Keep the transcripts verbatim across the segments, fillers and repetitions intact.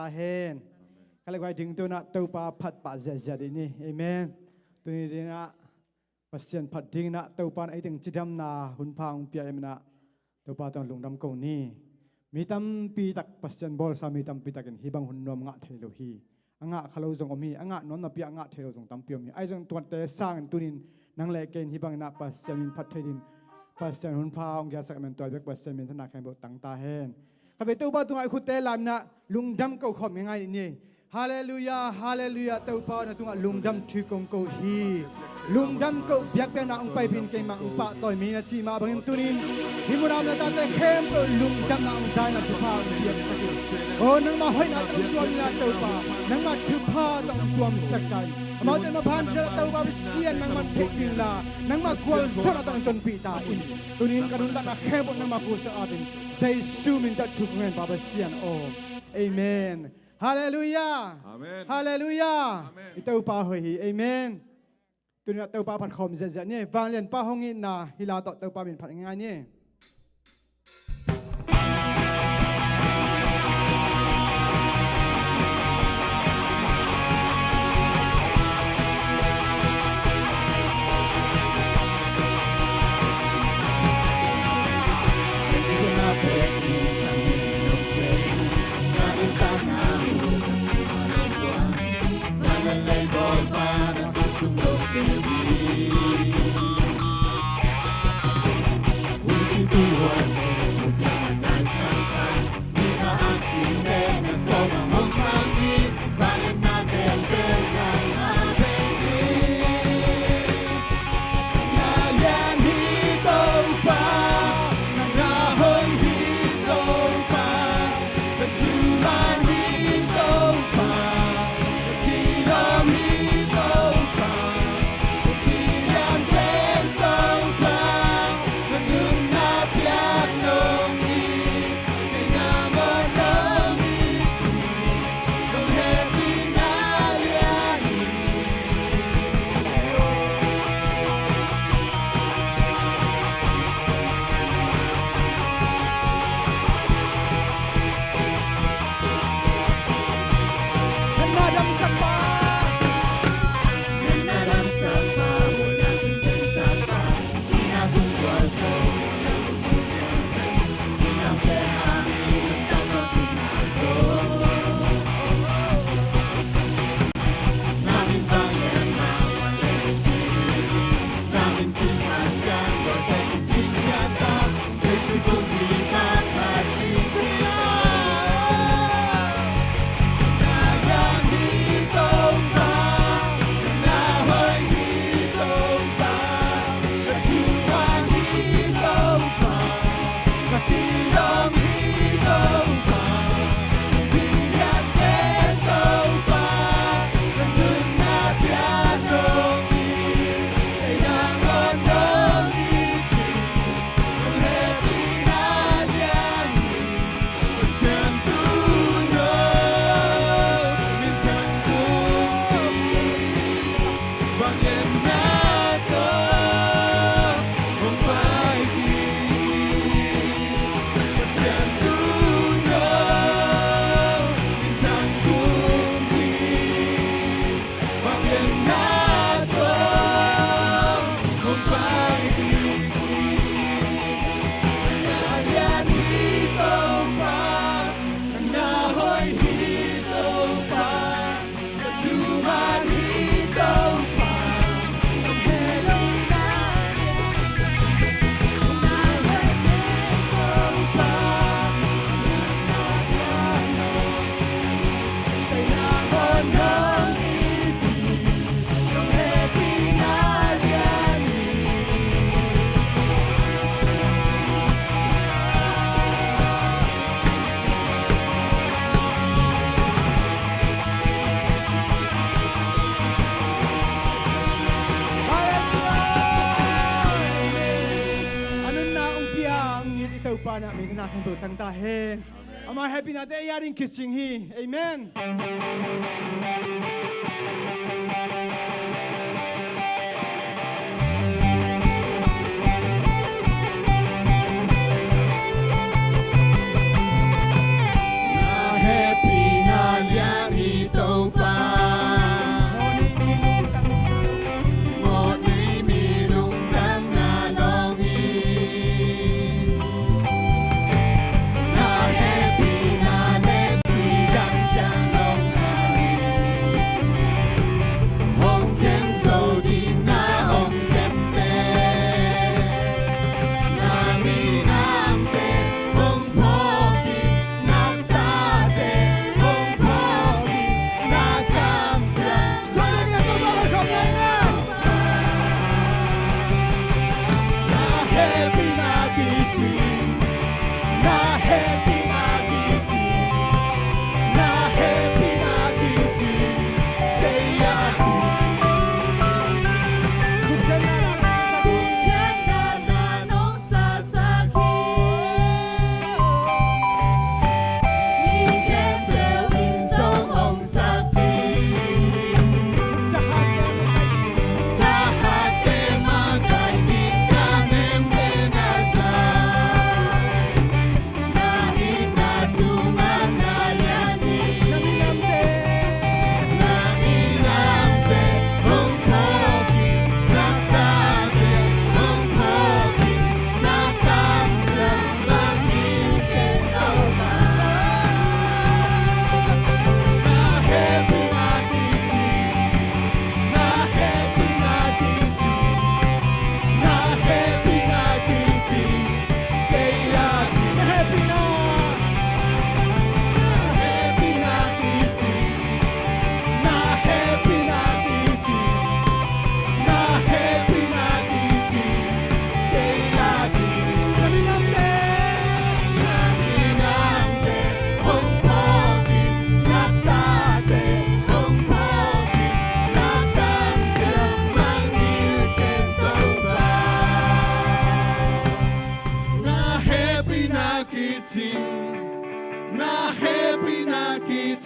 Amen. Ka le guai ding tu inah Topa phat pah ziahziah dih ni. Amen. Tuni ding inah Pasian phat ding inah Topa in ei teng cidamna hun pha hong pia ahih manin ah Topa tungah lungdam ko ni. Mi tampi tak, Pasian bawlsa mi tampi takin hih bang hun nuam ngah thei lo hi. A ngah kha lo zong om hi, a ngah nuam napi a ngah thei lo zong tampi om hi. Ahi zong tuate sangin tunin nang le kei in hih bang inah Pasian min phat thei dingin Pasian hun pha hong gelsak ahih manin tua bek Pasian minthanna khempeuh tang ta hen. Ka vei Topa tungah i khutte lam inah lungdam ko khawm ngai ni. Halleluiah, halleluiah. Topa aw, na tungah lungdam thu kong ko hi. Lungdam ko, biakpiakna hong paipih in keimah hong pahtawi mi na cih mah bangin tunin hih munah om na tate khempeuh lungdamna hong za in ah thupha hong piaksak in. Aw, nangmah hoihna tawh hong tuam inla Topa, nangmah thupha tawh hong tuamsak ta in. Amaute maphan ciat ah Topa Pasian nangman theihpih inla, nangmah gualzawhna tawh hong tonpih ta in. Tunin ka nuntakna khempeuh nangmah khuasak at in. Jesu min tawh thu kong ngen Pa Pasian aw. Amen. Halleluiah. Amen. Halleluiah. Amen. I Topa hoih hi. Amen. Tuni inah Topa phat khawm ziahziah ni. Vanglianpa hong itna hih la tawh Topa min phat ngai ni. Halleluiah. Amen. A nunna hong pia hong it i Topa in ah minthanna khempeuh tang ta hen. Ama hehpihnate ei a ding kicing hi. Amen.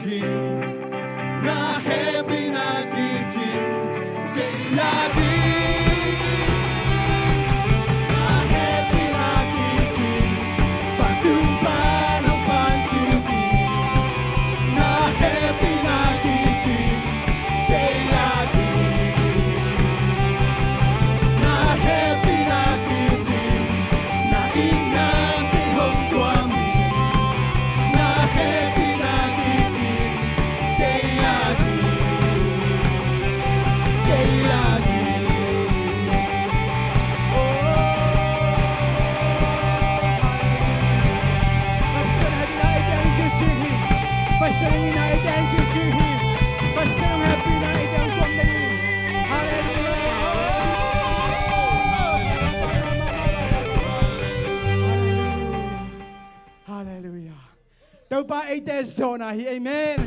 Na hehpihna kici kei a ding. Na hehpihna kici Patumpa nong pansuk hi. Na hehpihna kici kei a ding. Na hehpihna kici na itna kei hong tuam hi. Na hehpihna kici kei a ding, kei a ding. Oh, Pasian hehpihna eite hong kici hi. Pasian hehpihna eite hong kici hi. Pasian hehpihna eite hong tuam den hi. Halleluiah. Halleluiah. Halleluiah. Topa eite zawhna hi. Amen.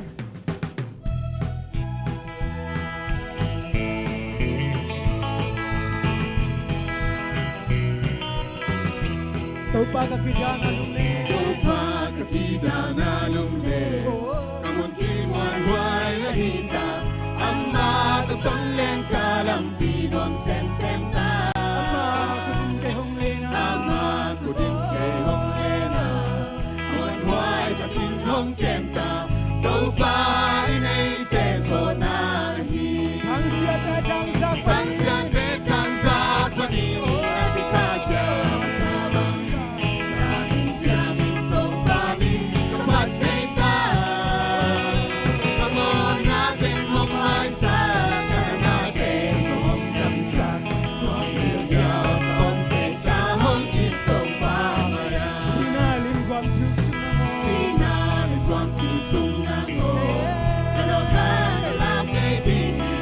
Topa ka kidana lum le, Topa ka kidana lum le, oh, ka mun kimuanhuai na hi ta. Amah ka tawh leng ka lampi nuam semsem ta. Amah khut in kei hong len a, Amah khut in kei hong len a, muanhuai takin hong kem ta. Topa in eite zawhna hi. Thangsiahte thangzak panin, thangsiahte thangzak panin, a kikakya sa bang in, na min ciangin Topa min ka phat thei ta. Ka mawhna teng hong maisak, ka natna teng zong hong damsak. Sihna limguam thuk sung na maw, sihna limguam thuk sung na maw, ka lawhkhak ka lau kei ding hi.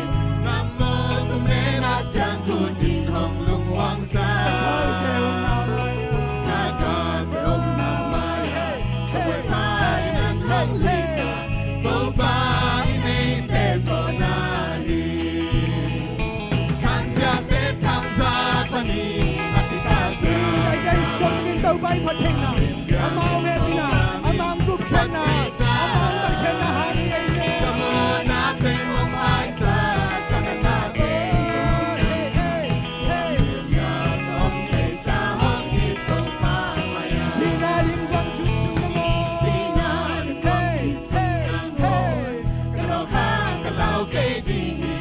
Ngammaw tung le na ciang khut in hong lungmuang sa. Ka galte om na mai-ah, ka galte om na mai-ah, Topa in hong lut ta. Topa in eite zawhna hi. Thangsiahte thangzak panin a kikakya. Tuni in eite i suang in Topa i phat theihna, Amah hong hehpihna, Amah hong gupkhiatna, Amah hong tatkhiatna hang hi. Amen. Ka mawhna teng hong maisak, ka natna teng zong hong damsak. Hong lim ya ka om thei ta, hong it Topa mai-ah. Sihna limguam thuk sung na maw, sihna limguam thuk sung na maw, ka lawhkhak ka lau kei ding hi.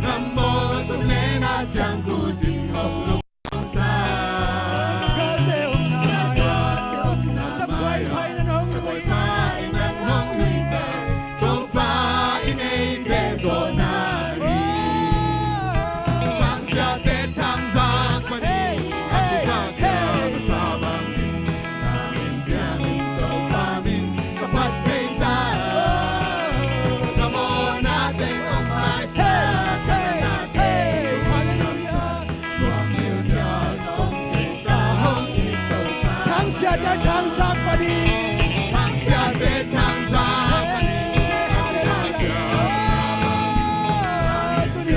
Ngammaw tung le na ciang khut in hong lungmuang sa. Ka galte om na mai-ah, Sabuai Pha in hong lui ta. Topa in eite zawhna hi. Thangsiahte thangzak panin a kikakya sa bang in, na min ciangin Topa min ka phat thei ta. Ka mawhna teng hong maisak, ka natna teng zong hong damsak. Thangsiahte thangzak panin, thangsiahte thangzak panin. Halleluiah. Tuni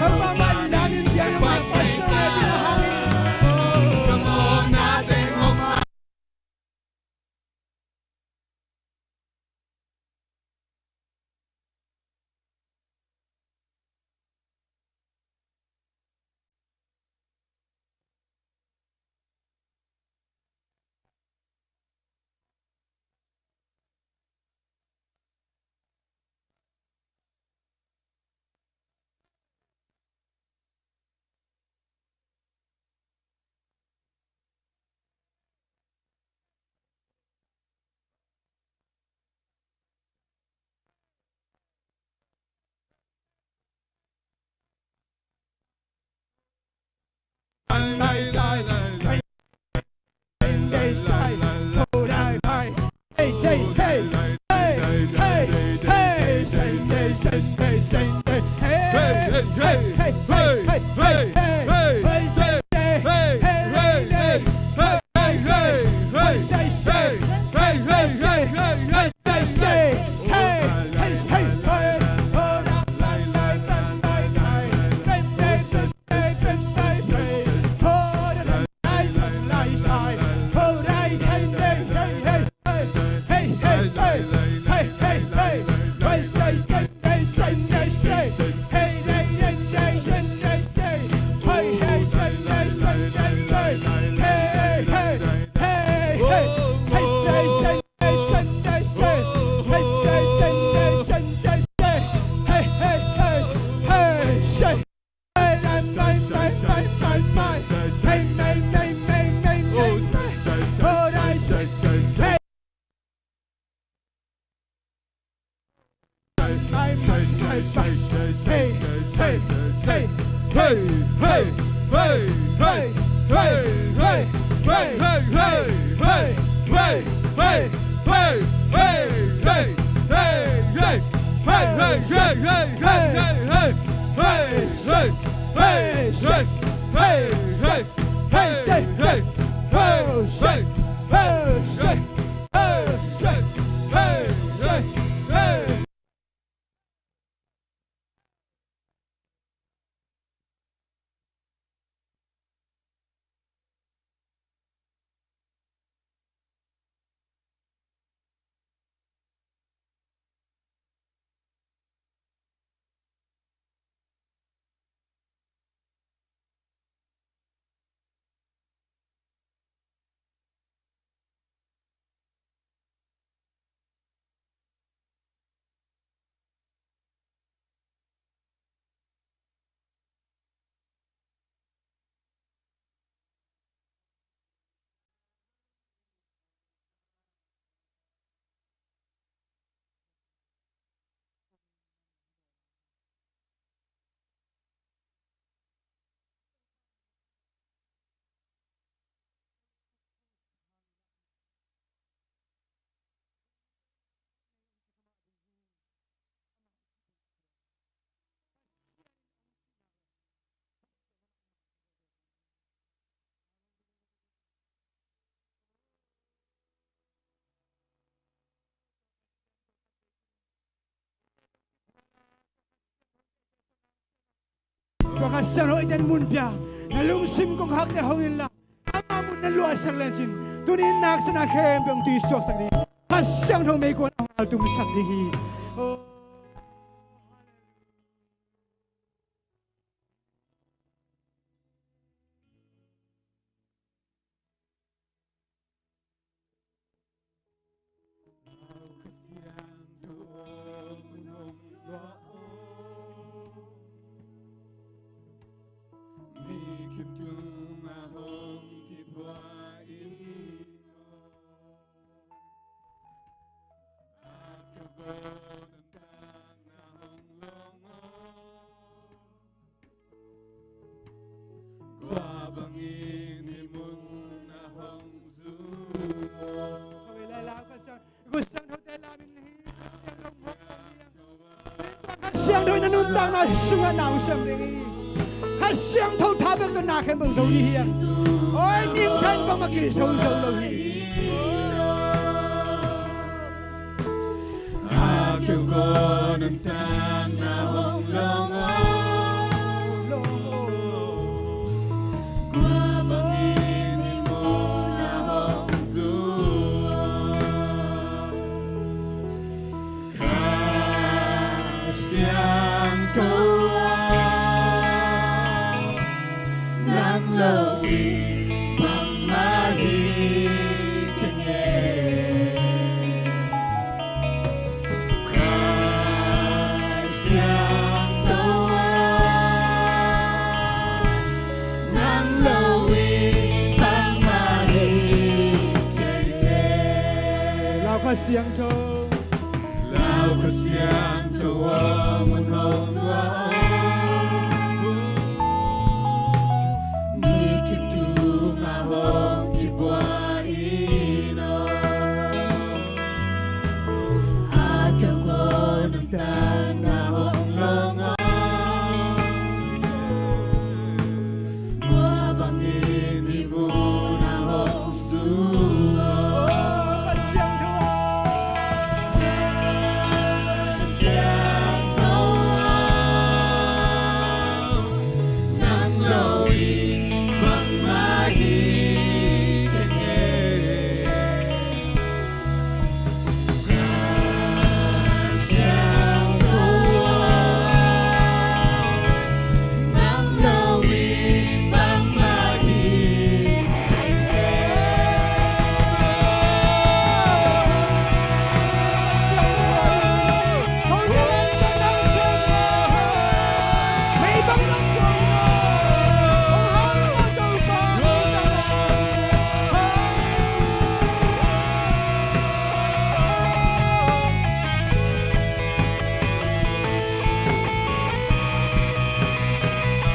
Topa mah in dan in piang in hong phat thei ta. Ka mawhna teng hong Tua Kha Siangtho i ten mun pia, na lungsim kong hakte hong inla, ama mun na luahsak lecin, tuni in naksa na khempeuh hong tuisuaksak ding, Kha Siangtho meikuang hong haltumsak ding hi. Kha Siangtho in na nuntakna sungah na hong sem ding hi. Kha Siangtho tha bek tawh na khempeuh zo ding hi. Oi, minthan bangmah kizo zo lo hi. Kha Siangtho ah, nang lo in bangmah hi keng e. Kha Siangtho ah, nang lo in bangmah hi keng e. Lau Kha Siangtho. Lau Kha Siangtho aw, mun hong tua aw. Mi khempeuh tungah hong kipua in aw. A kiang khawng nang tangah hong long aw. Tua bangin hih mun ah hong suak. Kha Siangtho aw. Kha Siangtho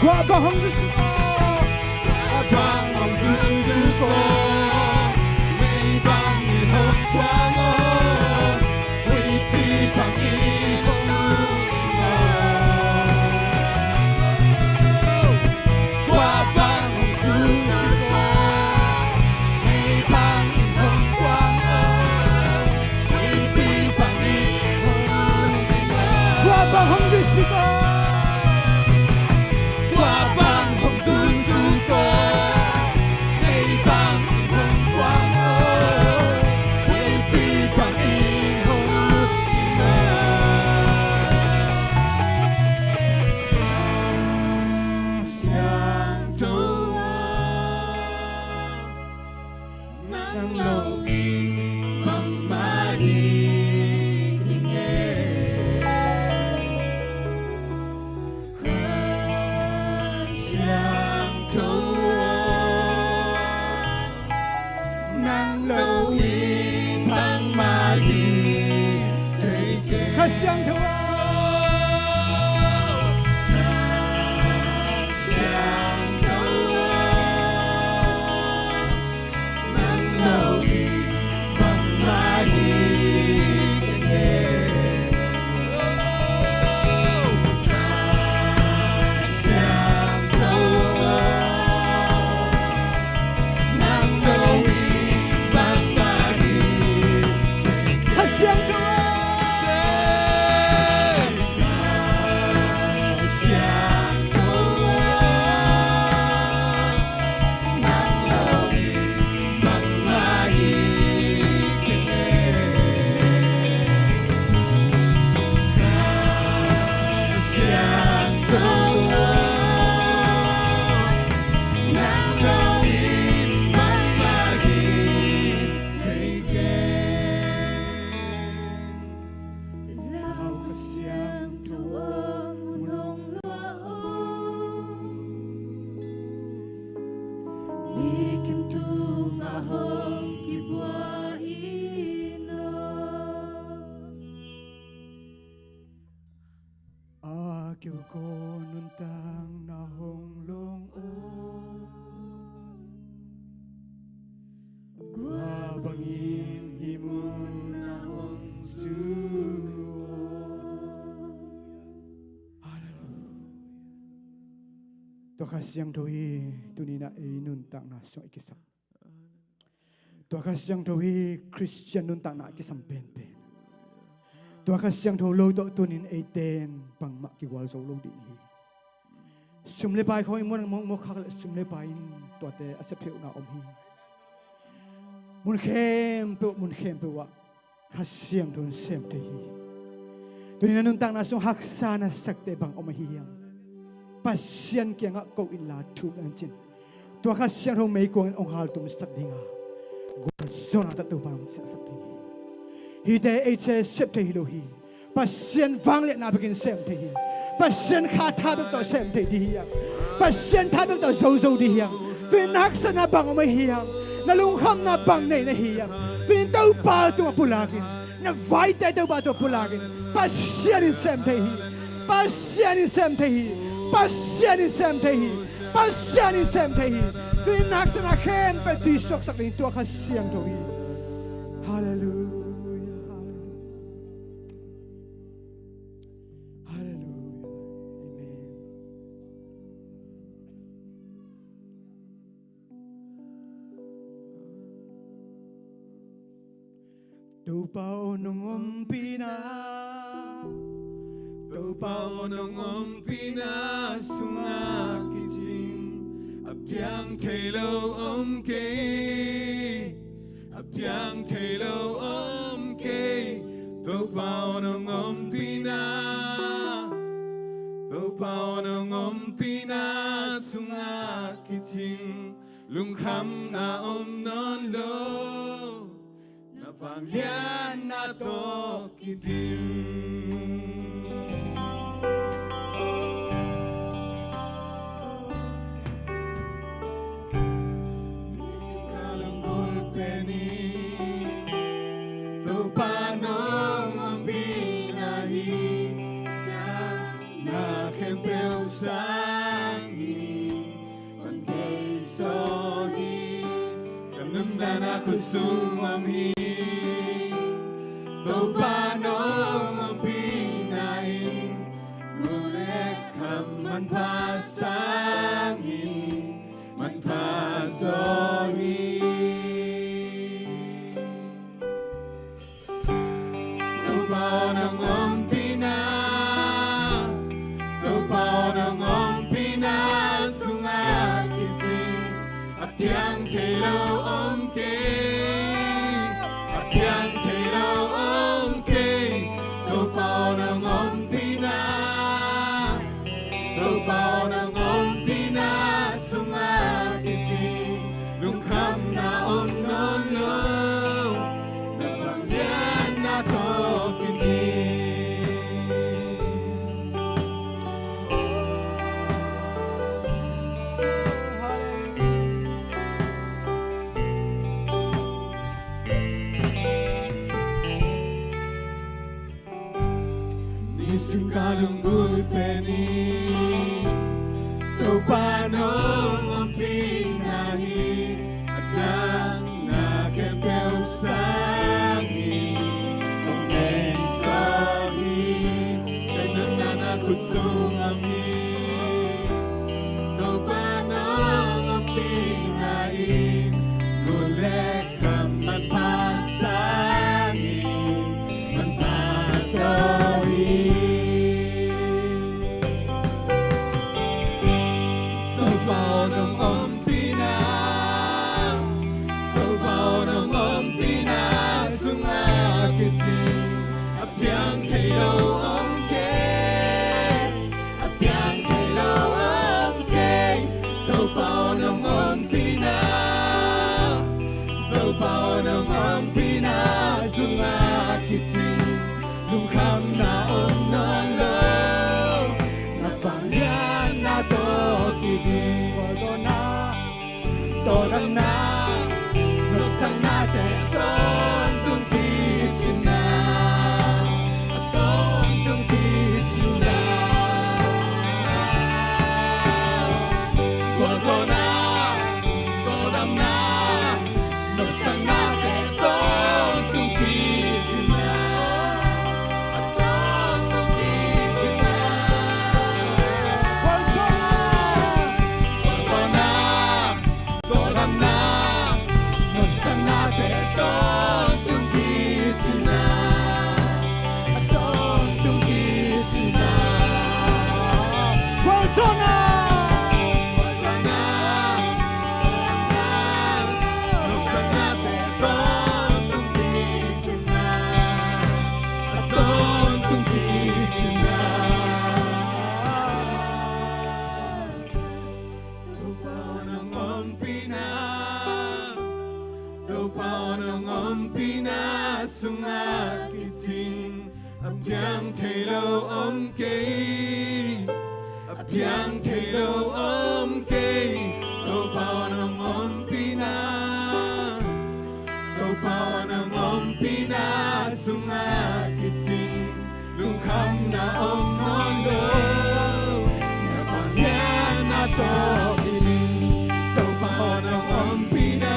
Tua bang hong zuisuuk aw. Tua bang hong zuisuuk aw. Mei bang in hong kuang aw. Huipi bang in hong lum aw. Tua bang hong zuisuuk aw. Mei bang in hong kuang aw. Huipi bang in hong lum aw. Tua bang hong zuisuuk aw. Tua bang hong zuisuuk aw. Mei bang hong kuang aw. Huipi bang in hong lum aw. Siangtho aw. Nang lo in bangmah hi kei nge. Kha Siangtho aw. Nang lo in bangmah hi thei kei. Kha Siangtho aw. Kha Siangtho aw. Lau Kha Siangtho aw, mun hong luah aw. Mi kim tungah hong kibuak in aw. A keu kaw nuntakna hong long aw. Kua bangin hih mun ah hong zu aw. Halleluiah. Tua Kha Siangtho hi tuni-in ah ei nuntakna sungah i kisam. Tua Kha Siangtho hi Khristian nuntakna a kisam penpen. Tua Kha Siangtho lo tawh tuni-in eite in bangmah kigual zo lo ding hi. Sum le pai khawng i muan mawkmawk khak leh sum le pai in tuate a sep theih uhna om hi. Mun khempeuh, mun khempeuh ah Kha Siangtho in sem thei hi. Tuni-in a nuntakna sung haksa na sakte bang om ahi hiam? Pasian kiangah ko inla thum na in cin. Tua Kha Siangtho meikuang in hong haltumsak dinga gualzawhna tawh Topa in hong siangsak ding hi. Hihte ei sep thei hi lo hi. Pasian vangliatna bekin sem thei hi. Pasian kha tha bek tawh sem thei ding hi hang. Pasian tha bek tawh zo zo ding hi hang. Tuni-in na haksatna bang om ahi hiam? Na lungkhamna bang nei na hi hiam? Tuni-in Topa tungah pulakin, na vaite Topa tungah pulakin. Pasian in sem thei hi. Pasian in sem thei hi. Pasian in sem thei hi. Pasian in sem thei hi. Tuni-in na haksatna khempeuh tui suaksak ding tua Kha Siangtho hi. Halleluiah. Halleluiah. Halleluiah. Amen. Topa aw, nong ompihna, Topa aw, nong ompihna sungah kicing a piang thei lo om kei. A piang thei lo om kei, Topa aw nong ompihna, Topa aw nong ompihna sungah kicing lungkhamna om nawn lo, na vangliatna tawh kidim. Mizing ka lunggulh pen in Topa nong ompihna hi, damna khempeuh sang Topa nong ompihna in gul le kham manpha sangin manpha zaw hi. Topa aw nong ompihna, Topa aw nong ompihna sungah kicing a piang thei lo om kei, a piang thei lo om kei. Topa aw nong ompihna, Topa aw nong ompihna sungah kicing lungkhamna om nawn lo, na vangliatna tawh kiding. Nisim ka lunggulh pen in Topa nong ompihna hi. A dang na khempeuh sangin hong gensa hi. Ka nuntakna na khut sung om hi. Topa nong ompihna in gul le kham manpha sangin manpha zaw hi. Topa aw nong ompihna, Topa aw nong ompihna sungah kicing a piang thei lo om kei, a piang thei lo om kei. Topa aw nong ompihna, Topa aw nong ompihna sungah kicing lungkhamna om nawn lo, na vangliatna tawh kiding. Tawldamna, nopsaknate a tawntung kicin na, a tawntung kicin na. Gualzawhna, tawldamna, nopsaknate a tawntung kicin na, a tawntung kicin na. Gualzawhna, tawldamna, nopsaknate a tawntung kicin na, a tawntung kicin na. Gualzawhna, gualzawhna, nopsaknate a tawntung kicin na, a tawntung kicin na. Topa aw nong ompihna, Topa aw nong ompihna sungah kicing a piang thei lo om kei, a piang thei lo om kei. Topa aw nong ompihna, Topa aw nong ompihna sungah kicing lungkhamna om nawn lo, na vangliatna tawh kiding. Topa aw nong ompihna,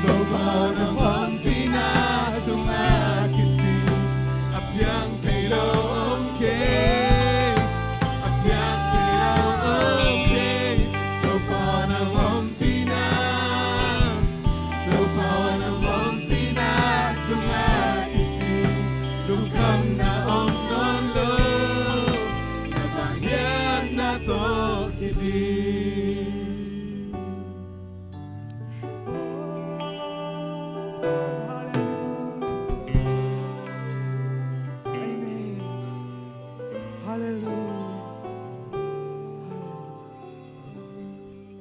Topa aw nong ompihna sungah kicing a piang thei lo om kei, a piang thei lo om kei. Topa aw nong ompihna, Topa aw nong ompihna sungah kicing lungkhamna om nawn lo, na vangliatna tawh kiding. Amen. Halleluiah.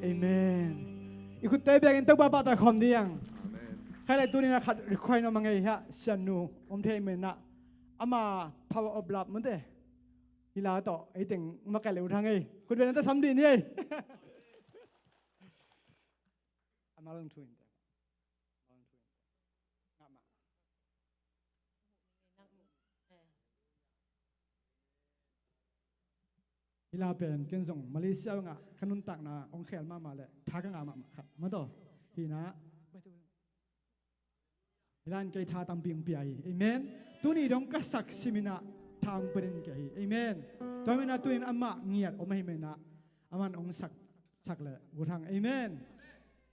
Amen. I khutte biakin Topa pahtawi khawm ding. Amen. Khai lai tuni-in a khat request nuam a ngei hiah, sianu om thei menah, ama Power of Love mute. Hi la tawh ei teng makaih leh uh thang ei. Khut beng na tawh sam dih ni ei. Ama lungthu in te. Hi la pen ken zong Malaysia bangah ka nuntakna hong khel mahmah leh tha ka ngah mahmah khat. Mah tawh Hi na. Hi lai-in kei tha tampi hong pia hi. Amen. Tuni dong ka sak simin ah tha hong pia den kei hi. Amen. Tua manin ah tuni-in amah ngiat om ahih manin ah aman hong sak, sak leh Gu Thang. Amen.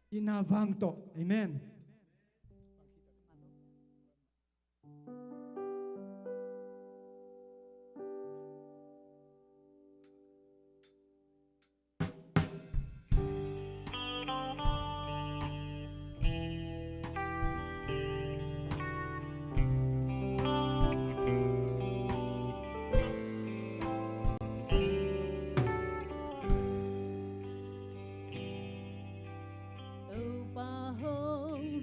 Itna vang tawh. Amen. Topa hong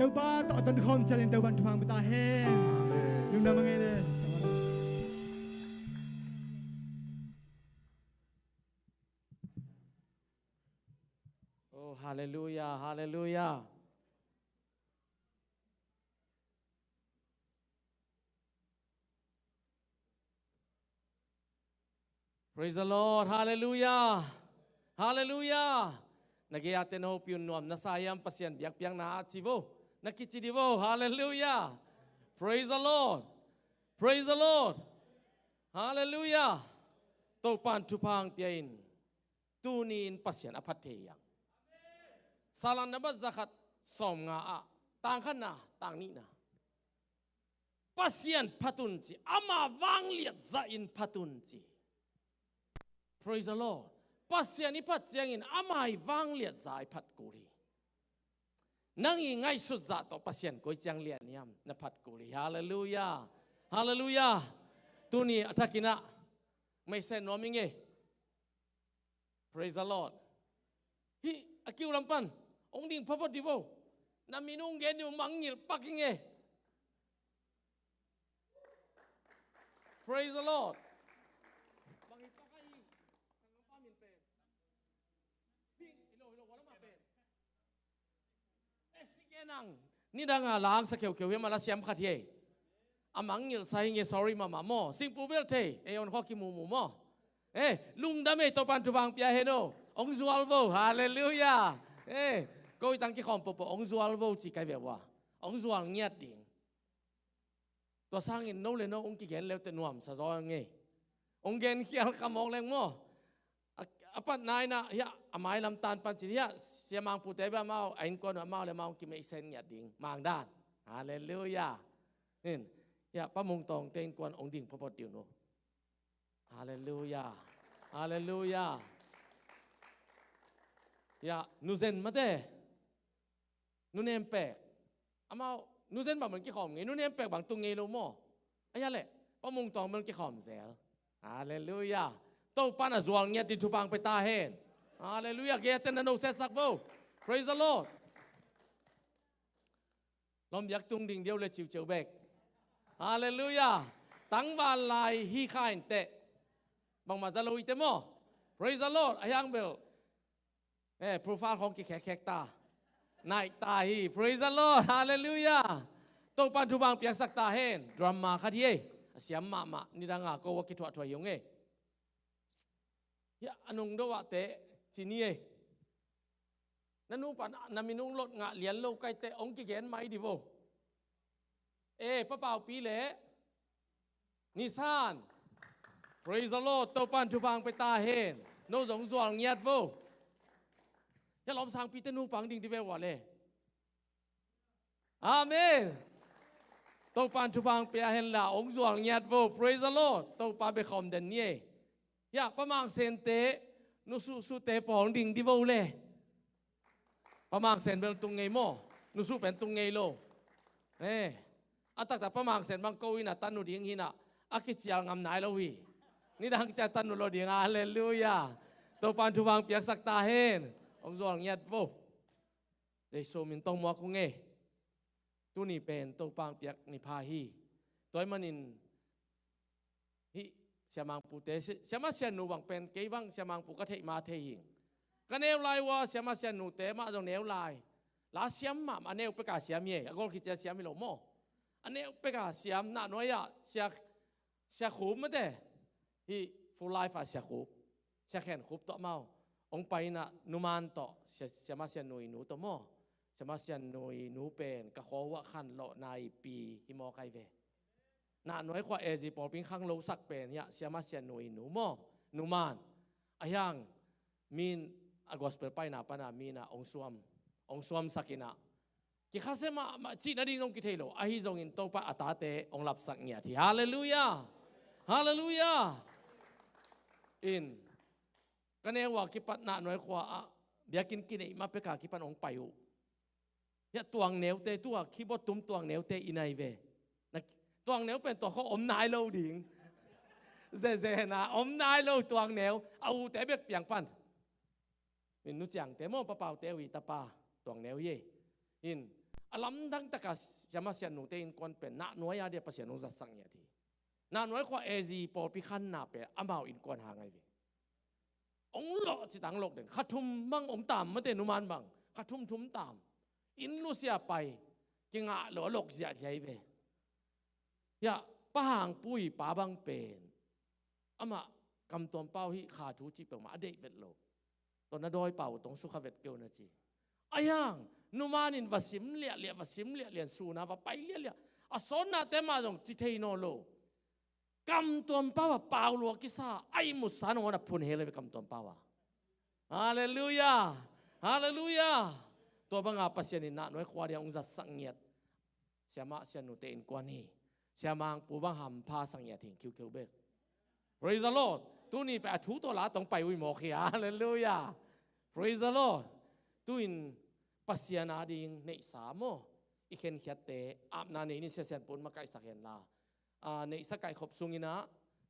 Topa tawh a tonkhawm ciangin Topan thupha pia ta hen. Lungdam a ngei le. Oh, hallelujah, hallelujah. Praise the Lord. Hallelujah. Hallelujah. Na gei-a te na hopih un nuam na sa hiam? Pasian biakpiakna ah ci vo. Na kici dih vo. Hallelujah. Praise the Lord. Praise the Lord. Hallelujah. Topan thupha pia in. Tuni in Pasian a phat thei hiam? Salam na bat zakhat sawmnga ah, tang khatna, tang nihna. Pasian phat un ci, ama vangliat zah in phat un ci. Praise the Lord. Pasian i phat ciangin ama i vangliat zah i phat kul hi. Nang i ngaihsut zah tawh Pasian koi ciang lian hiam? Na phat kul hi. Hallelujah. Hallelujah. Tuni a thakin ah meisen nuam ing ei. Praise the Lord. Hih a kiu lam pan hong ding phaphat dih vo. Na min hong gen dih vo, mangngilh pak ing ei. Praise the Lord. Mangngilh pak ahi. Sanggampa min pen. Ding, hilo, hilo, wala ma pen. Eh, si ke nang. Nidang a la hong sa kheukheu hi a, ma la siam khat hi ei. A mangngilh sa hi ing ei, sorry mahmah maw. Singpu bel thei, ei on khawng kimumu maw. Eh, lungdam ei, Topan thupha pia hen aw. Hong zual vo, hallelujah. Eh, ko i tang kikhawm pohpoh, hong zual vo ci kai ve ua. Hong zual ngiat ding. Tua sangin no le no hong kigen leute nuamsa zaw ing ei. Hong gen khial kha mawk leng maw. A, a patna in ah, hiah, a mailam tan pan cin, hiah, Sia Mangpute bel amau, a innkuan uh amau le amau hong kimeisen ngiat ding. Mangdan. Hallelujah. In, hiah, Pa Mung Tawngte innkuan hong ding phaphat dih un uh. Hallelujah. Hallelujah. Hiah, Nu Zen mate. Nu Nempek. Amau, Nu Zen bang bel kikhawm ngei, Nu Nempek bang tung ngei lo maw. Ahi a leh, Pa Mung Tawng bel kikhawm zel. Hallelujah. Topan a zual ngiat ding thupha pia ta hen. Hallelujah. Gei-a te na no setsak vo. Praise the Lord. Lawm biak tung ding deuh le ciuciu bek. Hallelujah. Tangval lai hi kha inteh. Bangmah za lo i te maw. Praise the Lord. Ahi hang bel. Eh, profile khawng kikhekkhek ta. Naih ta hi. Praise the Lord. Hallelujah. Topan thupha piaksak ta hen. Drummer khat hi ei. A siam mahmah. Nidang a ko a kithuahthuah hi ung ei. Hiah, a nungdo ah teh ci ni ei. Na nupa na min hong lot ngah lian lo kai teh hong kigen mai dih vo. Eh, Pa Paupi le Nisan. Praise the Lord. Topan thupha pia ta hen. No zong zual ngiat vo. Hiah, Lawm Sangpite nupa ding dih ve ua le. Amen. Topan thupha pia hen la, hong zual ngiat vo. Praise the Lord. Topa bia khawm den ni ei. Hiah, Pa Mang Sente, Nu Suh Suhte pawl ding dih vo le. Pa Mang Sen bel tung ngei maw. Nu Suh pen tung ngei lo. Eh. A taktak Pa Mang Sen bang ko in a tan uh ding hi na. A kicial ngam nai lo hi. Nidang ciang tan uh lo ding. Hallelujah. Topan thupha piaksak ta hen. Hong zual ngiat vo. Jesu min tawh muak ung ei. Tuni pen Topa piak ni pha hi. Tua ahih manin hih Sia Mangpute, si-, Siamah Sianu bang pen, kei bang Sia Mangpu ka theih ma thei hi. Ka neu lai ua Siamah Sianute mah zong neu lai. La siam mahmah, a neu pek a siam hi ei, a gol khit ciang siam hi lo maw. A neu pek a siam, Nahnuai ah Sia, Sia Khup mate. Hih Full Life ah Sia Khup. Sia Khen Khup tawh amau hong pai in ah, Nu Man tawh, Sia, Siamah Sianu i nu tawh maw. Siamah Sianu i nu pen ka khua uah khanlawh naipi hi mawk ai ve. Nahnuai khua A Z pawlpi in khanglosak pen hiah Siamah Sianu i nu maw. Nu Man. Ahi hang min a gospel paina pan a min ah hong suam, hong suamsak in ah, kikhasia mahmah, cih nading zong kithei lo. Ahi zongin Topa a tate hong lapsak ngiat hi. Hallelujah. Hallelujah. In, ka neu a kipat Nahnuai khua ah biakinn kineih ma pek a kipan hong pai uh. Hiah, tuangneute, tua keyboard tum tuangneute i nai ve. Na, tuangneu pen tua khawng om nai lo ding. Zezen a om nai lo tuangneu. A ute bek piang pan. Min Nu Ciangte maw, Pa Paute uh i tapa tuangneu hi ei. In, A lamdang taka siamah siannute innkuan pen nahnuai a dia Pasian hong zatsak ngiat hi. Nahnuai khua A Z pawlpi khanna pen amau innkuan hang ahi ve. Hong lawh citang lawh den, kha thum bang hong tam mate, numan bang kha thum thum tam. Inn lusia pai, kingah lo a lawh ziahziah hi ve. Hiah Pa Hangpui pa bang pen amah Kamtuam Pau hih kha thu cih peuhmah a deih vet lo. Tua na dawi pau tong sukha vet keu na ci. A hiang numan in va sim liahliah, va sim liahliah, suna va pai liahliah. A sawnnate mah zong ci thei nawn lo. Kamtuam Pau a pau lua kisa, a ihmutsa nangawn a phun hel a ve Kamtuam Pau a. Halleluiah. Halleluiah. Tua banga Pasian in nahnuai khua dia hong zatsak ngiat siamah siannute innkuan hi. Siamah Hangpu bang hampha sak ngiat hi khiukheu bek. Praise the Lord. Tuni pen a thu tawh la tong pai uh hi mawk hi. Halleluiah. Praise the Lord. Tu-in Pasian ading neihsa maw, i khenkhiatte apna nei ni, siasian pun makaihsak henla, a, neihsa kaihkhop sunginah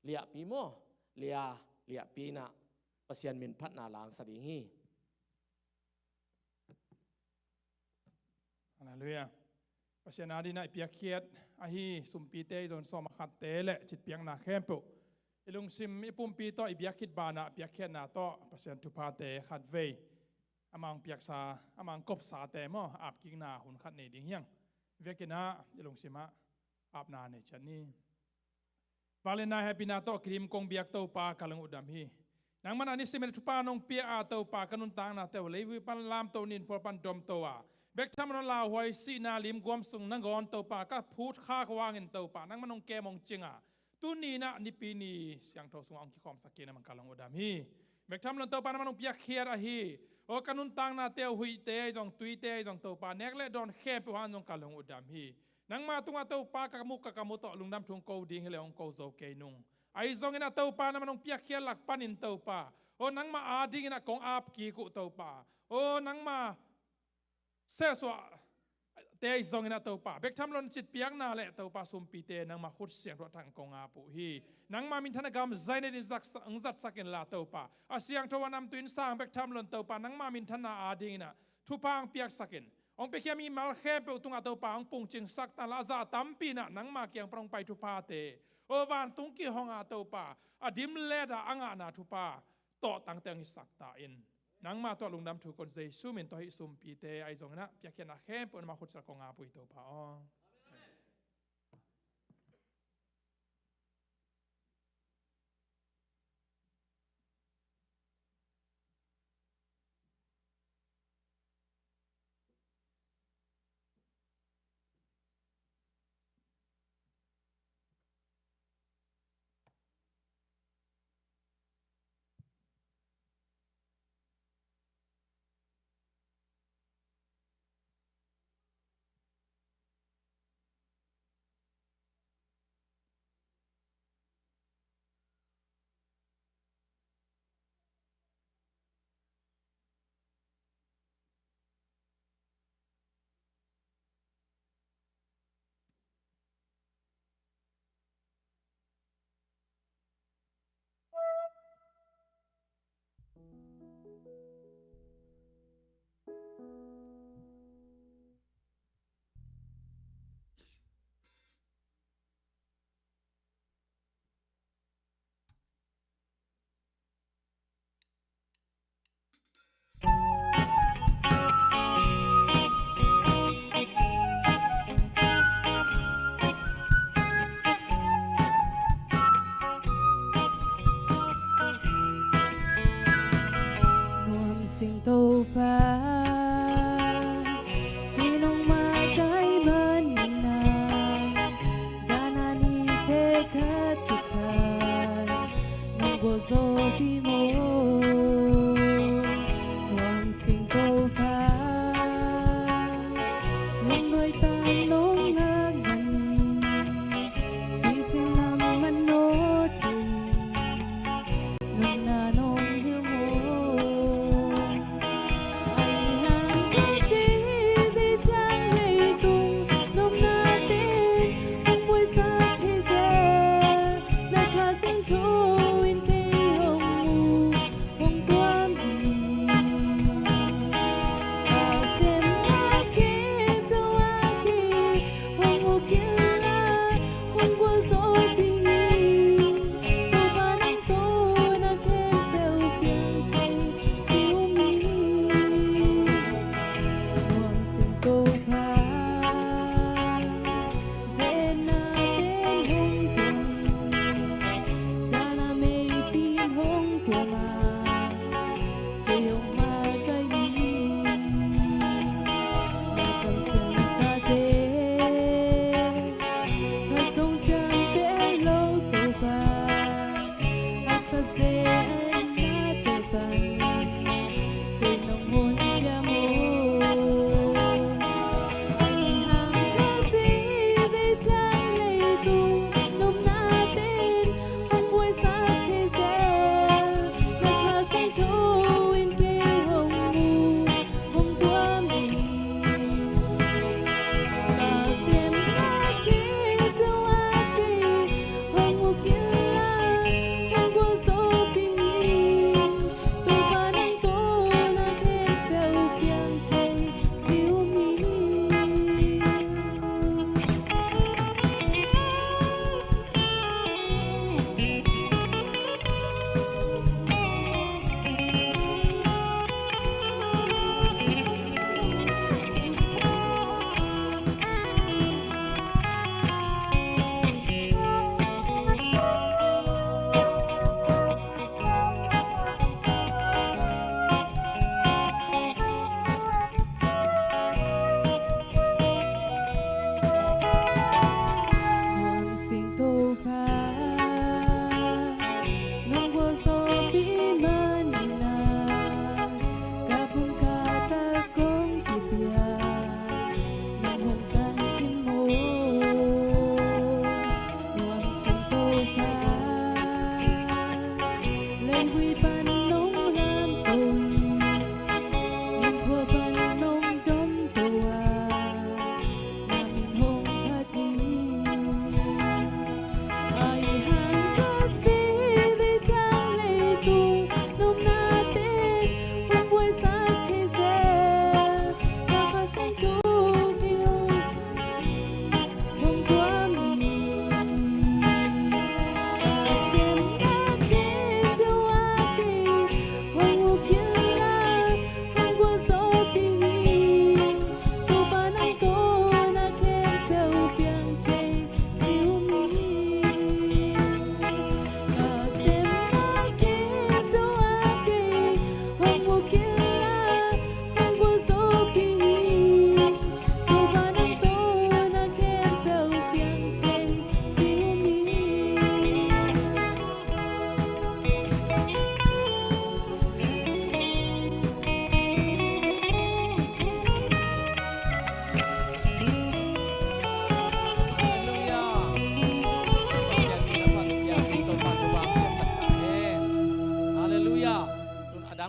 liahpi maw, lia, liahpi inah Pasian min phatna langsa ding hi. Halleluiah. Pasian adinah i piakkhiat ahi sumpite i zon sawm a khatte le citpiakna khempeuh i lungsim i pumpi tawh i biak khit banah piakkhiatna tawh Pasian thuphate khatvei amah hong piaksa, amah hong kopsate maw, apkikna hun khat nei ding hiang. Vekinah i lungsimah apna nei ciat ni. Vangliatna hehpihna tawh kidim kong biak Topa ka lung utdam hi. Nangman a nisimin thupha nong pia a Topa, ka nuntaknate uh leivui pan lamto, ninphual pan domto a, bek tham lo lauhuai sihna limguam sung nangawn Topa ka phutkhak uh hangin Topa, nangman hong kem hong cing a, tuni inah nipi ni siangtho sungah hong kikhawmsak kik nangman ka lung utdam hi. Bek tham lo Topa, nangman hong piakkhiat ahi, aw, ka nuntaknate uh huihte ahi zong, tuite ahi zong Topa, nek le dawn khempeuh hangin zong ka lung utdam hi. Nangma tungah Topa ka mu, ka ka mu tawh lungdam thu hong ko ding hi le hong ko zo kei nung. Ahi zongin a Topa, nangman hong piakkhiat lak panin Topa, aw, nangma adingin a kong ap kik uh Topa, aw, nangma sesuahte ahi zongin a Topa, bek tham lo citpiakna le Topa sumpite nangma khut siangtho thak kong ap uh hi. Nangma minthan a gam zainetin zak, hong zatsak inla Topa, a siangtho a namtui in sang bek tham lo Topa, nangma minthanna adingin a thupha hong piaksak in. Hong piakhia mimal khempeuh tungah Topa hong pungcingsak ta inla, a zah tampi inah nangma kiang pan hong pai thuphate, aw, vantung kihong a Topa, a dim let a a ngahna thupha tawhtangte hong hisak ta in. Nangma tawh lungdam thu kong Jesu min tawh hih sumpite ahi zongin a piakkhiatna khempeuh nangma khut siangtho kong ap uh hi Topa aw.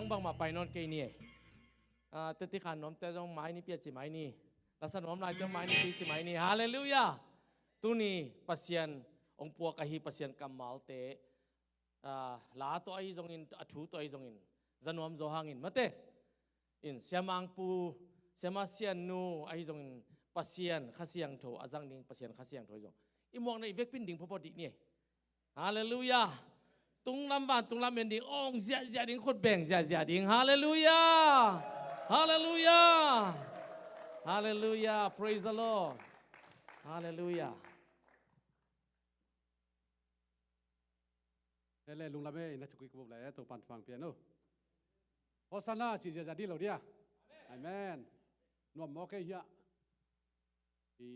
Bangmah pai nawn kei ni ei. Ah, teti khan nuamte zong mai ni pia ci mai ni. Lasa nuam laite mai ni pia ci mai ni. Halleluiah. Tuni Pasian hong puak ahi Pasian kammalte, ah, la tawh ahi zongin, a thu tawh ahi zongin, za nuam zaw hangin mate. In, Siamangpu, Siama Siannu ahi zongin, Pasian Kha Siangtho a zang ding, Pasian Kha Siangtho ahi zong i muakna i vekpin ding phawphaw dih ni ei. Halleluiah. Tunglam van tunglam en ding, awng ziahziah ding, khut beng ziahziah ding. Halleluiah. Halleluiah. Halleluiah. Praise the Lord. Halleluiah. Lele, lunglam ei, na cukik buk le, Topan thupha pia no. Hosanna ci ziahziah dih lo dia. Amen. Nuam mawk ei hiah. Hi,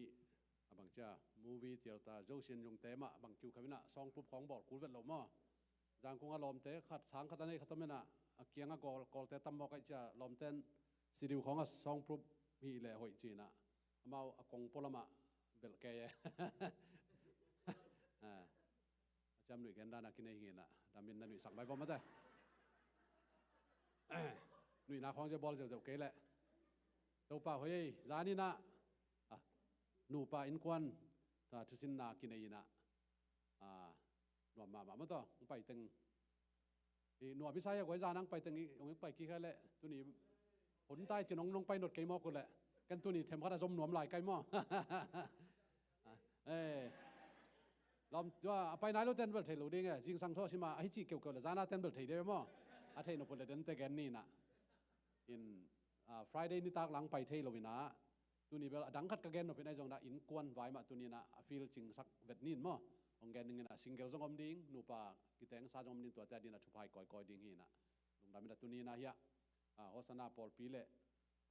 a bang cia, movie theater, Zosian Lungte mah, a bang kiu kha inah, sawngpup khawng bawl kul vet lo maw. Zangkung a lawmte, khat sang khat a nei khat om inah, a kiang a kawl, kawlte tam mawk aih cia, lawmten, sidiu khawng a sawngpup hi leh hoih ci inah. Amau a kong pualam ah belh kei e. Ah. A ciam nuih gen dan a kinei hi inah, damin na nuihsak mai vawm a te. Nuihna khawng zia bawl ziauziau kei leh. Topa hoih ei, zan inah, ah, nupa innkuan, ah, thusinna kinei inah, ah, nuam mahmah maw taw, hong pai teng. I nuam i sa hi a guai zan ang pai teng i, hong i pai kik kha leh, tuni hun tai cin hong nong pai not kei mawk uh leh. Ken tuni themkhat a zom nuam lai kai maw. Eh. Lawm, tua, a pai nai lo ten bel thei lo ding e. Zingsang thaw sima, a hi cih keukeu le zana ten bel thei ding e maw. A thei nop uh le den te gen ni inah. In, ah, Friday nitak lang pai thei lo inah. Tuni bel a dang khat ka gen nop in ahi zong inah innkuan vai mah tuni inah a field cingsak vet ni in maw. Hong gen ding inah single zong om ding, nupa kitengsa zong om ding, tuate a ding inah thupha i kawikawi ding hi inah. Lungdam inah tuni inah hiah, ah, Hosanna pawlpi le,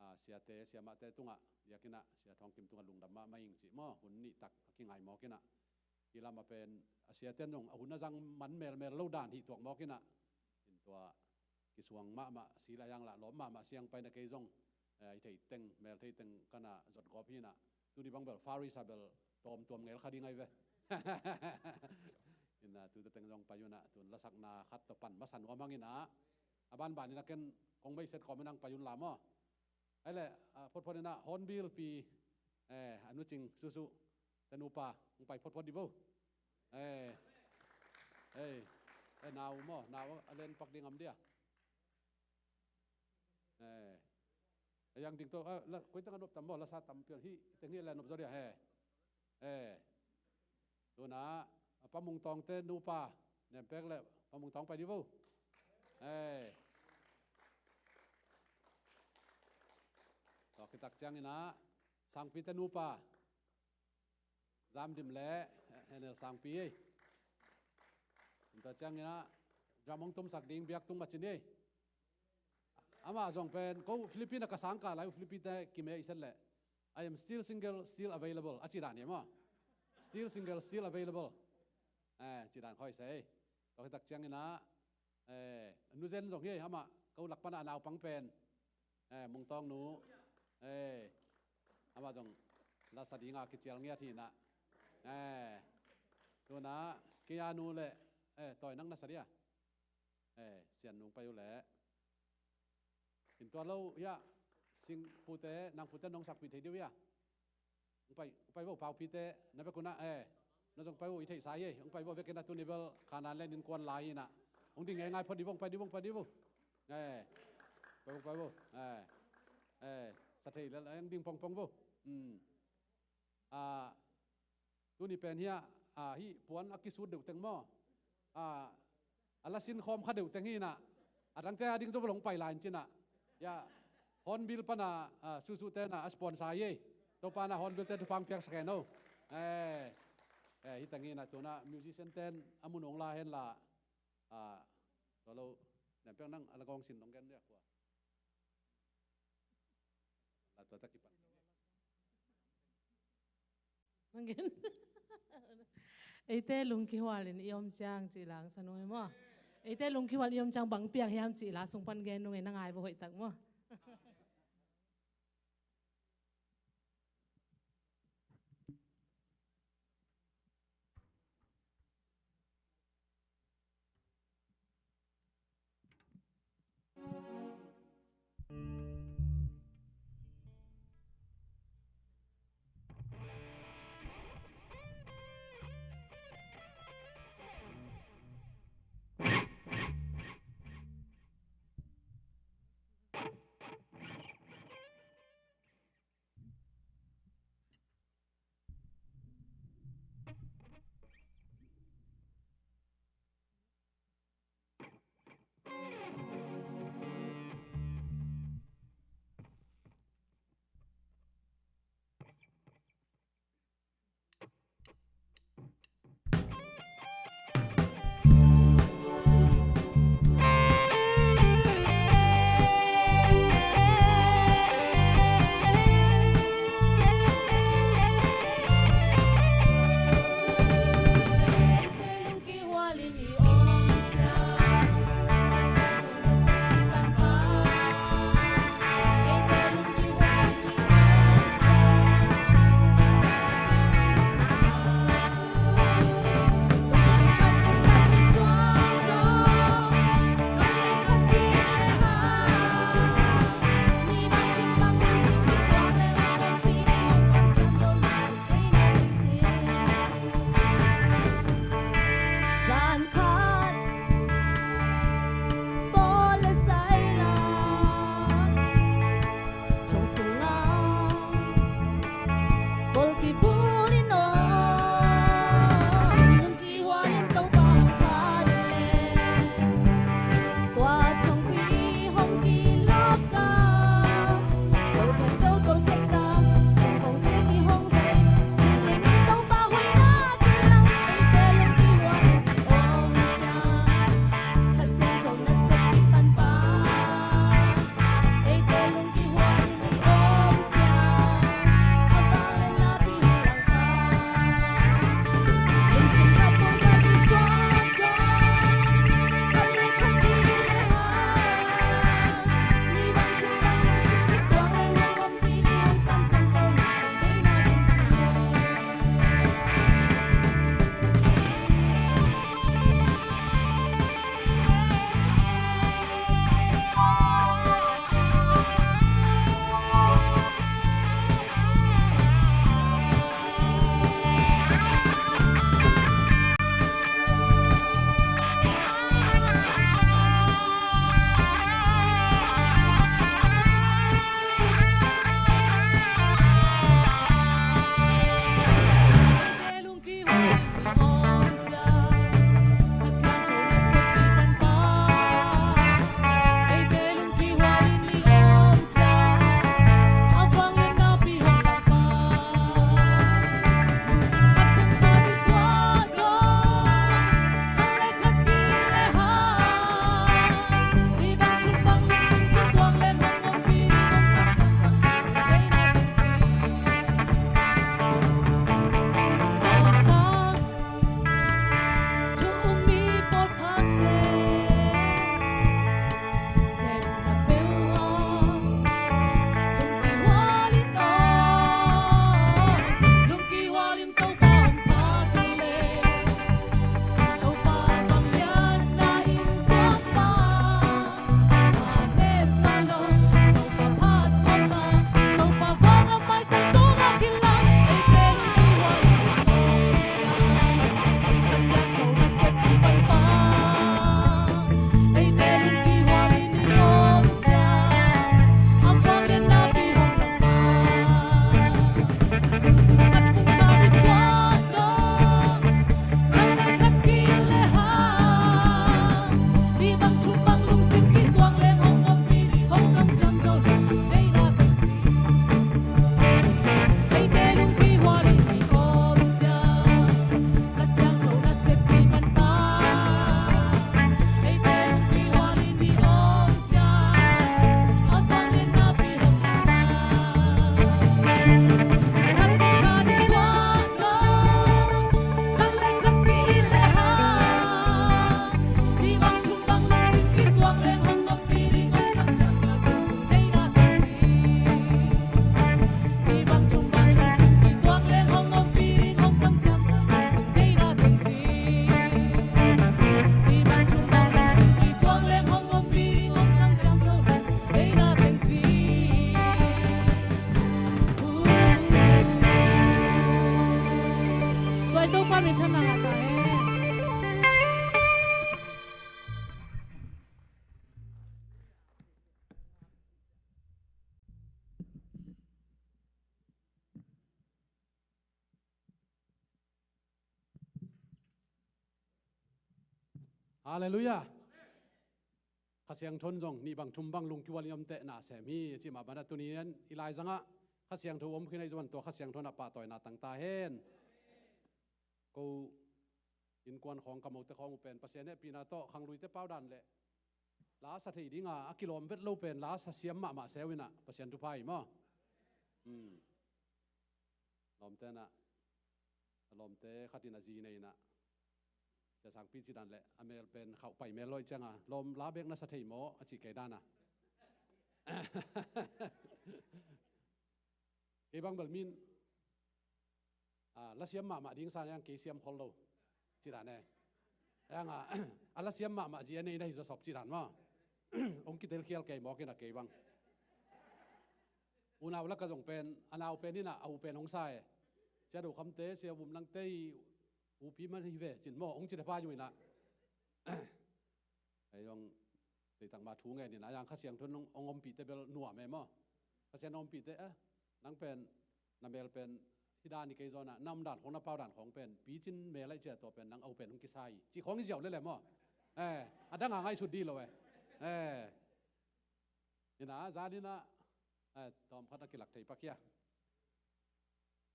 ah, siate, siamahte tungah, biakinn ah, Sia Thawng Kim tungah lungdam mahmah ing cih maw, hun nih tak a kingai mawk inah. Hi lam a pen, a siate'n zong, a hun a zang man melmel lo dan hih tuak mawk inah. In tua, kisuang mahmah, si la yang lah, lawm mahmah siang paina kei zong, eh, i thei teng, mel thei teng, kana zot gawp hi inah. Tuni bang bel, Far East a bel, tawmtuam ngel kha ding ahi ve. Inah, tute teng zong pai unah, tun lasakna khat tawh pan masa nuam hang inah. A banban inah ken kong meiset kawm inah pai un la maw. Ai le, ah, photphot inah Hornbill pi, eh, a nu cing susu, te nupa, hong pai photphot di vo. Eh, eh, eh, nau maw, nau a len pak ding am dia. Eh, eh, yang ding to, ah, la, koi teng a nop tam maw, lasa tam pion hi, teng hi a len nop zaw dia, eh. Eh. Tuna, a Pa Mung Tawng te nupa, nempek le Pa Mung Tawng pai di vo. Eh. Tua kitak ciang inah, Sangpi te nupa. Zam Dim le, eh, Henel Sangpi ei. Tua ciang inah, drum hong tumsak ding biak tung macin ei. Amah zong pen, ko Philippine a ka sang ka lai, Philippine te kime i set le. I am still single, still available. A ci dan hi maw. Still single, still available. Eh, ci dan khoi sei. Tua kitak ciang inah, eh, nu Zen zong hi, amah ko lak pana naupang pen. Eh, Mung Tawng nu. Eh, amah zong lasa dinga kicial ngiat hi inah. Eh, tuna, Kia nu le, eh, tawi nang na sa dia. Eh, Sian nung pai uh leh. In tua lo, hiah, sing pute, nang pute nong sakpih thei diu hiah. Hong pai, hong pai vo, Pau pite, na vek unah, eh. Na zong pai vo, i theihsa hi, hong pai vo, vekin a tuni bel, Khanan le innkuan lai inah. Hong ding ngeingai phot di vo, hong pai di vo, hong pai di vo. Eh. Pai vo, pai vo. Eh. Eh, sa thei le, hong ding pongpong vo. Hmm. Ah, tuni pen hiah, ah, hih puan a kisut deuh teng maw? Ah, a la sin khawm kha deuh teng hi inah. A dangte a ding zaw bel hong pai lai in ci inah. Hiah, Hornbill pana, ah, susu te inah a sponsor hi ei. Topa inah Hornbill te thupha hong piaksak hen o. Eh, eh, hih teng hi inah tuna musician ten a mun hong la hen la. Ah, tua lo, nempek nang a la gawng sin dong gen dia kua. La tua ta kipan. Nang gen. Eite lung kihualin i om ciang cih la hong sa nung ei maw. Eite lung kihual i om ciang bang piang hiam cih la sung pan gen nung ei, na ngai vo hoih tak maw. Halleluiah. Kha Siangtho in zong nih bang thum bang lungkiual in om teh na sem hi, a ci mah banah tuni in i laizangah Kha Siangtho om khin ahih zongin tua Kha Siangtho in a pahtawina tang ta hen. Ko innkuan khawng ka mote khawng uh pen Pasian hehpihna tawh khangluite pau dan le la sa thei dinga a kilawm vet lo pen la sa siam mahmah se uh inah Pasian thupha hi maw? Hmm. Lawmte inah, a lawmte khat in a zi nei inah, Sia Sangpi ci dan le a mel pen khauh pai mel lo ih cianga lawm la bek na sa thei maw a cih kei dana. Kei bang bel min a, la siam mahmah ding sa niang kei siam khol lo ci dan e. Anga a la siam mahmah zi a nei na hi zaw sawp ci dan maw? Hong kitelkhial kei mawk inah kei bang. Unau laka zong pen a nau pen inah a u pen hong sa e. Sia Do Khamte, Sia Vum Langte i upi man hi ve cin maw hong ci te pha uh inah. Ei zong leitak ma thu ngen inah a yang Kha Siangtho in hong ompihte bel nuam e maw? Kha Siangtho ompihte a, nang pen na mel pen hi dan i kei zaw inah na om dan khawng na pau dan khawng pen picin mel aih cia tua pen nang a u pen hong kisa hi cih khawng i ziau lele maw? Eh, a dang a ngaihsut dih lo e. Eh. Inah zan inah, eh, tawm khat a kilak thei pak hia.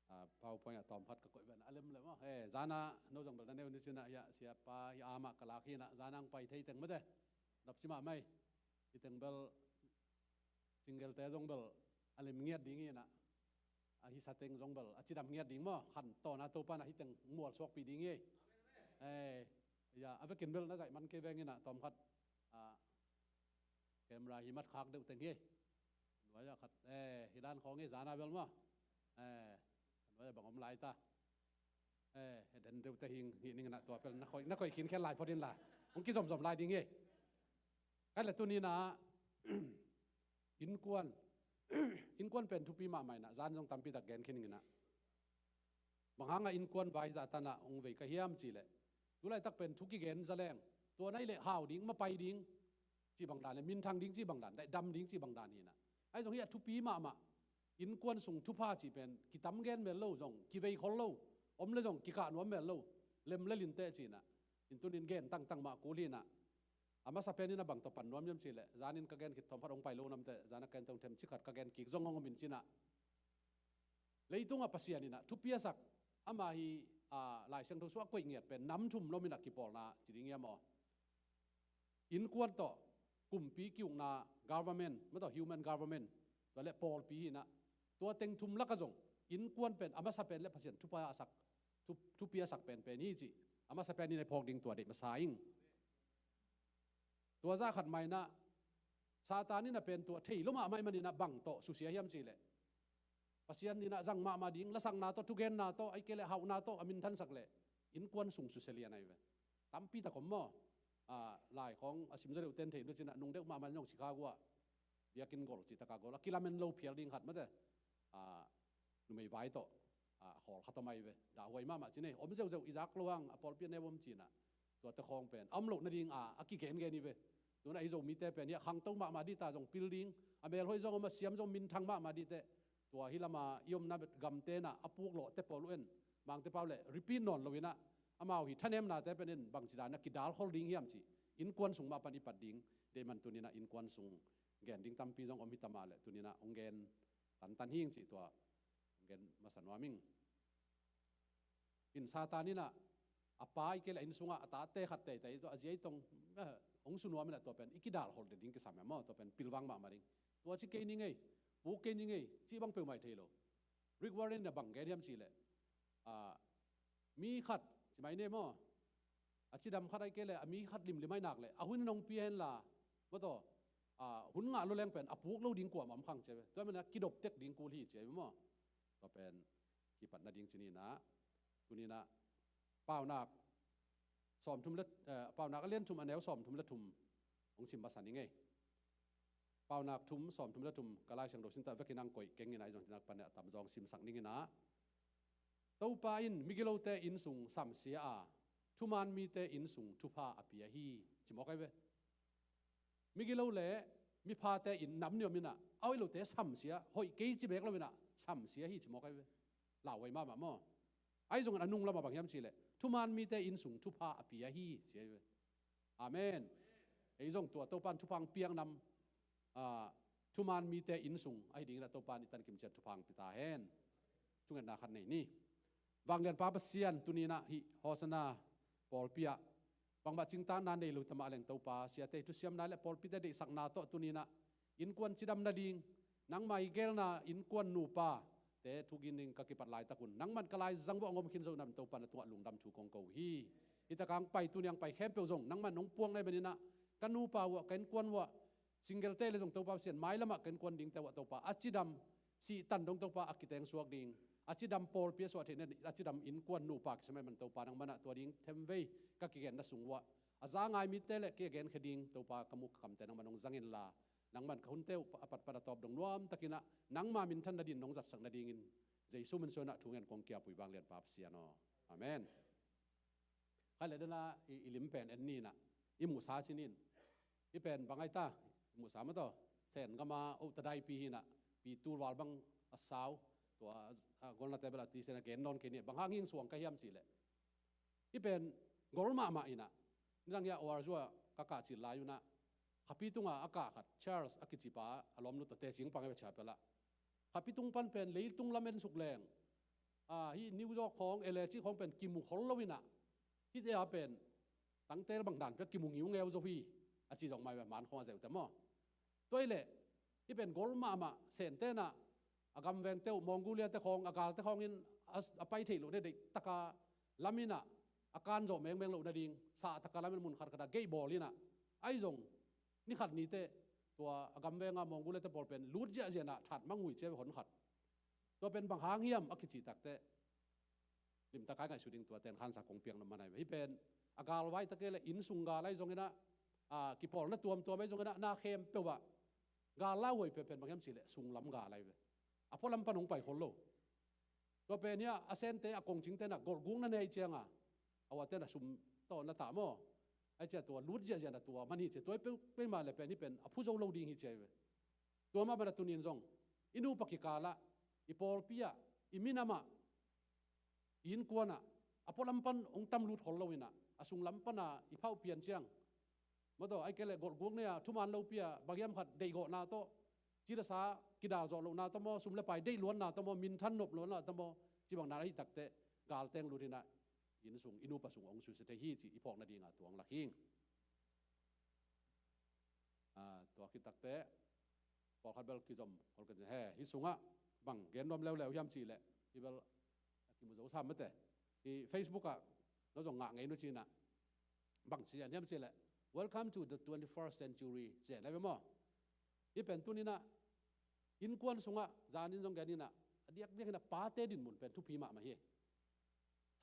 Ah, PowerPoint ah tawm khat ka koih ven a lem le maw? Eh, zana no zong bel na neu ni cinah hia, siapa hi amah ka lak hi inah zana ang pai thei teng mate. Dap ci mah mai. Hi teng bel single te zong bel a lem ngiat ding hi inah. A hisa teng zong bel a cidam ngiat ding maw? Khan tawna Topa inah hi teng mual suakpih ding hi. Eh, ya, a vekin bel na zaih man kei veng inah tawm khat, ah, camera hi mat khak deuh teng hi. Nuai ah khat, eh, hi dan khawng hi zana bel maw? Eh, nuai ah bang om lai ta. Eh, he den deuh te hing, hih ning inah tua pel na koih, na koih khin khel lai phot in la. Hong kizomzom lai ding hi. Kai le tuni inah, innkuan, innkuan pen thupi mahmah inah, zan zong tampi tak gen khin ing inah. Bang hangah innkuan vai zah tanah hong vei ka hiam cih leh, tu laitak pen thu kigen zaleng, tua nai leh hau ding, mapai ding cih bang dan le, minthang ding cih bang dan, dam ding cih bang dan hi inah. Ahi zong hi a thupi mahmah, innkuan sung thupha cih pen kitam gen mel lo zong, kivei khol lo, om le zong kikah nuam mel lo, lem le lin teh cih inah. In tunin gen tangtang mah kul hi inah. A masa pen inah bang tawh pan nuam hiam cih leh, zanin ka gen khit thawm khat hong pai lo namte, zana ken tong them cik khat ka gen kik zong hong om in cinah. Leitungah Pasian inah thupi a sak, ama hi, ah, Lai Siangtho sungah koih ngiat pen nam thum lom inah kipawlna ci ding hiam aw? Innkuan tawh kumpi ki-ukna government, mah tawh human government, tua le pawlpi hi inah. Tua teng thum lakah zong innkuan pen a masa pen le Pasian thupha a sak, thu, thupi a sak penpen hi cih a masa pen inah i phawk ding tua deih masa ing. Tua zah khat mah inah Satan inah pen tua thei lo mahmah ih man inah bang tawh susia hiam cih leh, Pasian inah zang mahmah ding, lasakna tawh, thugenna tawh, ahih kei leh hauhna tawh a minthansak leh innkuan sung susia lian ahi ve. Tampi tak om maw? Ah, lai khawng a simzaw deuh ten thei deuh cinah nung deuh mahmah in zong Chicago ah biakinn gol cih takah gol a kilamen lo phial ding khat mate. Ah, numei vai tawh, ah, khawl khat om ahi ve. Dahhuai mahmah ci nei, om zeuhzeuh i zak lo hang a pawlpi a neu om cinah. Tuate khawng pen a om loh nading a, a kigengen hi ve. Tunah hi Zomite pen hi a khangto mahmah dih ta zong pil ding, a melhoih zong om a siam zong minthang mahmah dih teh. Tua hi lama i omna gamte inah a puklawhte pawl uh en, Mangte pau le repeat nawn lo inah, amau hi thanemnate pen in bangci dan a kidalkhol ding hiam cih innkuan sung mah pan i pat ding. Deih man tuni inah innkuan sung gen ding tampi zong om hi ta mah leh tuni inah hong gen tantan hing cih tua hong gen masa nuam ing. In Satan inah a pa ih kei leh a inn sungah a tate khat teitei tua a zia ih tong, eh, hong su nuam inah tua pen i kidalkhol ding kisam e maw? Tua pen pilvang mahmah ding. Tua ci kei ni ngei, puk kei ni ngei cih bang peuhmah hi thei lo. Rick Warren inah bang gen hiam cih leh, ah, mi khat ci mai ni maw? A cidam khat ahih kei leh a mi khat limlim ahih nak leh a hun in hong pia hen la, mah tawh, ah, hun ngah lo leng pen a puk lo ding kuamah om khang ci a ve. Tua man a kidop tek ding kul hi ci a ve maw? Tua pen kipat nading ci ni inah, tuni inah Paunak sawmthum le, eh, Paunak a lian thum a neu sawmthum le thum hong sim masa ni ngei. Paunak thum sawmthum le thum ka Lai Siangtho sinte vekin ang koih keng inah, ahi zong cinak pan a tamzaw simsak ning inah. Topa in migilote inn sung samsia a, thuman mite inn sung thupha a pia hi ci mawk ahi ve. Migilo le miphate inn nam ni om inah, a hoih lote samsia, hoih kei ci bek lo inah samsia hi ci mawk ahi ve. Lauhuai mahmah maw? Ahi zongin a nung lamah bang hiam cih leh, thuman mite inn sung thupha a pia hi ci ahi ve. Amen. Ei zong tua Topan thupha piaknam, ah, thuman mite innsung ahi dingin a Topan i tankim ciat thupha pia ta hen. Thungetna khat nei ni. Vanglianpa Pasian, tuni-in ah hih Hosanna pawlpi ah bangmah cingtaanna nei lo ta mah leng Topa, siate thusiamna le pawlpite deihsakna tawh tuni-in ah innkuan cidam nading, nangmah i geelna innkuan nupate thukin ding ka kipat laitak un nangman ka laizang vuah hong om khin zo in ah Topa, na tungah lungdam thu kong ko hi. Hih tak a hong pai, tuni a hong pai khempeuh zong nangman hong puak na hih manin ah ka nupa vuah, ka innkuan vuah, single te le zong Topa Pasian, mailam ah ka innkuan dingte vuah Topa a cidam, sihtan dong Topa a kiteng suak ding, a cidam pawlpi a suah theih nading a cidam innkuan nupa kisam ahih man Topa, nangman ah tua ding themvei ka kigenna sung vuah a za ngai mite le kigen khe ding Topa, ka muk ka kamte nangman hong zang inla, nangman ka hunte uh a patpat a tawp dong nuamtakin ah nangma minthan nading nong zatsak nadingin Jesu min suang in ah thungen kong kiap uh hi, Vanglianpa Pasian aw. Amen. Khat le dena i, i lim pen en ni in ah, i muhsa ci ni in. Hih pen bang ahi ta, i muhsa mah tawh, Sen gam a oh ta daipi hi in ah, pi tulval bang a sau, tua, a, golnate bel a tisen a gen nawn kei ni, bang hang hing suang ka hiam cih leh, hih pen gol mahmah in ah, nidang hi a O R U ah ka kah cil lai un ah, khapi tunga a kah khat, Charles a kici pa, a lawmnu tawh tecing pang a ve chapel ah. Khapi tung pan pen leitung lam en suk leng, a, hih New York khawng, L A cih khawng pen kimu khol lo in ah, hihte a pen tangtel bang dan pia kimu ngiungeu zo hi, a ci zong mai ve, man khawng a zeu te maw. Tua hi leh, hih pen gol mahmah, Sente in ah a gamvengte uh, Mongolia te khawng, a galte khawng in a, a pai theih loh nading deihtak a lam in ah, a kan zawh mengmeng loh nading sahtak a lam in mun khatkhat a gate bawl in ah, ahi zong ni khat ni teh tua a gamveng a Mongolia te pawl pen lut ziahziah in ah that mangngilh ci a ve, hon khat. Tua pen bang hang hiam a kicih tak teh, limtak a i ngaihsut ding, tua ten khansa kong piak nop man ahi ve. Hih pen a galvai tak kei leh, innsung gal ahi zongin ah, a, kipawlna tuamtuam ahi zongin ah, na khempeuh ah gal lauhuai penpen bang hiam cih leh sunglam gal ahi ve. A pualam pan hong pai khol lo. Tua pen hi a, a Sente a kongcingte in ah golhgukna nei ciang a, a uaten a sum tawh na tah maw, ahi ciang tua lut ziahziah in ah tua man hi ci a, tua hi peuhmah leh pen hih pen a phu zo lo ding hi ci ahi ve. Tua mah bangin ah tuni in zong i nupa kikal ah, i pawlpi ah, i minam ah, i innkuan ah, a pualam pan hong tam lut khol lo in ah, a sunglam pan a i phauh pian ciang, maw tawh, ahih kei leh golhguk nei a, thuman lopi a, bang hiam khat deihgawhna tawh, ci le sa kidal zawh lohna tawh maw, sum le pai deih luanna tawh maw, minthan nop luanna tawh maw, ci bang dan ahih tak teh, gal teng lut in ah, innsung, i nupa sung hong susia thei hi cih i phawk nading a tua hong lak hi. A, tua khit tak teh, pawlkhat bel kizom khol kei in, he, hih sungah bang gen nuam leuleu hiam cih leh, hih bel a kimu zo sam mate. Hih Facebook ah no zong ngah ngei un ci in ah, bang ci hiam cih leh, "Welcome to the twenty-first century," ci a, na ve maw. Hih pen tuni in ah innkuan sungah, zan in zong gen in ah, a diakdiak in ah pate dinmun pen thupi mahmah hi.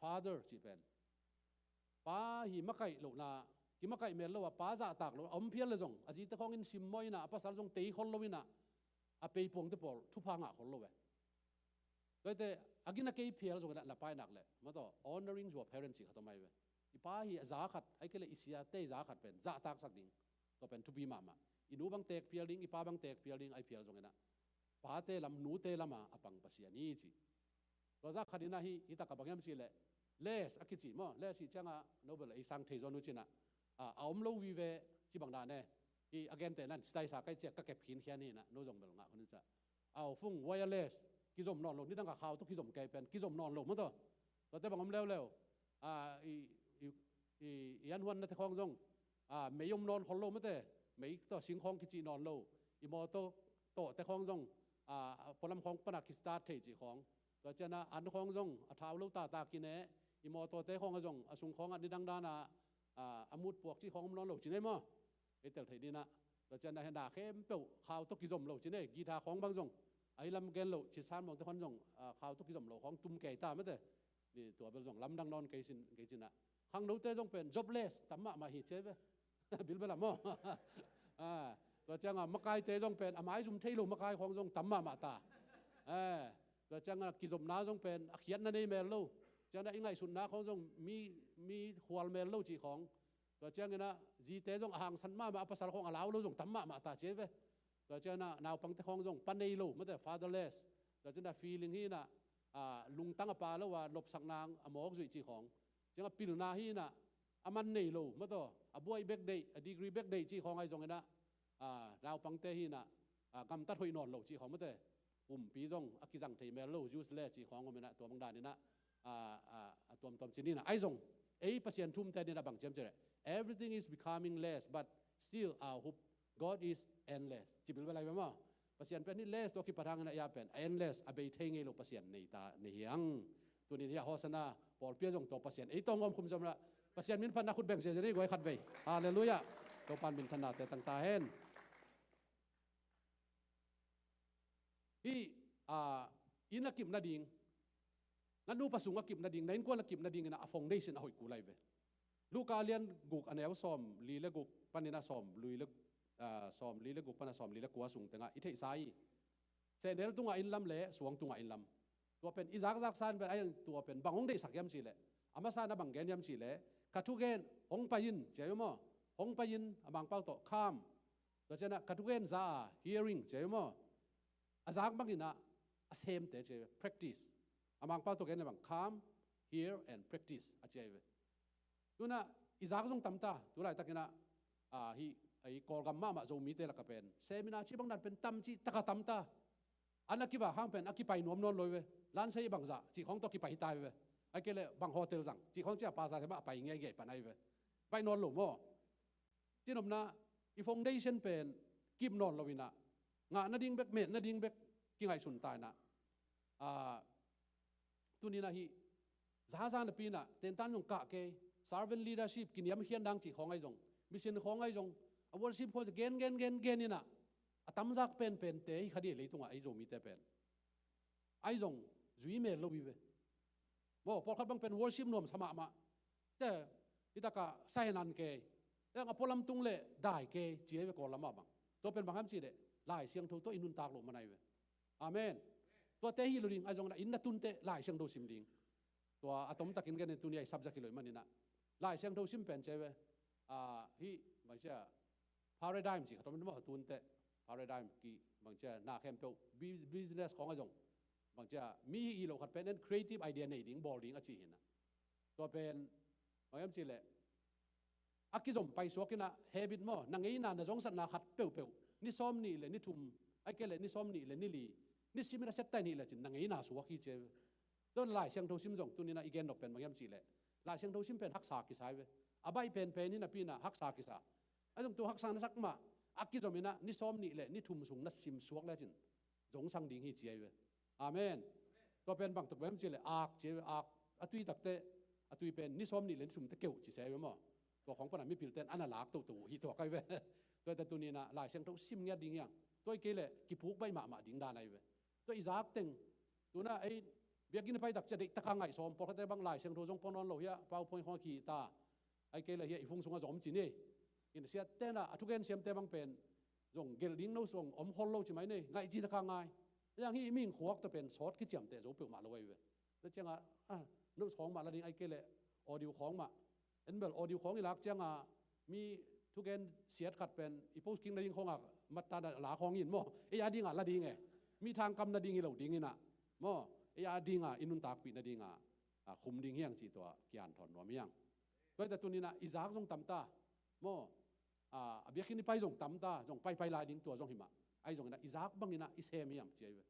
Father cih pen, pa hi makaih lohna, kimakaih mel lo a, pa zahtak lo a om phial leh zong, a zite khawng in simmawh in ah, a pasal zong tei khol lo in ah, a peipuangte pawl thupha ngah khol lo ve. Tua hi teh, a gina kei phial zongin ah, na pa i nak leh, maw tawh, honoring your parents cih khat om ahi ve. I pa hi a za khat, ahih kei leh i siate i za khat pen zahtaksak ding, tua pen thupi mahmah. I nu bang teek phial ding, i pa bang teek phial ding, ahih phial zongin ah, pate lam, nute lam a a pang Pasian hi cih. Tua zah khat in ah hih, hih tak a bang hiam cih leh, lace a kicih maw, lace cih ciang a, no bel ei sang thei zaw un ci in ah, a, a om lo vive, ci bang dan e. Hih a gente in ah style sa kei ci a, ka kep khinkhia hi in ah, no zong bel ngah khun in sa. Au fung, wireless, kizom nawn lo, nidang a khau tawh kizom kei pen, kizom nawn lo, maw tawh. Tuate bang om leuleu, a, i, i, i, i an huannate khawng zong, a, mei om nawn khol lo mate, mei tawh sing khawng kicih nawn lo, i mawtaw tawhte khawng zong, a, a pualam khawng pan a kistart thei cih khawng. Tua ciang a an khawng zong, a thau lo tata kine, i mawtawte khawng ah zong, a sung khawng ah nidang dan a, a, a mut puak cih khawng om nawn lo ci nei maw. Ei tel theih ding in ah. Tua ciang a hih na khempeuh khau tawh kizom lo ci nei, guitar khawng bang zong, a hi lam gen lo, ci san mawngte khawng zong, a, khau tawh kizom lo khawng tum kei ta mate. Ni tua bel zong lamdang nawn kei sin, kei ci in ah. Khangnote zong pen jobless tam mahmah hi ci ve. Bilbel ah maw. A, tua ciang a makaite zong pen a maizum thei lo makai khawng zong tam mahmah ta. A, tua ciang a kizopna zong pen a khiatna nei mel lo. Ciang a i ngaihsutna khawng zong mi, mi khual mel lo cih khawng. Tua ciangin ah zite zong a hangsan mahmah, a pasal khawng a lau lo zong tam mahmah ta ci ve. Tua ciangin ah naupangte khawng zong pa nei lo mate, fatherless. Tua ciangin ah feeling hi in ah, a, lungtang a pa lo a, lopsak nang a mawk zuih cih khawng. Ciang a pilna hi in ah, a man nei lo, mataw, a buai bek deih, a degree bek deih cih khawng ahi zongin ah, a, naupangte hi in ah, a, gamtat hoih nawn lo cih khawng mate, pumpi zong a kizang thei mel lo, useless cih khawng om in ah, tua bang dan in ah, a, a, a tuamtuam ci ni in ah, ahi zong, ei Pasian thumte ni in ah bang ci hiam cih leh, everything is becoming less, but still our hope, God is endless. Ci bilbel ahi ve maw. Pasian pen hi less, tua kipat hangin ah ei pen endless, a bei thei ngei lo Pasian nei ta, nei hi hang. Tuni in hi a Hosanna pawlpi ah zong tua Pasian ei tawh ngawm khum zom lah, Pasian min phatna khut beng ziazia ni guai khat vei. Halleluiah. Topa'n minthannate tang ta hen. Hih, a, inn a kip nading, na nupa sung a kip nading, na innkuan a kip nading in ah a foundation a hoih kul ahi ve. Luka a lian guk, a neu sawmli le guk panin ah sawmli le, a, sawmli le guk pan ah sawmli le kua sung tengah i theihsa hi. Sehnel tungah inn lam le suang tungah inn lam. Tua pen i zakzaksa in pen, ahi zong tua pen bang hong deihsak hiam cih leh, a masa in ah bang gen hiam cih leh, ka thugen hong pai in ci ahi ve maw. Hong pai in, a Mangpau tawh come. Tua ciang ah ka thugen za a, hearing ci ahi ve maw. A zak bangin ah a semte ci ahi ve, practice. A Mangpau tawh gen leh bang, come, hear and practice a ci ahi ve. Tu in ah i zak zong tam ta, tu laitakin ah, a, hih, a, hih Kawlgam mahmah Zomite lakah pen seminar cih bang dan pen tam cih tak a tam ta. A na kivak hang pen a kipai nuam nawn lo hi ve. Lansei bangzah cih khawng tawh kipai hi ta hi ve. Ahih kei leh bang hotel zang cih khawng ciang pastorte mah a pai ngeingei pan ahi ve. Pai nawn lo maw. Cinopna, i foundation pen kip nawn lo in ah, ngah nading bek, met nading bek kingaihsun ta in ah, a, tuni in ah hih zaza napi in ah tentan zong kah kei, servant leadership, kiniamkhiat nang cih khawng ahi zong, mission khawng ahi zong, a worship khawng gen, gen, gen, gen in ah, a tamzak penpente hi kha ding leitungah ei Zomite pen. Ahi zong zui mel lo hi ve. Maw, pawlkhat bang pen worship nuamsa mahmah. Te, hi takah sahenan kei, a pualam tung leh dai kei ci ahi ve Kawl lamah bang. Tua pen bang hiam cih leh, Lai Siangtho tawh i nuntak loh man ahi ve. Amen. Tuate hi lo ding, ahi zong in ah inn na tun teh Lai Siangtho sim ding. Tua a tomtakin gen in, tuni a i subject hi lo ahih manin ah, Lai Siangtho sim pen ci ahi ve. A, hih bang ci a, paradigm ci khat om in maw, tun teh paradigm ki bang ci a, na khempeuh bus-, business khawng ahi zong, bang ci a, mi hi lo khat pen en creative idea nei ding, bawl ding a ci hi in ah. Tua pen bang hiam cih leh, a kizom paisuak in ah, habit maw, na ngeina, na zongsatna khat peuhpeuh, ni sawmnih leh ni thum, ahih kei leh ni sawmnih leh ni li, nisim in a set ta in hih lecin na ngeina suak hi ci ahi ve. Tua Lai Siangtho sim zong tuni in ah i gen nop pen bang hiam cih leh, Lai Siangtho sim pen haksa kisa hi ve. A baih penpen hi napi in ah haksa kisa. Ahi zong tua haksa na sak mah, a kizom in ah ni sawmnih leh ni thum sung na sim suak lecin zongsang ding hi ci ahi ve. Amen. Tua pen bang tuk bang hiam cih leh, ak ci ahi ve, ak. A tui tak teh, a tui pen ni sawmnih leh ni thum teh keuh ci se ahi ve maw. Tua khawng pan ah mipilte in a na lak toto uh hi tuak ahi ve. Tua hi teh tuni in ah Lai Siangtho sim ngiat ding hi hang. Tua ahih kei leh kipuk baih mahmah ding dan ahi ve. Tua i zak teng, tu in ah ei biakinn a pai tak ciang deih tak a ngaihsawm, pawlkhatte bang Lai Siangtho zong pua nawn lo hi a, PowerPoint khawng a kihih ta. Ahih kei leh hi a, i fung sungah zong om ci ni. In siatte in ah, a thugen siamte bang pen zong gelh ding notes zong om khol lo ci mai ni, ngaih ci tak a ngai. Ahi zong hih i mihing khuak tawh pen sawt kiciamteh zo peuhmah lo ahi ve. Tua ciang ah, a, notes khawng mah la ding, ahih kei leh audio khawng mah. En bel audio khawng i lak ciang ah, mi thugen siat khat pen i post kik nading khawng ah mat ta in a la khawng in maw, ei a ding ah la ding e. Mi thangkam nading hi lo ding in ah maw, ei a ding ah i nuntakpih nading ah, a, khum ding hi hang cih tua kihanthawn nuam hi hang. Tua hi teh tuni in ah i zak zong tam ta maw, a, a biakinn i pai zong tam ta, zong paipai lai ding, tua zong hi mah. Ahi zongin ah i zak bangin ah i sem hi hang ci ahi ve.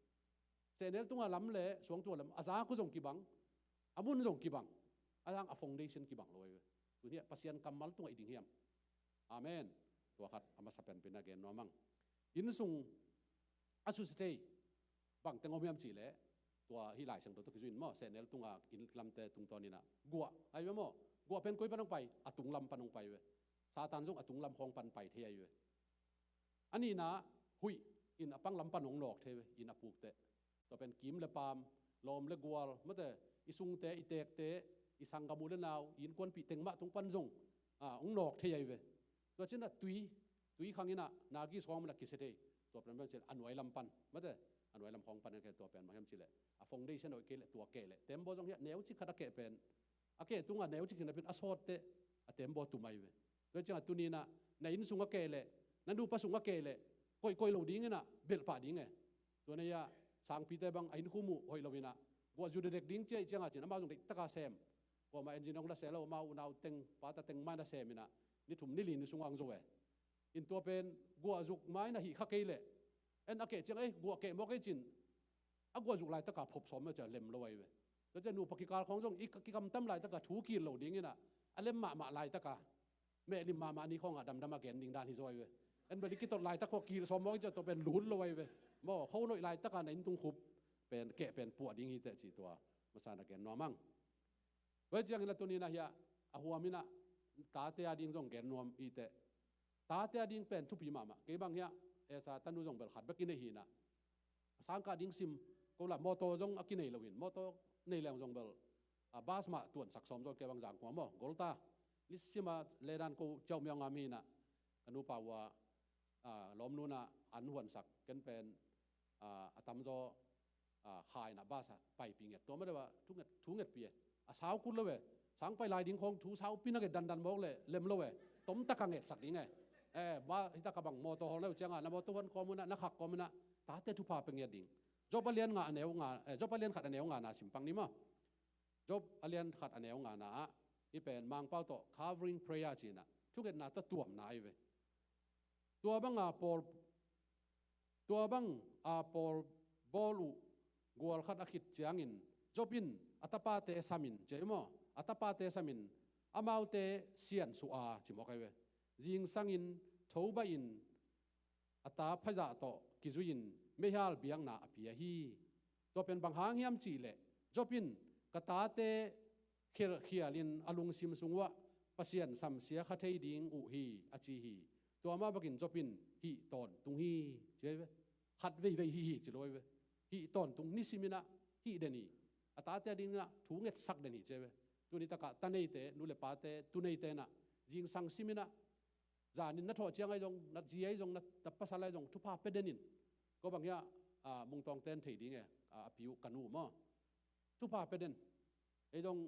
Sehnel tunga lam leh suang tunga lam, a zak uh zong kibang, a mun zong kibang, ahi zong a foundation kibang lo ahi ve. Tuni ah Pasian kammal tungah i ding hiam? Amen. Tua khat a masa penpen a gen nuam hang. Inn sung a susia thei bang teng om hiam cih leh, tua hih Lai Siangtho tawh kizui in maw, sehnel tunga inn lamte tungtawn in ah guah ahi ve maw. Guah pen koi pan hong pai? A tunglam pan hong pai ve. Satan zong a tunglam khawng pan pai thei ahi ve. A nihna, huih in a panglam pan hong nawk thei ve, inn a puk teh. Tua pen kim le paam, lawm le gual, mate, i sungte, i teekte, i sanggam u le nau, i innkuanpih teng mah tung pan zong, a, hong nawk thei ahi ve. Tua ci in ah tui, tui khang in ah, nagis khawng mah in a kisia thei. Tua pen pen sil a nuai lam pan, mate, a nuai lam khawng pan a kisia, tua pen bang hiam cih leh, a foundation hoih kei leh, tua keh leh, tembaw zong hi a, neucik khat a keh pen, a keh tungah neucik hi napi in a sawt teh, a tembaw tum ahi ve. Tua ciang ah tuni in ah, na inn sung a keh leh, na nupa sung a keh leh, koihkoih lo ding in ah, belh pah ding e. Tua hi a, sangpite bang a innkhum uh hoih lo in ah, guah zu dekdek ding ci ahih ciang ah ci in, amau zong deih tak a sem. Kuamah engine hong la se lo, amau unau teng, pata teng mah na sem in ah, ni thum ni li ni sungah hong zo e. In tua pen guahzuk mah in ah hih kha kei leh, en a keh ciang, ei, guah keh mawk ei cin, a guahzuk laitakah phop sawm mah ciah lem lo ahi ve. Tua ciah nupa kikal khawng zong i kikamtam laitakah thu kil lo ding in ah, a lem mahmah laitakah mehlim mahmah ni khawngah damdam a gen ding dan hi zaw ahi ve. En bel i kitot laitak khawng kil sawm mawk i ciah tua pen lut lo ahi ve. Maw, kho noih laitakah na inn tung khup pen keh pen puah ding hi teh cih tua masa na gen nuam ang. Tua hi ciangin a tuni in ah hiah a huam in ah tate a ding zong gen nuam hi teh. Tate a ding pen thupi mahmah. Kei bang hiah esa tanu zong bel khat bek i nei hi in ah, a sangkah ding sim ko la, mawtaw zong a kinei lo in, mawtaw nei leng zong bel, a, bus mah tuansak sawm zaw kei bang zang kua maw, gol ta. Ni sima ledan ko ciau miau ngam hi in ah, ka nupa uh a, a, lawmnu in ah an huansak, ken pen, a, a tamzaw, a, kha in ah bus ah paipih ngiat. Tua mah deuh ah thu ngiat, thu ngiatpih e. A sau kul lo e. Sang pai lai ding khawng thu saupi na nget dandan mawk leh lem lo e. Tomtak a ngetsak ding e. Eh, mah hi tak a bang mawtaw hawl na uh ciangah, na mawtaw huan kawm un ah, na khak kawm un ah, tate thupha pia ngiat ding. Job a lian nga a neu nga, eh, Job a lian khat a neu nga na sim pang ni maw. Job a lian khat a neu nga na ah, hih pen Mangpau tawh covering prayer ci in ah, thungetna tawh tuamna ahi ve. Tua banga pawl, tua bang a pawl bawl uh gual khat a khit ciangin, Job in a tapate samin, ci hi maw, a tapate samin, amaute siansuah a, ci mawk ahi ve. Zingsangin, thobaih in, a ta phazah tawh kizui-in meihal biakna a pia hi. Tua pen bang hang hiam cihleh, Job in, ka tate khial, khialin a lungsim sung uah Pasian samsia kha thei ding uh hi, a ci hi. Tua mah bakin Job in hih tawntung hi, ci ahi ve. Khat veivei hi hi, ci lo ahi ve. Hih tawntung, ni simin ah hih den hi. A tate a dingin ah thu ngetsak den hi, ci ahi ve. Tuni takah ta neite, nu le pate, tu neite in ah zingsang simin ah, zanin na thawh ciang ahi zong, na zi ahi zong, na, na pasal ahi zong, thupha pia den in. Ko bang hiah, a, Mungtawngte in thei ding e, a, a pi uh ka nu maw. Thupha pia den. Ei zong,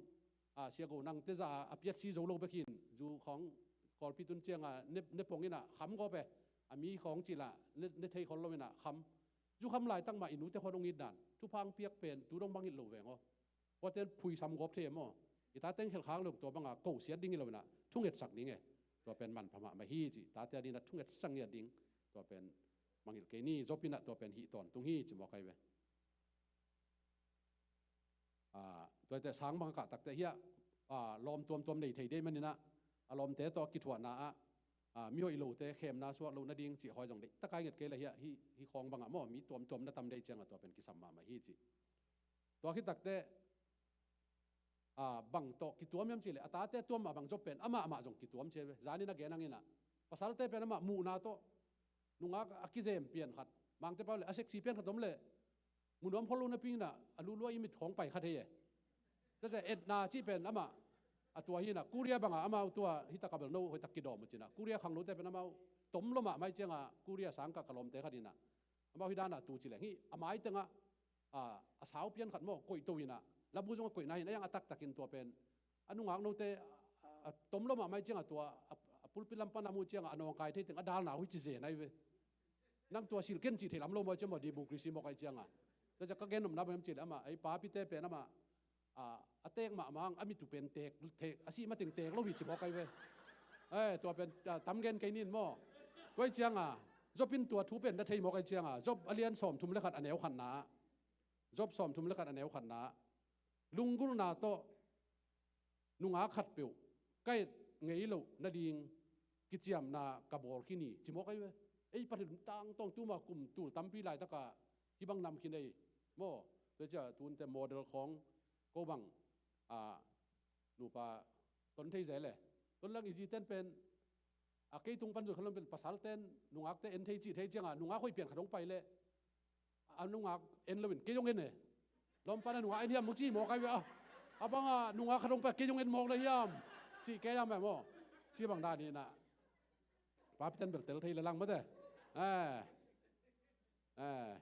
a, Sia Go nangte zah a piatsi zo lo bek hi in, zu khawng Kawlpi tun ciangah ne, ne pong in ah kham gawp e. A mi khawng cih lah ne, ne thei khol lo in ah kham. Zu kham laitak mah i nute khawng hong it dan. Thupha hong piak pen tu dong bang it lo veng aw. Kuate in phuisam gawp thei e maw. I tate in khelh khak lo, tua banga kosiat ding hi lo in ah, thungetsak ding e. Tua pen manpha mahmah hi ci, tate a dingin ah thungetsak ngiat ding. Tua pen mangngilh kei ni, Job in ah tua pen hih tawntung hi, ci mawk ahi ve. A, tuate sang bang a kah takte hiah, a, lawm tuamtuam nei thei dei manin ah, a lawmte tawh a kithuahna ah, a, mihoih lote khemna suak loh nading cih hawi zong deih taka i nget kei leh hiah, hih, hih khawng bangah maw, mi tuamtuam na tam dei ciangah tua pen kisam mahmah hi ci. Tua khit takte, a, bang tawh kituam hiam cihleh, a tate tuam mah bang Job pen amah mah zong kituam ci ahi ve. Zanin a gen hangin ah, pasalte pen amah muhna tawh nungak a kizem pian khat, Mangte pau leh a sexy pian khat om leh, mu nuam khol lo napi in ah, a lulua i mit khawng pai kha thei e. Tua ciah etna cih pen amah, a tua hi in ah, Korea bangah amau tua hi tak a bel no hoih tak kidawm uh ci in ah, Korea khangnote pen amau tom lua mahmah ciangah, Korea sangkah ka lawmte khat in ah, amau hih dan ah tu ci leng hih, a mai tengah, a, a sau pian khat maw, koihto in ah, labu zong a koihna hi in ah, a iang a taktakin tua pen, a nungak note, a, a tom lua mahmah ciangah tua, a, a pulpit lam pan a mu ciangah, a nawngkai thei teng a dalna uh hi ci zen ahi ve. Nang tua silh ken cih thei lam lo maw, ciah maw, democracy mawk ahi ciangah. Tua ciah ka gen nopna bang hiam cihleh amah, ei papite pen amah, a, a teek mahmah ang, a mit uh pen teek, teek, a sih mateng teek lo hi ci mawk ahi ve. Eh, tua pen, a, tam gen kei ning maw. Tua ahi ciangah, Job in tua thu pen na thei mawk ahi ciangah, Job a lian sawmthum le khat a neu khatna ah. Job sawmthum le khat a neu khatna ah. Lunggulhna tawh nungak khatpeuh ka et ngei loh nading kiciamna ka bawl khin hi, ci mawk ahi ve. Ei Pathian tangtawng tuma kum tul tampi laitakah hih bang nam khin ei maw. Tua ciah tunte model khawng ko bang, a, nupa ton thei zel e. Ton lang i ziten pen, a, kei tung pan zut khan lo pen pasalten nungakte en thei cih thei ciangah nungak hoih pian khat hong pai leh, a nungak en loin kei hong en e. Lawmpa na nungak en hiam, hong ci mawk ahi ve a. A bangah nungak khat hong pai, kei hong en mawk na hiam, cih kei hiam e maw. Ci bang dan hi in ah, papiten bel tel thei le lang mate. Eh. Eh.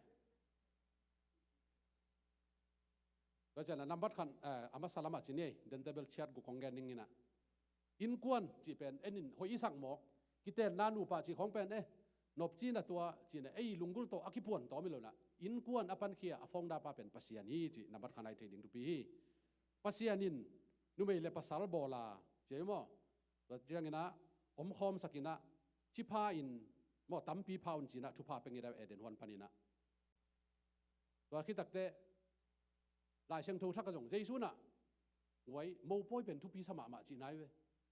Tua ciangah nambat khat, eh, a masa lamah ci ni ei, dente bel chiat guk kong gen ning in ah. Innkuan cih pen en in hoih i sak mawk, kitenna nupa cih khawng pen, eh, nopci na tua cih na, ei lunggulh tawh a kipuan tawm hi lo in ah, innkuan a pankhia a founder pa pen Pasian hi cih nambat khat a i thei ding thupi hi. Pasian in numei le pasal bawl a, ci a hi maw? Tua ciangin ah omkhawmsak in ah, ci pha in maw, tampi pha un ci in ah thupha pia ngit a, Eden huan panin ah. Tua khit takteh Lai Siangtho thak ah zong Jesu in ah, huai mopawi pen thupi sa mahmah cihna hi ve.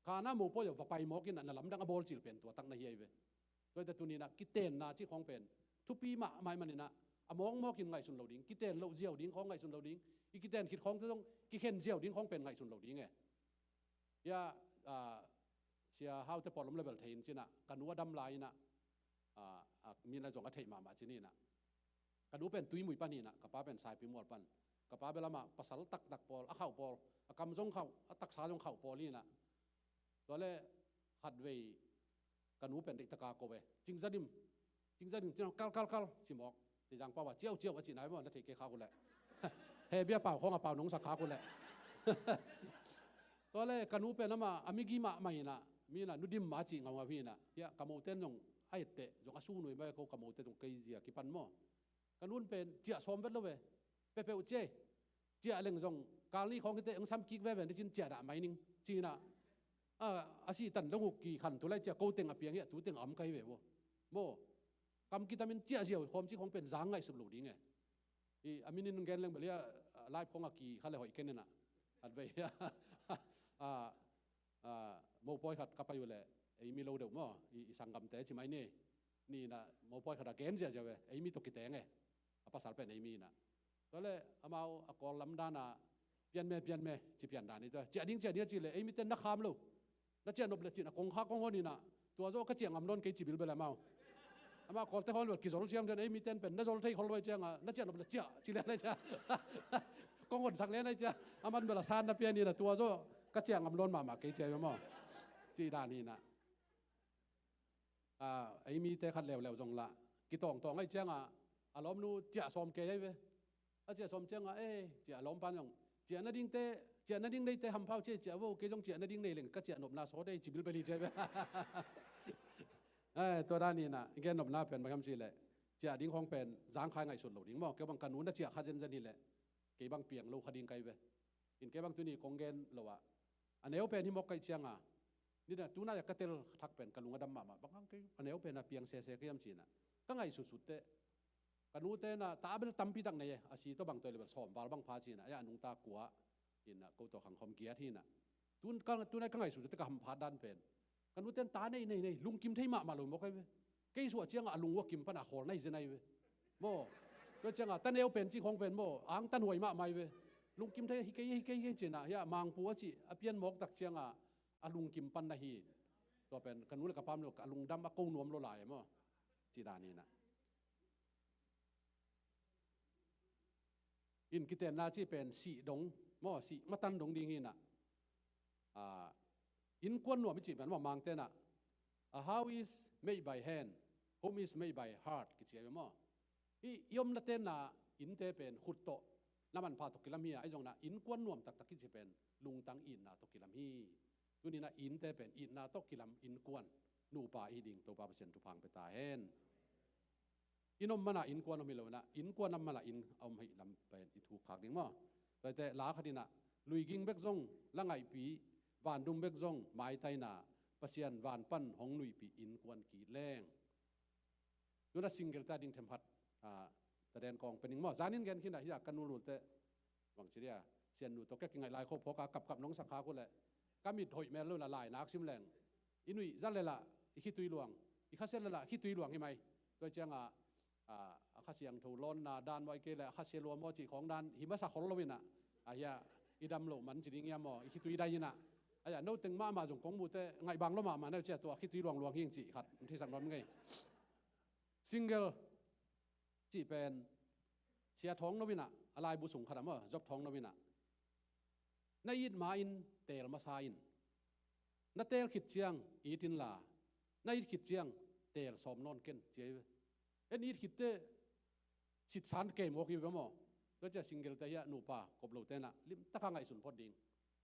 Kana mopawi ah va pai mawk in ah na lamdang a bawl cil pen tua tak na hi a hi ve. Tua hi teh tuni in ah kitenna cih khawng pen thupi mahmah ahih manin ah, a mawkmawk in ngaihsun lo ding, kiten loh ziau ding khawng ngaihsun lo ding, i kiten khit khawngte zong kikhen ziau ding khawng pen ngaihsun lo ding e. Hia, ah, Sia Haute pawlom le bel thei in ci in ah, ka nu a dam lai in ah, ah, ah, mi in ah zong a theih mahmah ci ni in ah, ka nu pen Tuimui pan hi in ah, ka pa pen Saipimual pan. Ka pa bel amah pasal taktak pawl, a khauh pawl, a kam zong khauh, a taksa zong khauh pawl hi in ah. Tua leh khatvei ka nu pen deihtak a ko ve. Cingzadim, cingzadim, cingzadim, kal, kal, kal, ci mawk. Ci zang pau a, ciau, ciau, a cihna hi maw, na theih kei khak uh leh. He bia pau khawng a pau nong sak khak uh leh. Tua leh ka nu pen amah a migi mahmah hi in ah, mi in ah nu Dim a cih ngaungau hi in ah. Hia, ka moten zong a etteh zong a su nui mah ko, ka mote zong kei zia kipan maw. Ka nu in pen ciah sawm vet lo ve. Peuhpeuh ciah e. Ciah leng zong kal nih khawng hi teh hong sam kik veve ni ci in, ciah dah mai ning ci in ah. A, a sih tan dong uh kikhan tu lai, ciah ko teng a piang hi a, tu teng a om ka hi ve vo. Maw, kam kitam in ciah ziau khawm cih khawng pen zang ngaihsut lo ding e. I, a min in gen leng bel hia, live khawng a kikha le hoih ken in ah. Khatvei, a, a, mopawi khat ka pai uh leh, ei mi lo deuh maw, i, i sanggamte ci mai ni. Ni in ah mopawi khat a gen ziahziah ve, ei mi tawh kiteng e. A pasal pen ei mi in ah. Tua leh amau a Kawl lam dan a, pian me, pian me, ci pian dan hi tua. Ciah ding, ciah ding a cih leh, ei miten na kham lo. Na ciah nop leh ci in ah kongkhak kong hon in ah, tua zaw ka ciah ngam nawn kei ci bilbel amau. Amau Kawlte khawng bel kizol ciang ciang, ei miten pen na zol thei khol lo ahih ciangin, na ciah nop leh ciah ci lian ahih ciang, kong honsak lian ahih ciang, aman bel a san na pia ni in ah, tua zaw ka ciah ngam nawn mahmah kei ci a hi maw. Cih dan hi in ah. A, ei mite khat leuleu zong lah kitawngtawng ahih ciangin, a lawmnu ciah sawm kei ahi ve. A ciah sawm ciangin, eh, ciah a lawmpa in zong, ciah nadingte, ciah nading neite hampha uh ci e, ciah vo, kei zong ciah nading nei leng ka ciah nopna sawt ei ci bilbel hi ci ahi ve. Eh, tua dan hi in ah, i gen nopna pen bang hiam cih leh, ciah ding khawng pen zangkhai ngaihsut lo ding maw, kei bang ka nu na ciah kha zenzen hi leh, kei bang piang lo kha ding ka hi ve. In kei bang tuni kong gen lo ah, a neu pen hi mawk ka hih ciangin, ni in ah tunai a ka tel thak pen ka lung a dam mahmah, bang hang kei a neu pen a piang sese ka hiam ci in ah, ka ngaihsutsut teh, ka nute in ah ta bel tampi tak nei e, a si tawh bang tawh leh bel sawm val bang pha ci in ah, a nungta kua in ah, ko tawh khang khawm giat hi in ah. Tun ka, tunai ka ngaihsut teh ka hamphat dan pen, ka nute in ta nei, nei, nei, lungkim thei mahmah lo mawk ahi ve. Kei suah ciangin a lung uh a kim pan a khawl na hi zen ahi ve. Maw, tua ciangin ta neu pen cih khawng pen maw, angtanhuai mahmah ahi ve. Lungkim thei, hi kei, hi kei, hi kei ci in ah, hia, Mangpu a cih a pian mawk tak ciangin a lungkim pan na hi. Tua pen ka nu le ka pa in lo, ka lungdam a ko nuam lo lai maw, cih dan hi in ah. In kitenna cih pen sih dong maw, sih matan dong ding hi in ah. A, innkuan nuam i cih pen maw, Mangte in ah, a house is made by hand, home is made by heart, kici ahi ve maw. I, i omna tenna innte pen khut tawh na manpha tawh kilam hi a, ahi zongin ah innkuan nuam taktak kici pen lungtang itna tawh kilam hi. Tuni in ah innte pen itna tawh kilam innkuan, nupa i hi ding Topa Pasian thupha hong pia ta hen. Inn om man a innkuan om hi lo in ah, innkuan om man a inn a om ahih lam pen i thuk khak ding maw. Tua hi teh la khat in ah, luiging bek zong la ngaihpih, vandum bek zong maitaina, Pasian van pan hong nuihpih innkuan ki leng. Tu in ah single te a ding themkhat, a, taden kong pia ning maw. Zanin gen khin ah, hia, ka nu lul teh, bangci dia, Siannu tawh ka kingaih lai khop phawk a kapkap nong sak khak uh leh, ka mit hoih mel lo in ah lai nak sim leng, i nuih za leh lah i khitui luang, i khasia leh lah khitui luang hi mai. Tua ciangin, a, a Kha Siangtho lawnna dan maw, ahih kei leh a khasia lua maw cih khawng dan hi masa khol lo in ah, a, hia, i dam loh man ci ding hiam maw, i khitui dai in ah. A, hia, no teng mahmah zong kong mu teh ngaih bang lo mahmah na uh ci a, tua khitui luangluang hi ing cih khat theisak nawn ngei. Single cih pen Sia Thawng No in ah, a laibu sung khat ah maw, Job Thawng No in ah, na it ma-in teel masa in, na teel khit ciang it inla, na it khit ciang teel sawm nawn ken, ci ahi ve. En it khit teh sitsan kei mawk hi ve maw. Tua ciang single te, hia, nupa kop lote in ah limtakin ngaihsun phot ding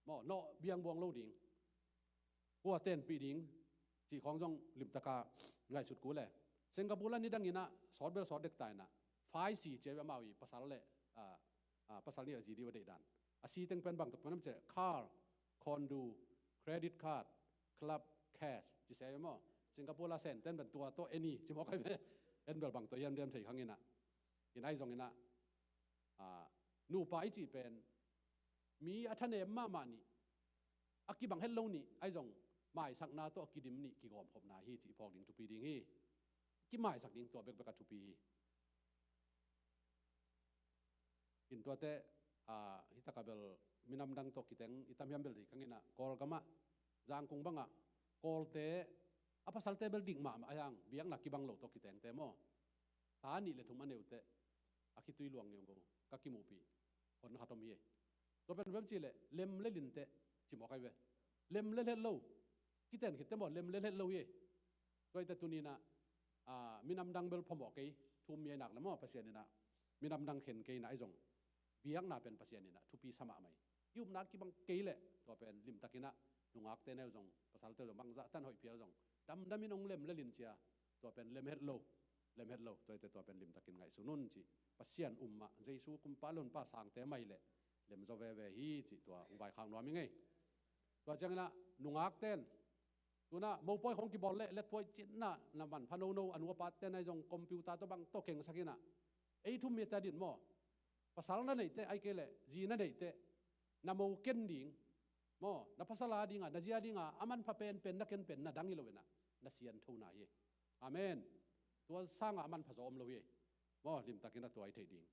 maw, nawh biangbuang lo ding, kua tenpih ding cih khawng zong limtakin ngaihsut kul e. Singapore ah nidang in ah sawt bel sawt dek ta in ah, fai si ci ahi ve, amau i pasal le, a, a, pasal nih a zi ding uh a deih dan. A si teng pen bang tawh kipan hiam cih leh, car, condo, credit card, club, cash, ci se maw. Singapore la Sen ten pen tua tawh en hi, ci mawk ai ve. En bel bang tawh hiam diam thei khang inah. In ai zong inah, ah, nupa i cih pen mi a thanem mahmah nih, a kibang het lo nih, ai zong maisakna tawh a kidim nih kigawmkhopna hi cih phawk ding thupi ding hi. Kimaisak ding tua bekbek a thupi hi. In tuate, ah, hi taka bel minam dang tawh kiteng i tam hiam bel thei khang inah, Kawlgamah, Zangkung bangah, Kawlte, a pasalte bel dik mahmah a hiang, biakna kibang lo tawh kitengte maw. Ta nih le thum a neute, a khitui luang ngeungeu, ka kimuhpih hon khat om hi. Tua pen bem cih leh, lem le linte, ci mawk ai ve. Lem le het lo, kiten khitte maw, lem le het lo hi. Tua ite tuni inah, ah, minam dang bel phamawh kei, thu um mi ai nak le maw, Pasian inah minam dang khen kei inah ai zong, biakna pen Pasian inah thupi sa mahmah hi. I upna kibang kei leh tua pen limtak inah, nungakte neu zong, pasalte zong, bangzah tan hoih phial zong, damdam in hong lem le lin cia, tua pen lem het lo, lem het lo, tua ite tua pen limtakin ngaihsun un cih Pasian um mah, Jesu kumpa lonpa sangte mah hi leh lem zaw veve hi cih tua hong vaikhak nuam hi ngei. Tua ciang inah nungakten, tu inah mopawi khawng kibawl leh letpuai citna na manpha nono, a nu a paten ai zong computer tawh bang tawh kengsak inah, ei thu um mite a din maw, pasal na neihte, ai kei leh zi na neihte, na mo ken ding maw, na pasal a dinga, na zi a dinga a manpha penpen na ken pen na dang hi lo inah, na sianthona hi. Amen. Tua sangah a manpha zaw om lo hi. Maw, limtak inah tua i theih ding.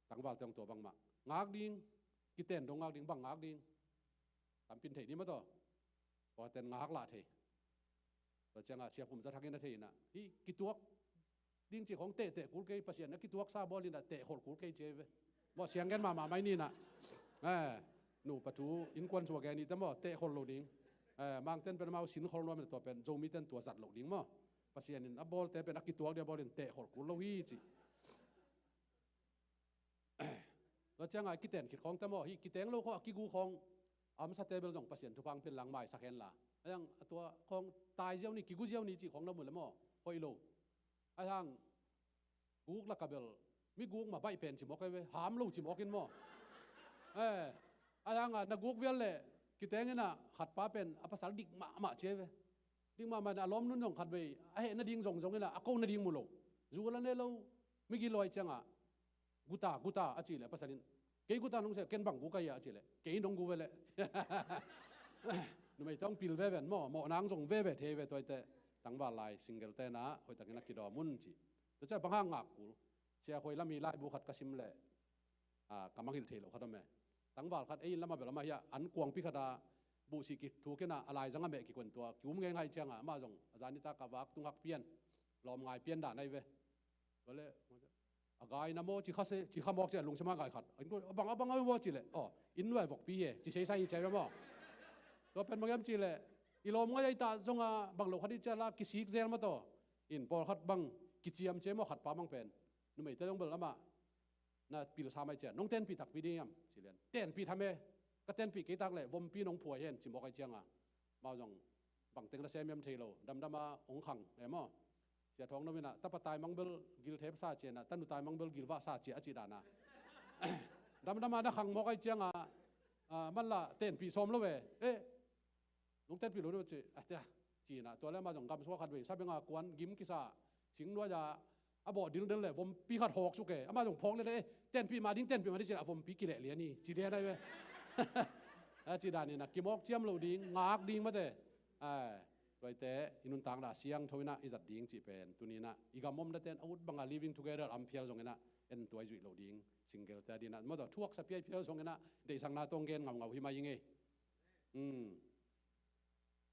Tangvalte hong tua bangmah ngak ding, kiten dong ngak ding, bang ngak ding. Tampin theih ni maw taw. Tua ten ngak lah thei. Tua ciangah Sia Phum Za Thang in a thei inah, hih kituak ding cih khawng tehteh kul kei, Pasian a kituaksa bawl inah tehkholh kul kei ci ei ve. Maw, siang gen mahmah mai ni inah. Eh, nupa thu innkuan sua gen ihte maw, tehkholh lo ding. Eh, Mangten pen amau sinkholh nuam inah, tua pen Zomiten tua zat loh ding maw. Pasian in a bawlte pen a kituak dia bawl in tehkholh kul lo hi cih. Tua ciangah kiten khit khawngte maw, hih kiteng lo khawng, a kigu khawng, a omsate bel zong Pasian thupha hong pia inla, maisak hen la. A hiang a tua khawng tai ziau ni, kigu ziau ni cih khawng na mu le maw, hoih lo. A hiang guk laka bel, mi guk mah baih pen ci mawk ei ve, ham lo ci mawk in maw. Eh, a hiangah na guk vial leh, kiteng inah khatpa pen a pasal dik mahmah ci ei ve. Dik mahmah inah a lawmnun zong khatvei a heh nading zongzong inah a ko nading mu lo. Zu la ne lo, mi gilo ai ciangah, "Guta, guta," a cih leh pasal in, "Kei guta nong sia, ken bang gu ka hia?" a cih leh, "Kei nong gu ve leh." Numei tawh hong pil veve in maw, mawh nang zong veve thei ve, tua ite tangval lai single te inah hoihtakin a kidawm un ci. Tua ciah bang hang ngak kul. Sia Khuai Lam hi laibu khat ka sim leh, ah, ka mangngilh thei lo khat om e. Tangval khat ei inn lamah bel amah hiah an kuangpi khat a buhsih kithuk inah a laizang a meh kikuan tua kium ngeingai ciangah amah zong a zan nitak a vak tung hak pian, lawm ngai pian dan ahi ve. Tua leh, "A gai na maw?" ci kha se, ci kha mawk ciah lungsim a ngai khat. "A bang, a bang a maw?" ci leh, "Aw, inn nuai vokpi hi e," ci seisai hi ciah ve maw. Tua pen bang hiam cih leh, i lawm ngai ahi ta zongah bang lo khat hi ciah la kisik zel maw taw. In pawlkhat bang kiciam cia maw, khatpa bang pen. Numeite zong bel amah na pilsa mai ciah, "Nong tenpih takpi ding hiam?" ci lian. "Tenpih tham e, ka tenpih kei tak leh vompi nong phuai hen," ci mawk ahi ciangah amau zong bangteng na sem hiam thei lo, damdam a hong khang e maw. Sia Thawng No inah, "Tapa taimang bel gil thepsa ciah inah, tanu taimang bel gil vahsa ciah," a cih dan a. Damdam a na khang mawk ahi ciangah, ah, man lah tenpih sawm lo e. "Eh, nong tenpih lo ni maw?" ci, "A tia," ci inah, tua leh amah zong gamsua khatvei sabeng a kuan gim kisa, sing nuai a a bawh dildel leh vompi khat hawk suk e. Amah zong phawk leh leh, "Eh, tenpih mah ding, tenpih mah ding," ci leh, "A vompi kileh lian hi," ci lian ahi ve. A cih dan inah kimawk ciam loh ding, ngak ding mate. Ai, tua ite i nuntakna siangtho inah i zat ding cih pen tuni inah i gam omna ten a ut banga living together a om phial zong inah en tua i zuih loh ding, single te a dinah maw taw, thuaksa piai phial zong inah deihsakna tawh hong gen ngaungau hi mai hi ngei. Hmm.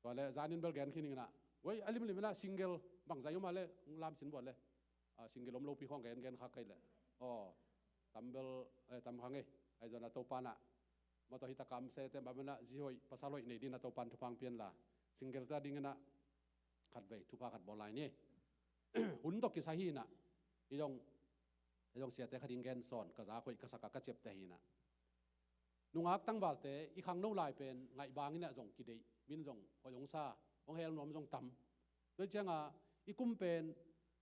Tua leh zanin bel gen khin ing inah, wei, a limlim inah single bangzah om a leh hong lam sin buat leh. Ah, single om lopi khawng gen gen kha kei leh. Aw, tam bel, eh, tam kha ngei. Ahi zongin a Topa inah, maw taw, hi taka a om sese bang inah zi hoih pasal hoih nei dingin a Topa in thupha hong pia inla, single te a ding inah khatvei thupha khat bawl lai ni. Hun tawh kisai hi inah, i zong, i zong siate khat in gen sawn, ka zak hoih ka sak a ka ciapteh hi inah. Nungak tangvalte i khangno lai pen ngaih bang inah zong kideih, min zong hoih hong sa, hong hel nuam zong tam. Tua hi ciangah i kum pen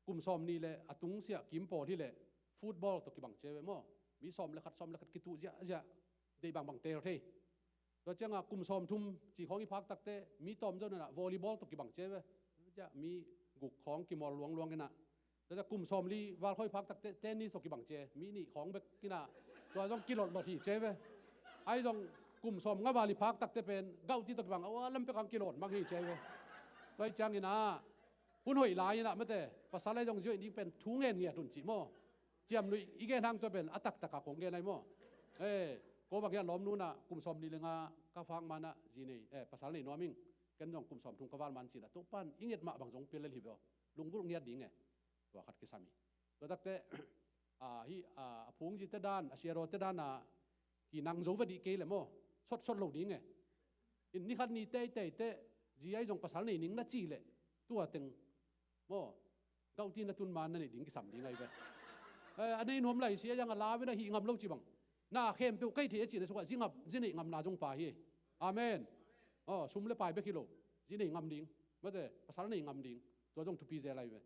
kum sawmnih leh a tung siah kim pawl hi leh football tawh kibang cia ve maw. Mi sawm le khat, sawm le khat kituh ziahziah. deih bangbang teel thei. Tua ciangah kum sawmthum cih khawng i phak takteh mi tawm zo inah volleyball tawh kibang cia ve. Mi guk khawng kimawl luangluang inah. Tua ciah kum sawmli val khawng i phak takteh tennis tawh kibang cia, mi nih khawng bek inah. Tua zong kilawtlawt hi cia ve. Ahi zong kum sawmnga val i phak takteh pen gauhti tawh kibang a, ua lam pek ang kilawt mang hi cia ve. Tua hi ciang inah hun hoih lai inah mate, pasal ahi zong zi hoih ding pen thu ngen ngiat un cih maw. Ciamnuih i gen hang tua pen a taktak a kong gen ahi maw. Eh, ko bang hiah lawmnu inah kum sawmnih le nga ka phak manah zi nei, eh, pasal nei nuam ing. Ken zong kum sawmthum ka val man cinah Topa'n i nget mah bang zong pia lel hi ve aw. Lunggulh ngiat ding e. Tua khat kisam hi. Tua takteh, ah, hih, ah, a phungzite dan, a siarawte dan ah kinang zo va dih kei le maw, sotsot lo ding e. In ni khat ni teitei teh zi ahi zong pasal nei ning na cih leh tua teng maw, gauhti na tun ma na neih ding kisam ding ahi ve. Eh, a nei nuam lai si a, zang a la ve na hih ngam lo ci bang. Na khempeuh kei thei a cih na sungah zi ngam, zi neih ngamna zong pha hi. Amen. Aw, sum le pai bek hi lo. Zi neih ngam ding. Mate, pasal neih ngam ding. Tua zong thupi zel ahi ve.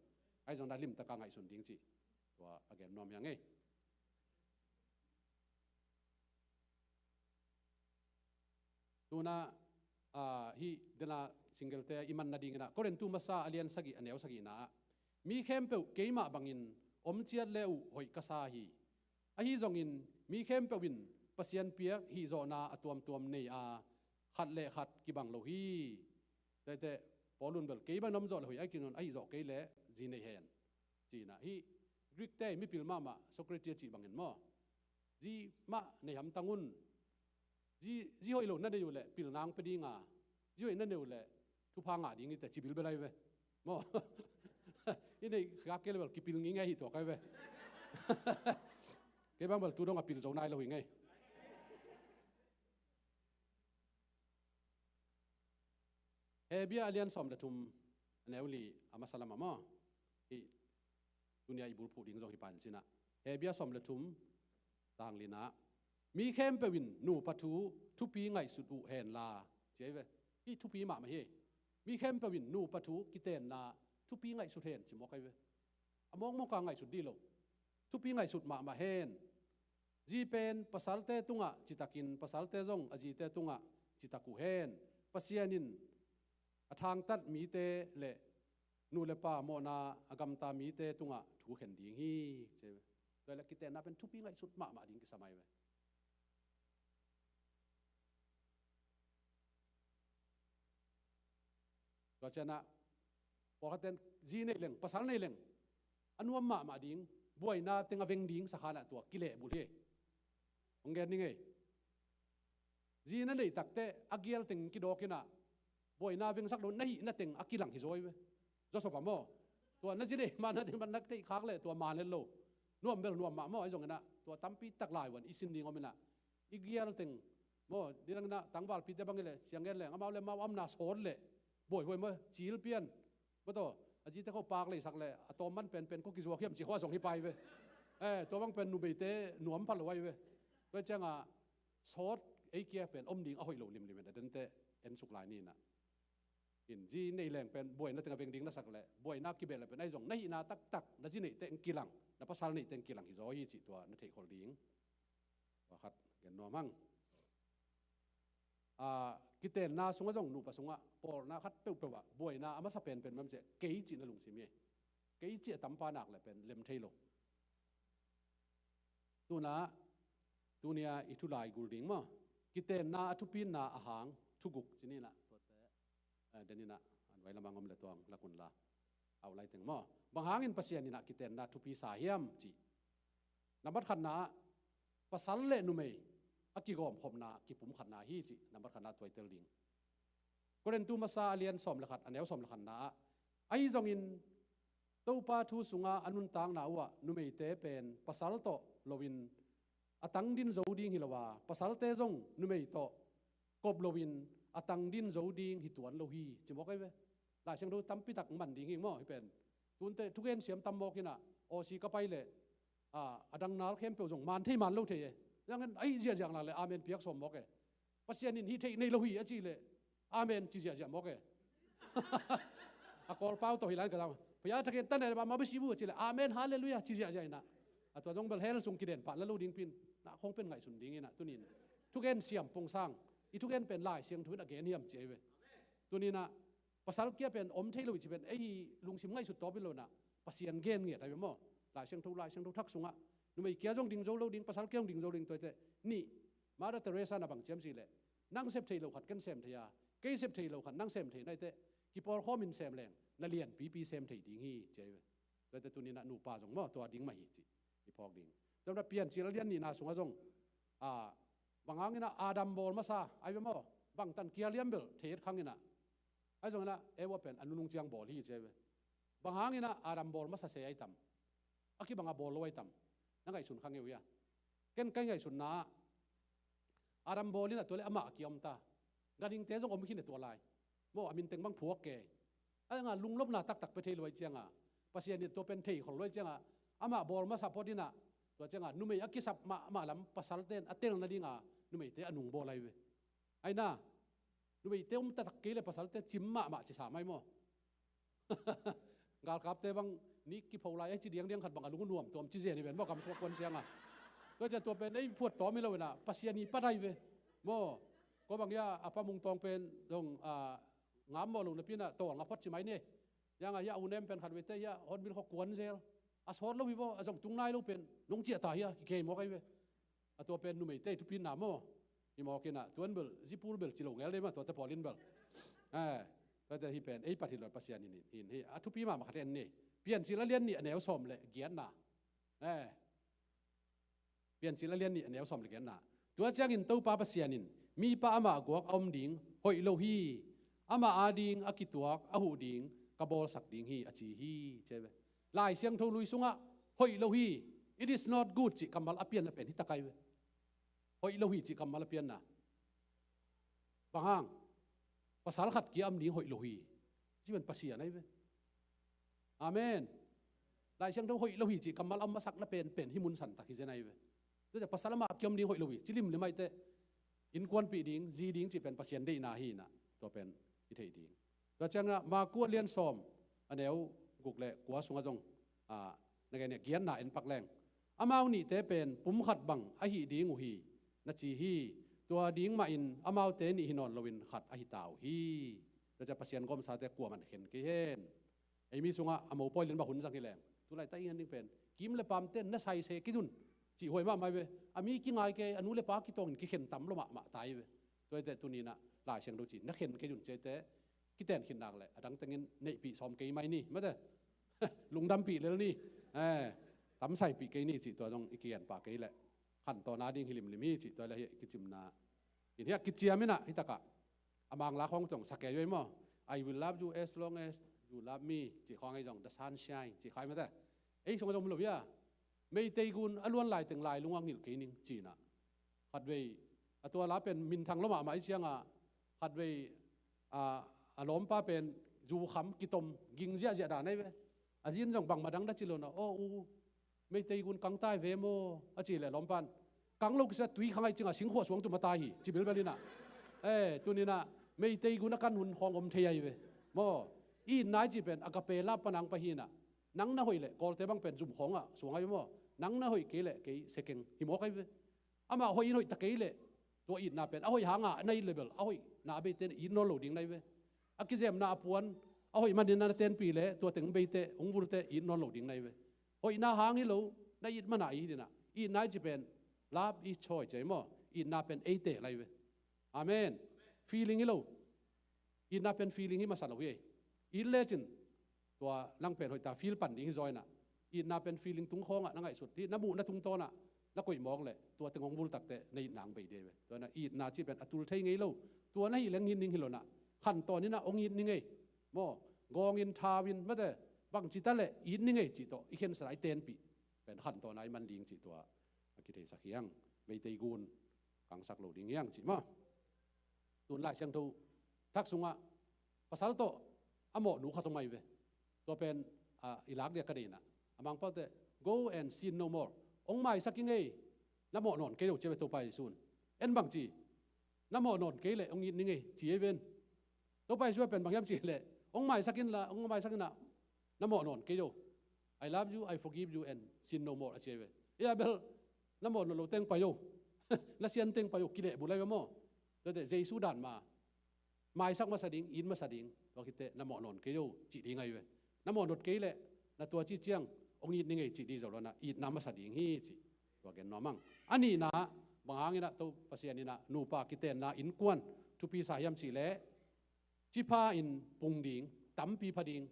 Ahi zong na limtak a ngaihsun ding cih tua a gen nuam hi a ngei. Tuna, ah, hih dena single te i man nading inah Korintu masa a lian sagih a neu sagihna ah, mi khempeuh keimah bangin om ciat le uh hoih ka sa hi. Ahi zongin mi khempeuh in Pasian piak hihzawhna a tuamtuam nei a, khat le khat kibang lo hi. Tete Paul un bel kei bangin om zawh le hoih ahi kei un, ahi zawh kei le zi nei hen. Ci inah hih Greek te mipil mahmah Socrates a cih bangin maw, zi mah nei hamtang un. Zi, zi hoih lo na nei uh leh pil nang pia ding a, zi hoih na nei uh leh thupha ngah ding hi teh ci bilbel ahi ve. Maw? I neih khak kei le bel kipil ngei ngei hi tuak ahi ve. Kei bang bel tu dong a pil zo nai lo hi ngei. Hebru a lian sawm le thum a neu li a masa lamah maw, hih tunia i bulphuh ding zong hi pan cinah. Hebru sawm le thum tang li-ah, mi khempeuh in nupa thu thupi ngaihsut uh henla, ci ahi ve. Hih thupi mahmah hi. Mi khempeuh in nupa thu kitenna thupi ngaihsut hen ci mawk ahi ve. A mawkmawk a ngaihsut dih lo. Thupi ngaihsut mahmah hen. Zi pen pasalte tungah citakin, pasalte zong a zite tungah citak uh hen. Pasian in a thangtat mite le nu le pa mawhna a gamta mite tungah thu khen ding hi, ci ve. Tua le kitenna pen thupi ngaihsut mahmah ding kisam ahi ve. Tua cianah pawlkhatten zi neih leng, pasal neih leng a nuam mahmah ding, buaina teng a veng ding sakhanah tua kilehbulh hi. Hong gen ni ngei. Zi na neih takteh a gial teng kidawk inah buaina vengsak lo, na hihna teng a kilang hi zaw hi ve. Joseph a maw, tua na zi neih ma na deih ma na theih khak leh tua man het lo. Nuam bel nuam mah maw, ahi zong inah tua tampi tak lai uh an i sin ding om inah i gial teng maw, nidang inah tangvalpite bang hi leh siang gen leng amau le amau amna sawt leh buaihuai maw, cil pian maw, tua a zite khawng pak leisak leh a tawm man penpen khawng kizuak hiam cih khawng a zong hi pai ve. Eh, tua bang pen numeite nuam pha lo ahi ve. Tua ciangah sawt ei kia pen om ding a hoih lo limlim in a dente en suk lai ni inah. In zi neih leng pen buaina teng a veng ding na sak leh buaina kibel leh pen ahi zong na hihna taktak na zi neihte in kilang, na pasal neihte in kilang hi zaw hi cih tua na theihkholh ding. Tua khat gen nuam hang. A, kitenna sungah zong nupa sungah pawlna khat peuhpeuh ah buaina a masa penpen mah ciah kei cih na lungsim hi. Kei cih a tampa nak leh pen lem thei lo. Tuna, tunia i thu lai gul ding maw? Kitenna a thupina a hang thuguk ci ni inah tuate, eh, den inah an vai lamah ngom le tuang lak un la. Au lai teng maw? Bang hangin Pasian inah kitenna thupi sa hiam cih. Nambat khatna ah pasal le numei a kigawmkhopna kipumkhatna hi cih nambat khatna tuaitel ding. Korintu masa a lian sawm le khat a neu sawm le khatna ah, ahi zongin Topa thu sungah a nuntakna uhah numeite pen pasal tawh loin a tangdin zo ding hi lo a, pasalte zong numei tawh kop loin a tangdin zo ding hi tuan lo hi ci mawk ahi ve. Lai Siangtho tampi tak man ding hi maw hih pen. Tunte thugen siam tam mawk inah Aussie ka pai leh, a, a dang nal khempeuh zong man thei man lo thei e. Zangin a hih ziahziah nak leh amen piak sawm mawk e. Pasian in hih theih nei lo hi a cih leh amen ci ziahziah mawk e. A Kawlpau tawh hi lai ka zang. Paya thakin tan e ba ma bisi bu a cih leh amen halleluiah ci ziahziah inah. A tua zong bel hell sung kiden pah la lo ding pin. Na khawng pen ngaihsun ding inah tunin thugen siam pungsang, i thugen pen Lai Siangtho in a gen hiam ci ahi ve. Tuninah pasal kia pen om thei lo i ci pen ei lungsim ngaihsut tawp hi lo inah Pasian gen ngiat ahi ve maw? Lai Siangtho, Lai Siangtho thak sungah numei kia zong ding zo lo ding, pasal kia zong ding zo ding, tuaite nih, Mother Teresa na bang ciam sih leh, nang sep thei lo khat ken sem thei a, kei sep thei lo khat nang sem thei naite, kipawlkhawmin sem leng na lianpipi sem thei ding hi ci ahi ve. Tuaite tuninah nupa zong maw tua ding mah hi cih i phawk ding. Tuamna Piancil a lian nihna sungah zong, a, bang hanginah Adam bawl masa ahi ve maw? Bangtan kia liam bel thei et khanginah, ahi zonginah Eva pen a nunung ciang bawl hi ci ahi ve. Bang hanginah Adam bawl masa se ahi tam? A kibanga bawl lo ahi tam? Na ngaihsun kha ngei uh hia? Ken kai ngaihsunna ah Adam bawl inah tua le amah a kia om ta. Ganhingte zong om khin e tua lai. Maw, a minteng bang phuak kei. A nga lunglopna taktak pe thei lo ahi cianga, Pasian in tua pen thei khol lo ahi cianga, amah bawl masa phot inah, tua cianga numei a kisap mahmah lam pasalte in a tel nadinga numeite a nung bawl ahi ve. Aina, numeite um taktak kei le pasalte cim mahmah ci sa mai maw? Galkapte bang ni kipho lai a ci diangdiang khat bang a lung nuam tuam ci zen hi ven maw, kamsuak kuan sianga. Tua cian tua pen ei phuat tawm hi lo inah Pasian hi pat ahi ve. Maw, ko bang hia a pa Mung Tawng pen zong, a, ngam mawh lo napi inah tawl nga phot ci mai ni. Hianga hia a u nem pen khat veite hia hotmil khaw kuan zel. A sawt lo hi vaw, a zong tung nai lo pen nong ciah ta hia hi kei mawk ahi ve. A tua pen numeite i thupina maw? Hi mawk inah tuan bel zipul bel ci lo ngel dei mah tuate pawlin bel. Eh, tuate hi pen ei pat hi lo Pasian in hin hi a thupi mahmah khat en ni. Piancil a lian nih a neu sawm le giatna. Eh, Piancil a lian nih a neu sawm le giatna. Tua ciangin Topa Pasian in, mipa amah guak a om ding hoih lo hi. Amah ading a kituak a huh ding ka bawlsak ding hi a ci hi ci ahi ve. Lai Siangtho lui sungah hoih lo hi, it is not good cih kammal a pianna pen hi tak ahi ve. Hoih lo hi cih kammal a pianna. Bang hang? Pasal khat kia om ding hoih lo hi. Ci pen Pasian ahi ve. Amen. Lai Siangtho hoih lo hi cih kammal a om masakna pen pen hi mun santak hi zen ahi ve. Tua ciah pasal amah kia om ding hoih lo hi ci limlim ahi teh, innkuanpih ding, zi ding cih pen Pasian deihna hi inah tua pen i theih ding. Tua ciangah Maku a lian sawm a neu guk le kua sungah zong, ah, na gen giatna en pak leng, amau nihte pen pum khat bang ahi ding uh hi na ci hi. Tua ding mahin amaute nih hi nawn loin khat ahi ta uh hi. Tua ciah Pasian gawmsate kuaman khen kei hen. Ei mi sungah a mopawi lian bang hun zang hi leng, tulai ta i ngan ding pen kim le pamte na saise kei un cih huai mahmah hi ve. A mi kingai kei, a nu le pa kitawngin kikhen tam lo mahmah ta hi ve. Tua hi teh tuninah Lai Siangtho ci na khen kei un ci hi teh, kiten khit nak le adang tengin neihpih sawm kei mai ni mate. Lungdampih lel ni. Eh, tamsaipih kei ni cih tua zong i kian pah kei leh khantawn a ding hi limlim hi cih tua le hi kicimna. In hiah kiciam inah hi takah a Mangla khawng zong sa kei uh ei maw? "I will love you as long as you love me," cih khawng ei zong, "The sunshine," cih khawng ei mate. Ei sung a zong om lo hia? Meitei gun a luan lai teng lai lungah ngilh kei ning ci inah. Khatvei a tua la pen minthang lo mahmah i ciangah khatvei, a, a lawmpa pen zukham kitom ging ziahziah dan ahi ve. A zin zong bangmah dang da ci lo na, "Aw u, Meitei gun kang tai ve maw?" a cih leh lawmpan, "Kang lo kisia tui kha ngaih cingah singkhuah suang tum a tai hi," ci bilbel inah. Eh, tuninah Meitei gun a kan hun khawng om thei ahi ve. Maw, i itna i cih pen agape love panang pah hi inah. Nang na hoih leh Kawlte bang pen zum khawngah suang ahi ve maw? Nang na hoih kei leh kei sekeng hi mawk ahi ve. Amah hoih in hoih ta kei leh tua itna pen a hoih hanga na it leh bel a hoihna a beite na it nawn lo ding na hi ve. A kizemna a puan a hoih manin na tenpih leh tua teng beite hong vulte it nawn lo ding na hi ve. Hoihna hang hi lo, na it mana i hi dinah. Itna i ci pen love is choice ci ahi maw? Itna pen eite la hi ve. Amen. Feeling hi lo. Itna pen feeling hi masa lo hi ei. It lecin tua nang pen hoihta feel pan ding hi zaw inah. Itna pen feeling tung khawngah na ngaihsut hi, na muhna tungtawnah na koih mawk leh tua teng hong vul takteh na itna hong bei dei ve. Tua inah itna cih pen a tul thei ngei lo. Tua na hih leng it ning hi lo inah, khantawn inah hong it ning ei. Maw, gawngin thau in mate, bangci ta leh it ning ei cih tawh i khensat a i tenpih pen khantawn a i man ding cih tua a kitheisak hi hang. Meitei gun kangsak lo ding hi hang cih maw? Tun Lai Siangtho thak sungah pasal tawh a mawhnu khat om ahi ve. Tua pen, ah, i lak dia ka deih inah, a Mangpaute, "Go and sin no more." Hong maisak ing ei, na mawh nawn kei lo ci a ve Topa Jesu in. En bangci, "Na mawh nawn kei leh hong it ning ei," ci ei ven. Topa Jesu a pen bang hiam cih leh, "Hong maisak inla, hong maisak inah, na mawh nawn kei lo. I love you, I forgive you and sin no more," a ci ei ve. Ei a bel, "Na mawh nawn lo teng pai lo. Na sianteng pai uh, kilehbulh ahi ve maw. Tuate Jesu dan mah maisak masa ding, it masa ding, tua khit teh na mawh nawn kei uh cih ding ahi ve. Na mawh nawn kei leh na tua cih ciang hong it ning ei cih ding zo lo-in ah, itna masa ding hi cih tua gen nuam ing. A nihna, bang hangin ah Topa Pasian in ah nupa kitenna innkuan thupi sa hiam cih leh, cipha in pung ding, tampi pha ding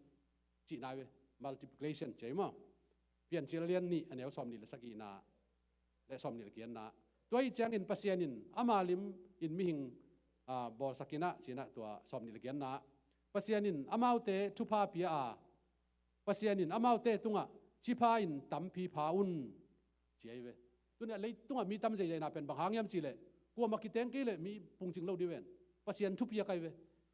cihna ahi ve. Multiplication ci ahi maw. Piancil a lian nih, a neu sawmnih le sagihna le sawmnih le giatna. Tua ahih ciangin Pasian in ama lim in mihing, ah, bawlsak in ah, ci-in ah tua sawmnih le giatna. Pasian in amaute thupha pia a, Pasian in amaute tungah cipha in tampi pha un, ci ahi ve. Tuni-ah leitungah mi tam zeizai na pen bang hang hiam cih leh, kuamah kiteng kei leh mi pungcing lo ding ven. Pasian thupiak ahi ve.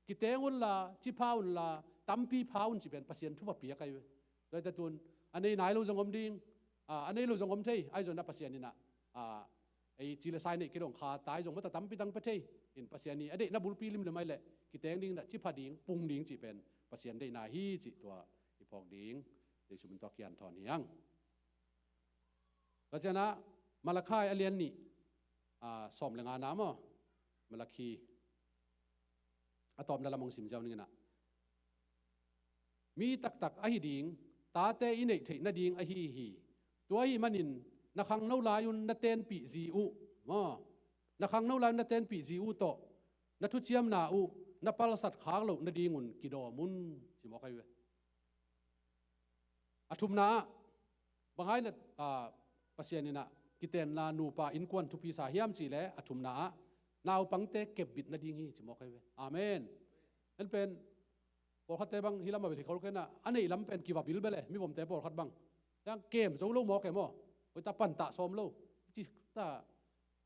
Kiteng unla, cipha unla, tampi pha un cih pen Pasian thupha piak ahi ve. Tua hi teh tun, a nei nai lo zong om ding, a, a nei lo zong om thei, ahi zongin ah Pasian in ah, a, ei ci le sai neih kei dong kha tai zong mata tampi tang pia thei. In Pasian in a deihna bulpi limlim ahih leh, kiteng ding in ah cipha ding, pung ding cih pen Pasian deihna hi cih tua i phawk ding. Jesu min tawh kian thawn hi hang. Tua ciangin ah Malakai a lian nih, a, sawm le ngana maw. Malakhi a tawpna lam hong sim ziau ning in ah. Mi taktak ahi ding, tate i neih theih nading ahi hi. Tua ahih manin na khangno lai-un na tenpih zi uh maw. Na khangno lai-un na tenpih zi uh tawh na thuciamna uh na palsat khak loh nadingun kidawm un, ci mawk ahi ve. A thumna ah, bang hang in ah, a, Pasian in ah kitenna nupa innkuan thupi sa hiam cih leh, a thumna ah naupangte kepbit nading hi, ci mawk ahi ve. Amen. En pen, pawlkhatte bang hih lamah bel hi khol kei in ah, a neih lam pen kiva bilbel e, mivomte pawlkhat bang. Yang kem zo lo mawk e maw. Hoihtak pantah sawm lo. Cih ta,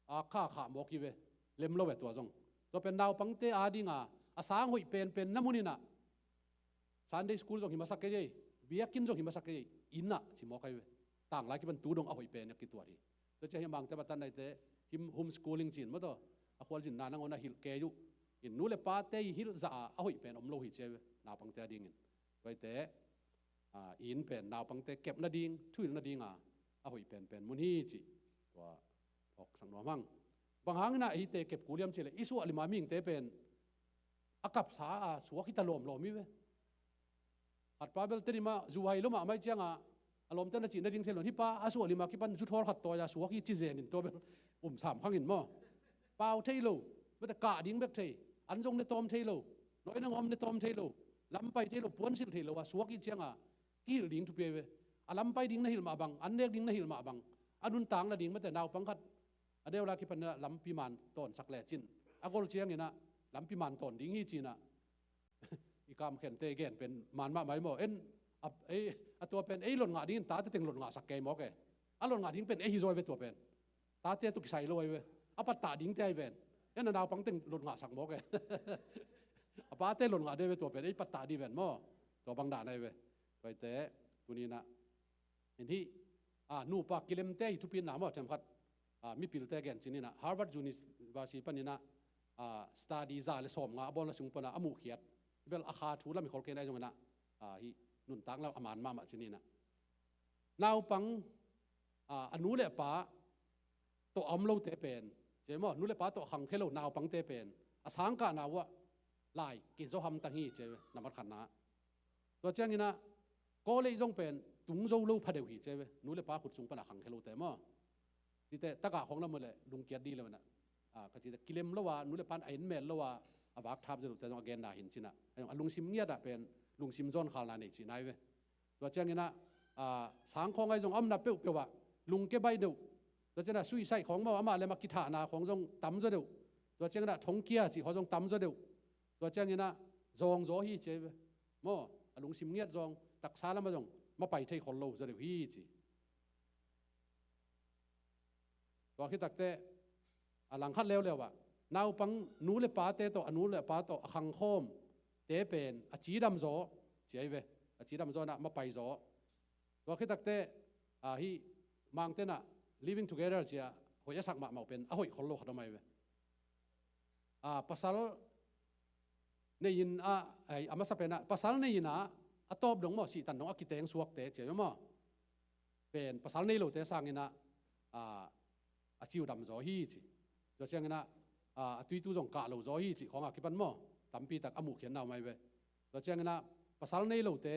a, kha kha mawk hi ve. Lem lo e tua zong. Tua pen naupangte ading a, a sang hoih penpen na mun in ah, Sunday school zong hi masa kei ei, biakinn zong hi masa kei ei, inn ah, ci mawk ahi ve. Tanglai kipan tu dong a hoih pen a kituat hi. Tua ciang hi Mangte batan naite, him homeschooling ci-in maw tua, a khualzinna nangawn a hilh kei uh. In nu le pate i hilh zah a, a hoih pen om lo hi ci ahi ve, naupangte adingin. Tua hi teh, a, inn pen naupangte kep nading, thuhilh nading a, a hoih penpen mun hi cih tua phawksak nuam hang. Bang hangin ah hihte kep kul hiam cih leh, i suah lim a mihingte pen a kapsa a suak hi ta lawmlawm hi ve. Khat pa bel Tedim ah zu hai lo mahmah ahih ciangin a lawmte na cih nading thei lo in, hih pa a suah lim a kipan zu thawl khat tawi a suak hi ci zen in tua bel um sam khang in maw. Pau thei lo, mate kah ding bek thei, an zong ne tawm thei lo, nuaina ngawm ne tawm thei lo, lam pai thei lo, puansilh thei lo a suak ahih ciangin kihilh ding thupi ahi ve. A lam pai ding na hilh mah bang, an nek ding na hilh mah bang, a nuntak nading mate naupang khat a deu lai kipan in ah lampi man tawnsak lecin, a gol ciangin ah lampi man tawn ding hi ci-in ah, i kamkhente gen pen man mahmah hi maw. En, a, ei, a tua pen ei lot ngah dingin tate teng lot ngahsak kei mawk e. A lot ngah ding pen ei hi zaw hi ve tua pen. Tate tawh kisai lo ahi ve. A pattah dingte ahi ven. En, a naupang teng lot ngahsak mawk e. A pate lot ngah ding ahi ve tua pen, ei pattah ding ven maw. Tua bang dan ahi ve. Tua hi teh, tuni in ah, in hih, a, nupa kilemte hi thupitna maw, themkhat, a, mipilte gen ci-in ah, Harvard University panin ah, a, study za le sawmnga a bawlna sung pan ah a muhkhiat bel a kha thu lam hi khol kei in ah, ahi zongin ah, a, hih nuntak lam a man mahmah ci-in ah, naupang, a, a nu le pa tawh a om lote pen, ci maw, nu le pa tawh a khangkhia lo naupangte pen a sangkahna uh ah lai kizo hamtang hi ci ve, nambat khatna. Tua ciangin ah college zong pen tung zo lo pha deuh hi ci ve, nu le pa khut sung pan a khangkhia lote maw. Cite tagah khawng lam uh leh lungkiat ding lo in ah, a, ka cite kilem lo a, nu le pan a en mel lo a, a vak thap zo lote zong a genna hi in ci-in ah, a lungsim ngiat ah pen lungsim zawnkhalna nei cihna hi ve. Tua ciangin ah, a, sangkhawng ahi zong a omna peuhpeuh ah lungkia baih deuh. Tua ciangin ah suicide khawng maw, amah le amah kithahna khawng zong tam zaw deuh. Tua ciangin ah thongkia cih khawng zong tam zaw deuh. Tua ciangin ah zawng zaw hi ci ve. Maw, a lungsim ngiat zawng, taksa lam ah zong mapai thei khol lo zaw deuh hi ci. Tua khit tak teh, a langkhat leuleu ah, naupang nu le pate tawh, a nu le pa tawh a khangkhawmte pen a cidam zaw ci ahi ve. A cidam zaw in ah mapai zaw. Tua khit tak teh, a, hih Mangte in ah living together ci-a hoih a sak mahmah uh pen a hoih khol lo khat om ahi ve. A, pasal nei in ah, ai, a masa pen ah, pasal nei in ah, a tawp dong maw, sihtan dong a kiteng suakte ci ahi ve maw. Pen pasal nei lote sangin ah, a, a ciu dam zaw hi ci. Tua cianginah a tuitu zong kah lo zaw hi cih khawngah kipan maw, tampitak a muhkhiatna om ahi ve. Tua cianginah pasal nei lote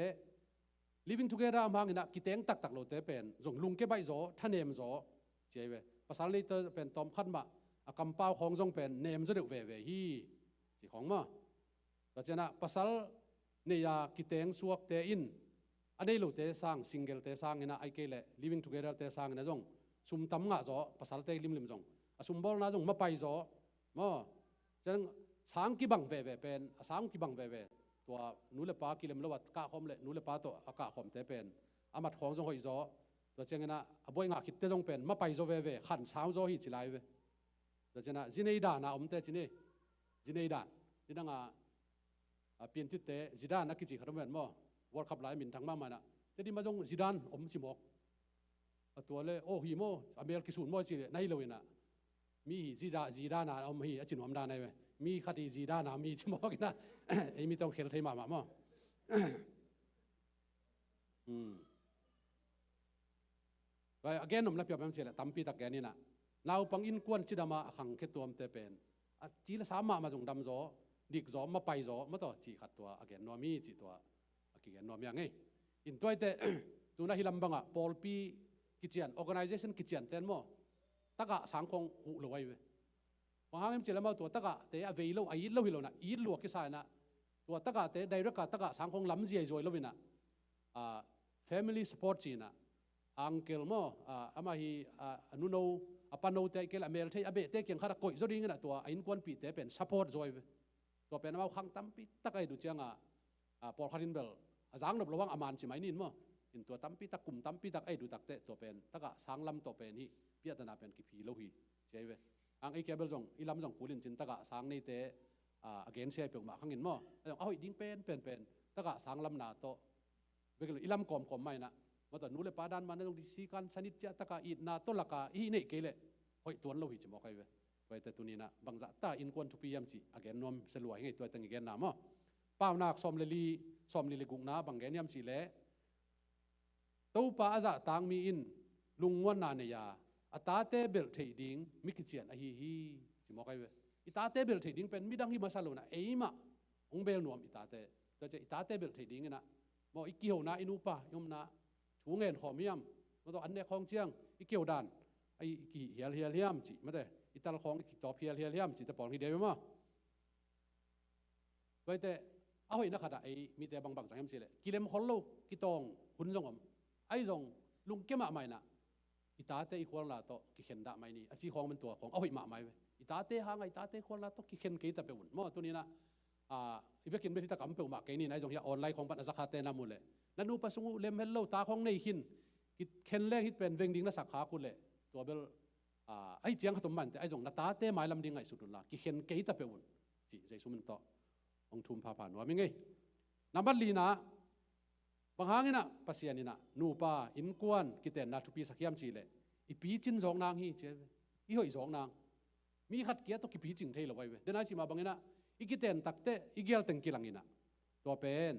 living together a hmanginah kiteng taktak lote pen zong lungke baih zaw, thanem zaw ci ahi ve. Pasal neite pen tawmkhat mah a kampau khawng zong pen nem zaw deuh veve hi cih khawng maw. Tua cianah pasal nei-a kiteng suakte in a nei lote sang, single-te sanginah ahih kei leh living together-te sanginah zong sum tam ngah zaw, pasalte limlim zong a sumbawlna zong mapai zaw maw. Ciang sang kibang veve pen, a sang kibang veve, tua nu le pa kilem lo a kahkhawm le nu le pa tawh a kahkhawmte pen a mat khawng zong hoih zaw. Tua cianginah a buai ngah khitte zong pen mapai zaw veve, khan sau zaw hi ci lai ve. Tua cianah zinei dana omte ci ni. Zinei dan, nidanga a piantitte Zidane a kici khat om ven maw. World Cup lai a minthang mahmah inah Tedim ah zong Zidane om ci mawk. A tua le aw hi maw, a mel kisun maw ci le na hi lo inah, mi hi Zida, Zidane a om hi a ci nuam dan ahi ve. Mi khat hi Zidane a om hi ci mawk inah ei mi tawng khel thei mahmah maw. Hmm. Tua a gen om la piap em ci le tampitak gen inah naupang innkuan cidam a a khangkhia tuamte pen a ci le sa mahmah zong dam zaw, dik zaw, mapai zaw maw, tua cih khat tua a gen nuam hi cih tua a kigen nuam hi a ngei. In tuaite tuna hi lam bangah pawlpi kician, organization kician ten maw, tagah sang khawng huh lo ahi ve. Bang hang hiam cih le amau tua tagahte a vei lo, a it lo hi lo inah, it lua kisa inah tua tagahte direct a tagah sang khawng lamzia hi zuai lo inah, a, family support ci inah, uncle maw, a, amah hi, a, a nuno, a panote ahih kei leh a melthei a behte kiang khat a koih zaw dinginah tua a innkuanpihte pen support zaw ahi ve. Tua pen amau khang tampitak a it uh cianga, a, pawlkhat in bel a zang nop lo hang a man ci mai ni in maw. In tua tampitak, kum tampitak a it uh takteh tua pen tagah sang lam tawh pen hih piahtana pen kiphi lo hi ci ahi ve. Ang ei kia bel zong i lam zong kul in cin tagah sang neite, a, a gensia hi peuhmah khangin maw, a zong a hoih ding pen pen pen tagah sang lamna tawh bek lo i lam kawmkawm mah inah, maw, tua nu le pa dan mah na zong disikan sanit ciahtaka itna tawh laka i hih neih kei leh hoih tuan lo hi ci mawk ahi ve. Tuaite tuninah bangzahta innkuan thupi hiam cih a gen nuam sia lua hi ngei, tuaite i genna maw. Paunak sawm le li, sawm li le gukna bang gen hiam cih leh Topa a zahtak mi in lungnguanna nei a, a tate belh theih ding mi kician ahi hi ci mawk ahi ve. I tate belh theih ding pen midang hi masa lo inah eimah hong bel nuam i tate. Tua ciah i tate belh theih dinginah maw, i kihona, i nupa i omna thu ngen khawm hiam, maw, tua an nek khawng ciang i kiho dan a i kihih hialhial hiam cih, mate, i tal khawng i kitawp hialhial hiam cihte pawl hi dei maw. Tuaite a hoihna khatah ei mite bangbang zang hiam cih leh kilem khol lo, kitawng hun zong om. Ahi zong lungkia mahmah inah i tate i khualna tawh kikhen dah mai ni a ci khawng man tua khawng a hoih mahmah hi ve. I tate hanga i tate khualna tawh kikhen kei ta peuh un maw. Tuninah, a, i bekin bel hi tak a om peuhmah kei ni inah, ahi zong hi a online khawng pan a zakhate na muh leh na nupa sung uh lem het lo, ta khawng nei khin, kikhen leng hih pen veng ding na sak khak uh leh tua bel, a, ahi ciang khat om mante, ahi zong na tate mailam ding ngaihsut unla kikhen kei ta peuh un cih Jesu min tawh hong thum phapha nuam hi ngei. Nambat lina, bang hanginah Pasian inah nupa innkuan kitenna thupi sak hiam cih leh i picin zawk nang hi ci ahi ve. I hoih zawk nang. Mi khat kia tawh kipicing thei lo ahi ve. Denai cih mah banginah i kiten takteh i gialteng kilang inah tua pen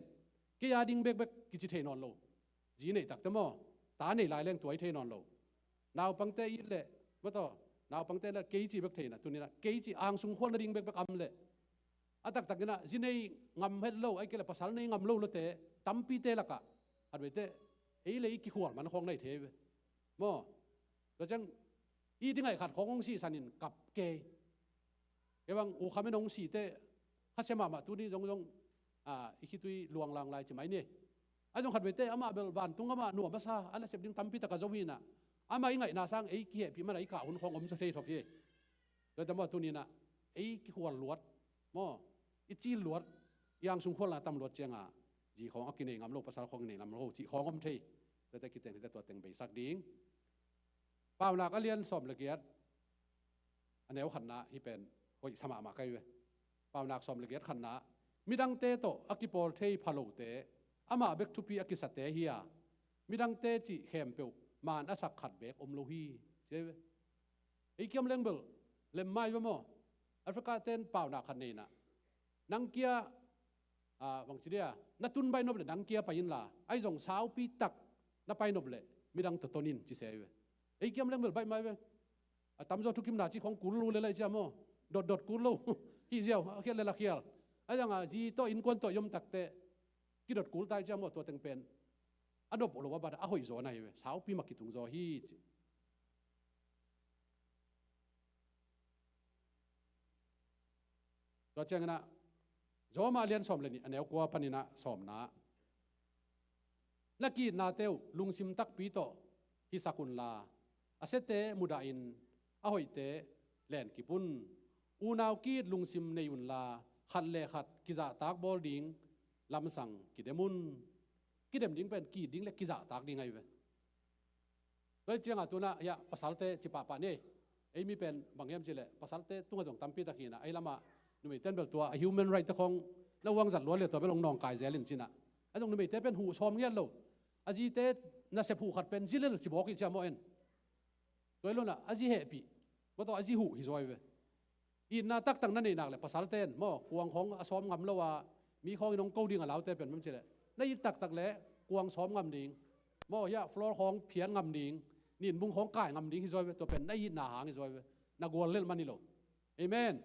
kei a ding bekbek kici thei nawn lo. Zi neih takte maw, ta nei lai leng tua i thei nawn lo. Naupangte it leh, maw, tua naupangte leh kei cih bek thei inah, tuninah kei cih angsung khual nading bekbek om leh, a taktakinah zi nei ngam het lo, ahih kei leh pasal nei ngam lo lote tampite lakah khatveite ei le ei kikhual man khawng na hi thei ve maw. Tua ciang i dingaih khat khawng hong sihsan in kap kei. Kei bang U Kham in hong sih teh khasia mahmah, tuni zong zong, a, i khitui luanglang lai ci mai ni. Ahi zong khatveite amah bel vantung amah nuam a sa, a nasep ding tampi tak a zo hi inah, amah i ngaihna sang ei kihehpih manah i kah hun khawng om zaw thei thop hi. Tuate maw, tuninah ei kikhual luat maw, i cil luat, i angsung khualna tam luat cianga zi khawng a kinei ngam lo, pasal khawng kinei ngam lo cih khawng om thei. Tuate kiteng, tuate tua teng beisak ding. Paunak a lian sawm le giat, a neu khatna hih pen hoih sa mahmah ka hi ve. Paunak sawm le giat khatna, midangte tawh a kipawl thei phalote amah bek thupi a kisate hi a, midangte cih khempeuh maan a sak khat beek om lo hi, ci hi ve. Ei kiam leng bel lem mai ve maw. Africa ten paunak khat nei inah, nang kia, a, bangci dia, na tun baih nop leh nang kia pai inla, ahi zong saupi tak na pai nop leh midang tawh ton in ci se hi ve. Ei kiam leng bel baih mai ve. A tamzaw thukimna cih khawng kul lo le lai cia maw? Dotdot kul lo. Hih ziau a khial le la khial. A zanga zi tawh innkuan tawh i om takteh kidot kul tai cia maw? Tua teng pen a nop lo a ban a hoih zaw na hi ve. Saupi mah kitung zaw hi ci. Tua cianginah Rom a lian sawm le nih a neu kua paninah sawmna, na ki-itnate uh lungsim takpi tawh hisak unla, a siate mudahin a hoihte lenkip un. Unau ki-it lungsim nei unla, khat le khat kizahtak bawl ding lamsang kidem un. Kidem ding pen ki-it ding le kizahtak ding ahi ve. Tua hi cianga tunah hiah pasalte ci pahpah ni. Ei mi pen bang hiam cihleh pasalte tungah zong tampi tak hinah, ei lamah numeite in bel tua a human right te khawng na uangzat lua le tua bel hong nawngkai zel in cinah. A zong numeite pen huh sawm ngiat lo. A zite nasep huh khat pen zi lel ci bawk hi cia maw en. Tua hi lonah a zi hehpih, maw tawh a zi huh hi zaw hi ve. Itna taktak na neih nak le pasalte in maw, kuang khawng a sawm ngam lo a, mi khawng in hong ko ding a laute pen bang cileh, na it taktak le kuang sawm ngam ding, maw hiah floor khawng phian ngam ding, ninbung khawng kai ngam ding hi zaw hi ve. Tua pen na itna hang hi zaw hi ve. Na gual lel man hi lo. Amen.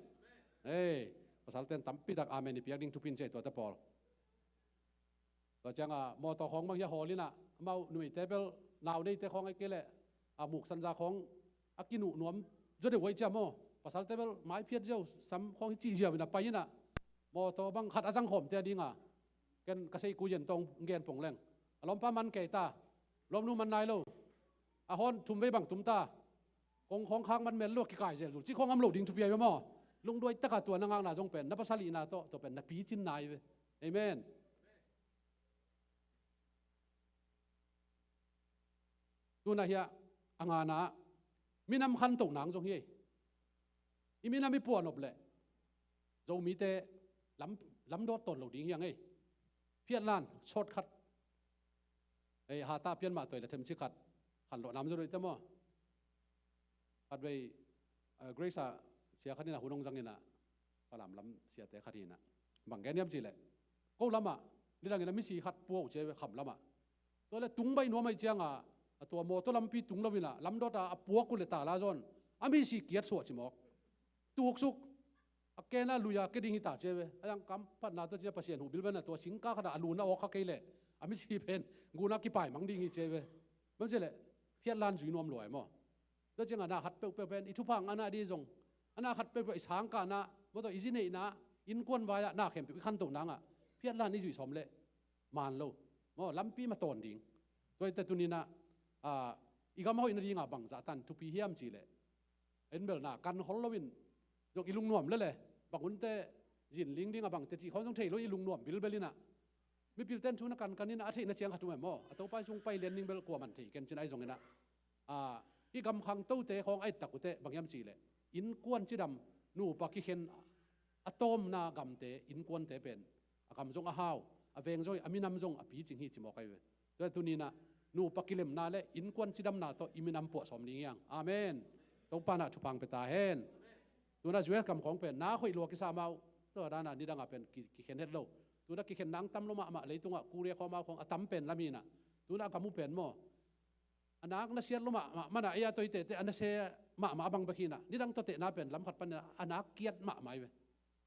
Ei, pasalte in tampi tak amen i piak ding thupi in ci ei tuate pawl. Tua cianga mawtaw khawng bang hiah hawl inah, amau numeite bel nau neite khawng a kei leh a muk sanza khawng a kinuh nuam zaw deuh uh ahi cia maw? Pasalte bel maiphiat ziau sam khawng hi cih ziau inah pai inah, mawtaw bang khat a zang khawmte a dinga, ken ka seihku yen tawng gen pong leng, a lawmpa man kei ta, lawmnu man nai lo, a hawn thum vei bang tum ta, kong khawng khak man mel lo a kikai zel zul cih khawng am lo ding thupi ahi ve maw? Lungduai taka tua na ngakna zong pen na pasal ihna tawh tua pen na picin nai ve. Amen. Tunah hiah a ngana minam khantoh nang zong hi ei. I minam i puahnop leh Zomite lam, lamdawt tawn lo ding hiang ei. Phiatlan shortcut. Ei, hata pian mah toi le themci khat khanlawh nam zo doite maw? Khatvei, eh, Grace ah sia khat inah hun hong zang inah, Falam lam siate khat hinah, bang gen hiam cihleh, ko lamah nidang inah misi khat pua uh cia ve, kham lamah. Tua le tung baih nuam ahi cianga a tua mawtaw lampi tung lo inah lamdawta a puak uh le tala zawn a misi kiat suah cimawk. Tuksuk a kena luia ke ding hita cia ve. A yang kampatna tawh cia Pasian huh bilbelna tua singka khatah a luna awk kha kei leh a misi pen guna kipai mang ding hi cia ve. Bang cihleh phiatlan zui nuam luai maw? Tua cianga na khat peuhpeuh pen i thupha ngahna dih zong, a na khat peuhpeuh i sangkahna, mawtaw i zineihna, innkuan vai-ah na khempeuh i khantoh nangah phiatlan i zuih sawm leh man lo maw, lampi matawn ding. Tua hi teh tuninah, ah, i gam hoih nadinga bang zahtan thupi hiam cihleh, en bel na kan khol loin zong i lungnuam lele, bang hun teh zinling ding a bang teh cih khawng zong thei lo i lungnuam bilbel inah. Mipilte in thu na kankan inah a theihna ciang khat um em maw? A Topa i sung pai lian ding bel kuaman thei ken cin ahi zong inah. Ah, i gam khangtote khawng a ittak uh teh bang hiam cihleh, innkuan cidam, nupa kikhen a tawmna gamte, innkuante pen a gam zong a hau, a veng zong hi, a minam zong a picing hi cimawk ahi ve. Tua tuninah nupa kilemna le innkuan cidamna tawh i minam puah sawm ding hiang. Amen. Topa nah thupha pia ta hen. Tunah U S gam khawng pen na hoih lua kisa amau, tua dana nidangah pen ki, kikhen het lo. Tunah kikhen nang tam lo mahmah, leitungah Korea khawng amau khawng a tam pen lam hinah. Tunah a gam uh pen maw, a nak nasiat lo mahmah mana, ei a toitehte a nasia mahmah a bang bek hinah, nidang tawh tehna pen lam khat panin a nak kiat mahmah hi ve.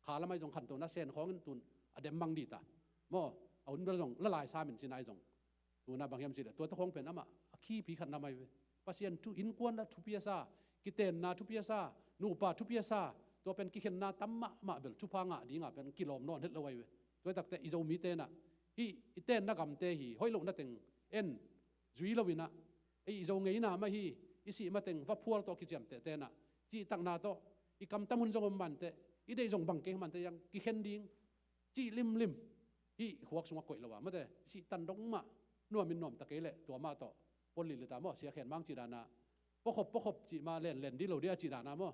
Kha lam ahi zong khantohna sen khawngin tun a dem mang dih ta maw? A hun bel zong la lai samin cin ahi zong. Tunah bang hiam cihleh tua tawh khawng pen amah a khipi khat na mai ve. Pasian thu innkuan la thupi a sa, kitenna thupi a sa, nupa thupi a sa, tua pen kikhenna tam mahmah bel thupha ngah dinga pen kilawm nawn het lo ahi ve. Tua hi takteh i Zomite inah hih i tenna gamte hi hoih lohna teng en zui lo inah, ei i Zo ngeina mah hi, i sih mateng vaphual tawh kiciamteh tenah, cihtakna tawh i kamtam hun zong om manteh, i deih zong bang kei manteh hiang kikhen ding cih limlim. Hih khuak sungah koih lo a mate, sihtan dong mah nuamin nuamta kei leh tua mah tawh pawlih leta maw, sia khen mang cih dana, pawkhop pawkhop cih mah lenlen dih lo dih a cih dana maw?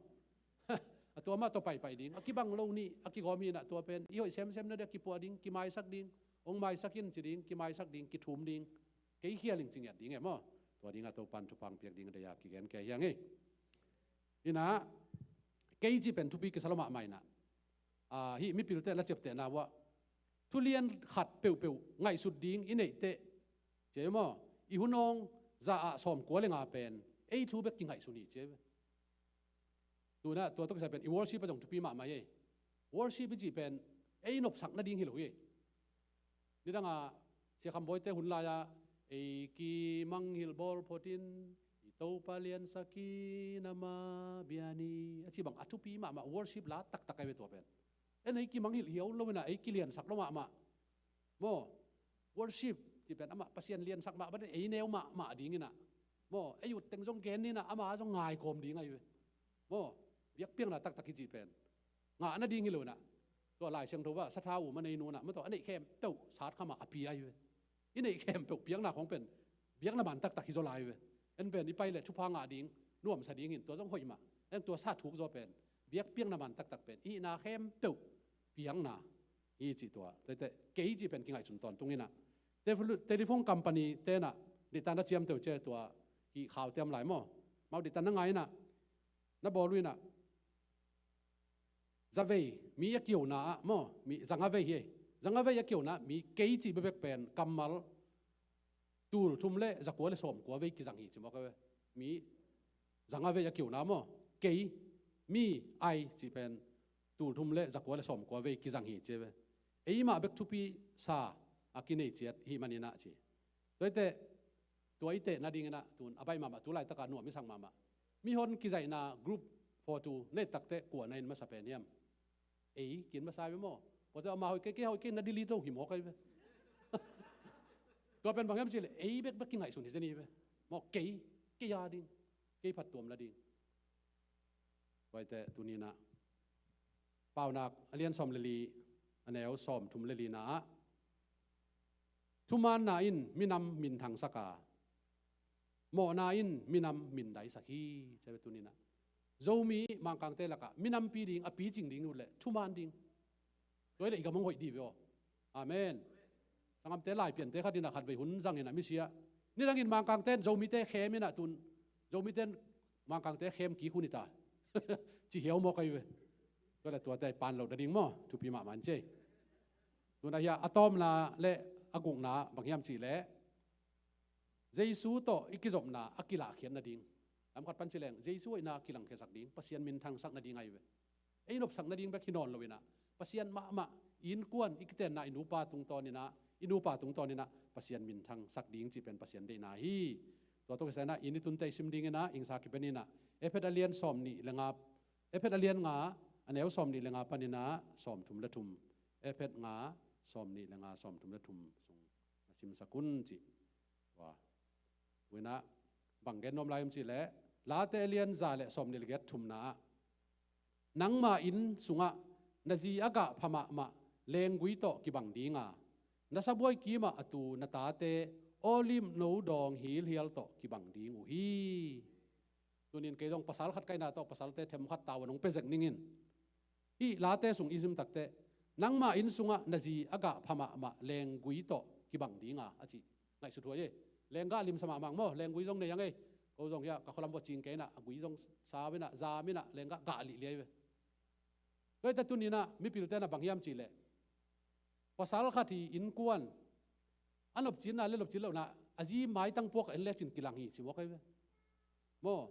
A tua mah tawh paipai ding, a kibang lo nih a kigawm hinah, tua pen i hoih semsem na dih a kipuah ding, kimaisak ding, hong maisak in ci ding, kimaisak ding, kithum ding. Kei khial in ci ngiat ding e maw? Tua dingah Topan thupha piak ding a deih a kigen kei hiang ei. Inah kei cih pen thupi kisa lo mahmah inah. Ah, hih mipilte la ciaptehna uah thulian khat peuhpeuh ngaihsut ding i neih teh, cia maw, i hun awng za ah sawmkua le nga pen ei thu bek kingaihsun hi cia ve. Tuna tua tawh kisai pen i worship a zong thupi mahmah hi. Worship i cih pen ei nopsak nading hi lo hi. Nidanga Sia Kham Bawite hun lai-a ei kimanghilh bawl photin i Topa liansak hi nama biani a cih bang a thupi mahmah worship la taktak ahi ve tua pen. En ei kimanghilh hi lo ina ei kiliansak lo mahmah. Maw, worship cih pen amah Pasian liansak mah bangin ei neu mahmah ding ina. Maw, ei ut teng zong gen ina ama zong ngaikawm ding ahi ve. Maw, biakpiakna taktak hi cih pen ngah nading hi lo ina. Tua Lai Siangtho ah sathau um a nei nu ina, maw, tua a neih khempeuh sat khama a pia ahi ve. I neih khempeuh piakna khawng pen biakna man taktak hi zaw lai ve. En pen i pai leh thupha ngah ding, nuamsa ding in tua zong hoih mah. En tua sa thuk zaw pen biakpiakna man taktak pen i hihna khempeuh piakna hi cih tua. Tua hi teh kei cih pen kingaihsun tawntung ina. Tefulu-, telephone company te ina dihtan na ciamteh uh ci a tua hih khau tiam lai maw. Mau dihtan na ngai ina, na bawl uh ina. Zavei mi a kiona ah maw, mi zanga vei hi. Zanga vei a kiona mi kei cih bekbek pen kammal tul thum le zakua le sawmkua vei kizang hi ci mawk a ve. Mi zanga vei a kiona maw, kei, mi, ai cih pen tul thum le zakua le sawmkua vei kizang hi ci a ve. Eimah bek thupi sa a kinei ciat hi manin ah ci. Tua hi teh tua i teh nading ina tun a baih mahmah, tu laitaka nuam i sak mahmah. Mihon kizaihna group photo nei takteh kua na in masa pen hiam? Ei kin masa ve maw. Photo ama hoih kei, kei hoih kei na delete lo hi mawk ahi ve. Tua pen bang hiam cih leh ei bekbek kingaihsun hi zen hi ve. Maw, kei, kei a ding, kei phattuam nading. Tua hi teh tuni ina Paunak a lian sawm le li, a neu sawmthum le lina ah, thumaanna in minam minthangsak a, mawhna in minam mindaisak hi ci a ve tuni ina. Zomi Mangkangte lakah minampi ding, a picing ding ut leh thumaan ding. Tua hi leh i gam hong hoih dih ve aw. Amen. Sangamte laipiante khat ina khatvei hun zang ina misia, nidangin Mangkangte in Zomite khem ina tun, Zomite in Mangkangte khem kik hun hi ta. Ci hiau mawk ahi ve. Tua leh tuate pan loh nading maw, thupi mahmah in ci. Tuna hi a, a tawpna le a gukna bang hiam cih leh Jesu tawh i kizopna a kilahkhiat nading. Lamkhat pan ci leng Jesu hoihna kilangkhiasak ding, Pasian minthangsak nading ahi ve. Ei nopsak nading bek hi nawn lo ina, Pasian mahmah i innkuan, i kitenna i nupa tungtawn ina, i nupa tungtawn ina Pasian minthangsak ding cih pen Pasian deihna hi. Tua tawh kisai ina i ni tunte i sim ding ina, Ing Sa Kipan ina Efet a lian sawmnih le nga, Efet a lian nga, a neu sawmnih le nga pan ina sawmthum le thum. Efet nga, sawmnih le nga, sawmthum le thum sung na simsak un ci. Tua. Tua ina bang gen nuam lai hiam cih leh, Late a lian za le sawmnih le giat, thumna ah, nangma inn sungah na zi a gah pha mahmah lenggui tawh kibang ding a, na sabuai kimah a tu na tate olive no dawng hilhial tawh kibang ding uh hi. Tunin kei zong pasal khat ka hihna tawh pasalte themkhat tau a nong pia zek ning in. Hih Late sung i sim takteh, nangma inn sungah na zi a gah pha mahmah lenggui tawh kibang ding a, a ci. Ngaihsut huai e. Lenggah limsa mahmah maw, lenggui zong nei ang e. Ko zong hiah ka khualam vua cing kei ina, a gui zong sau ina, zam ina, lenggah gah lih liai ve. Tua hi teh tuni ina mipilte ina bang hiam cih leh, pasal khat hi innkuan, a nopcitna le nopcit lohna, a zi maitang puak a en lecin kilang hi ci mawk ahi ve. Maw,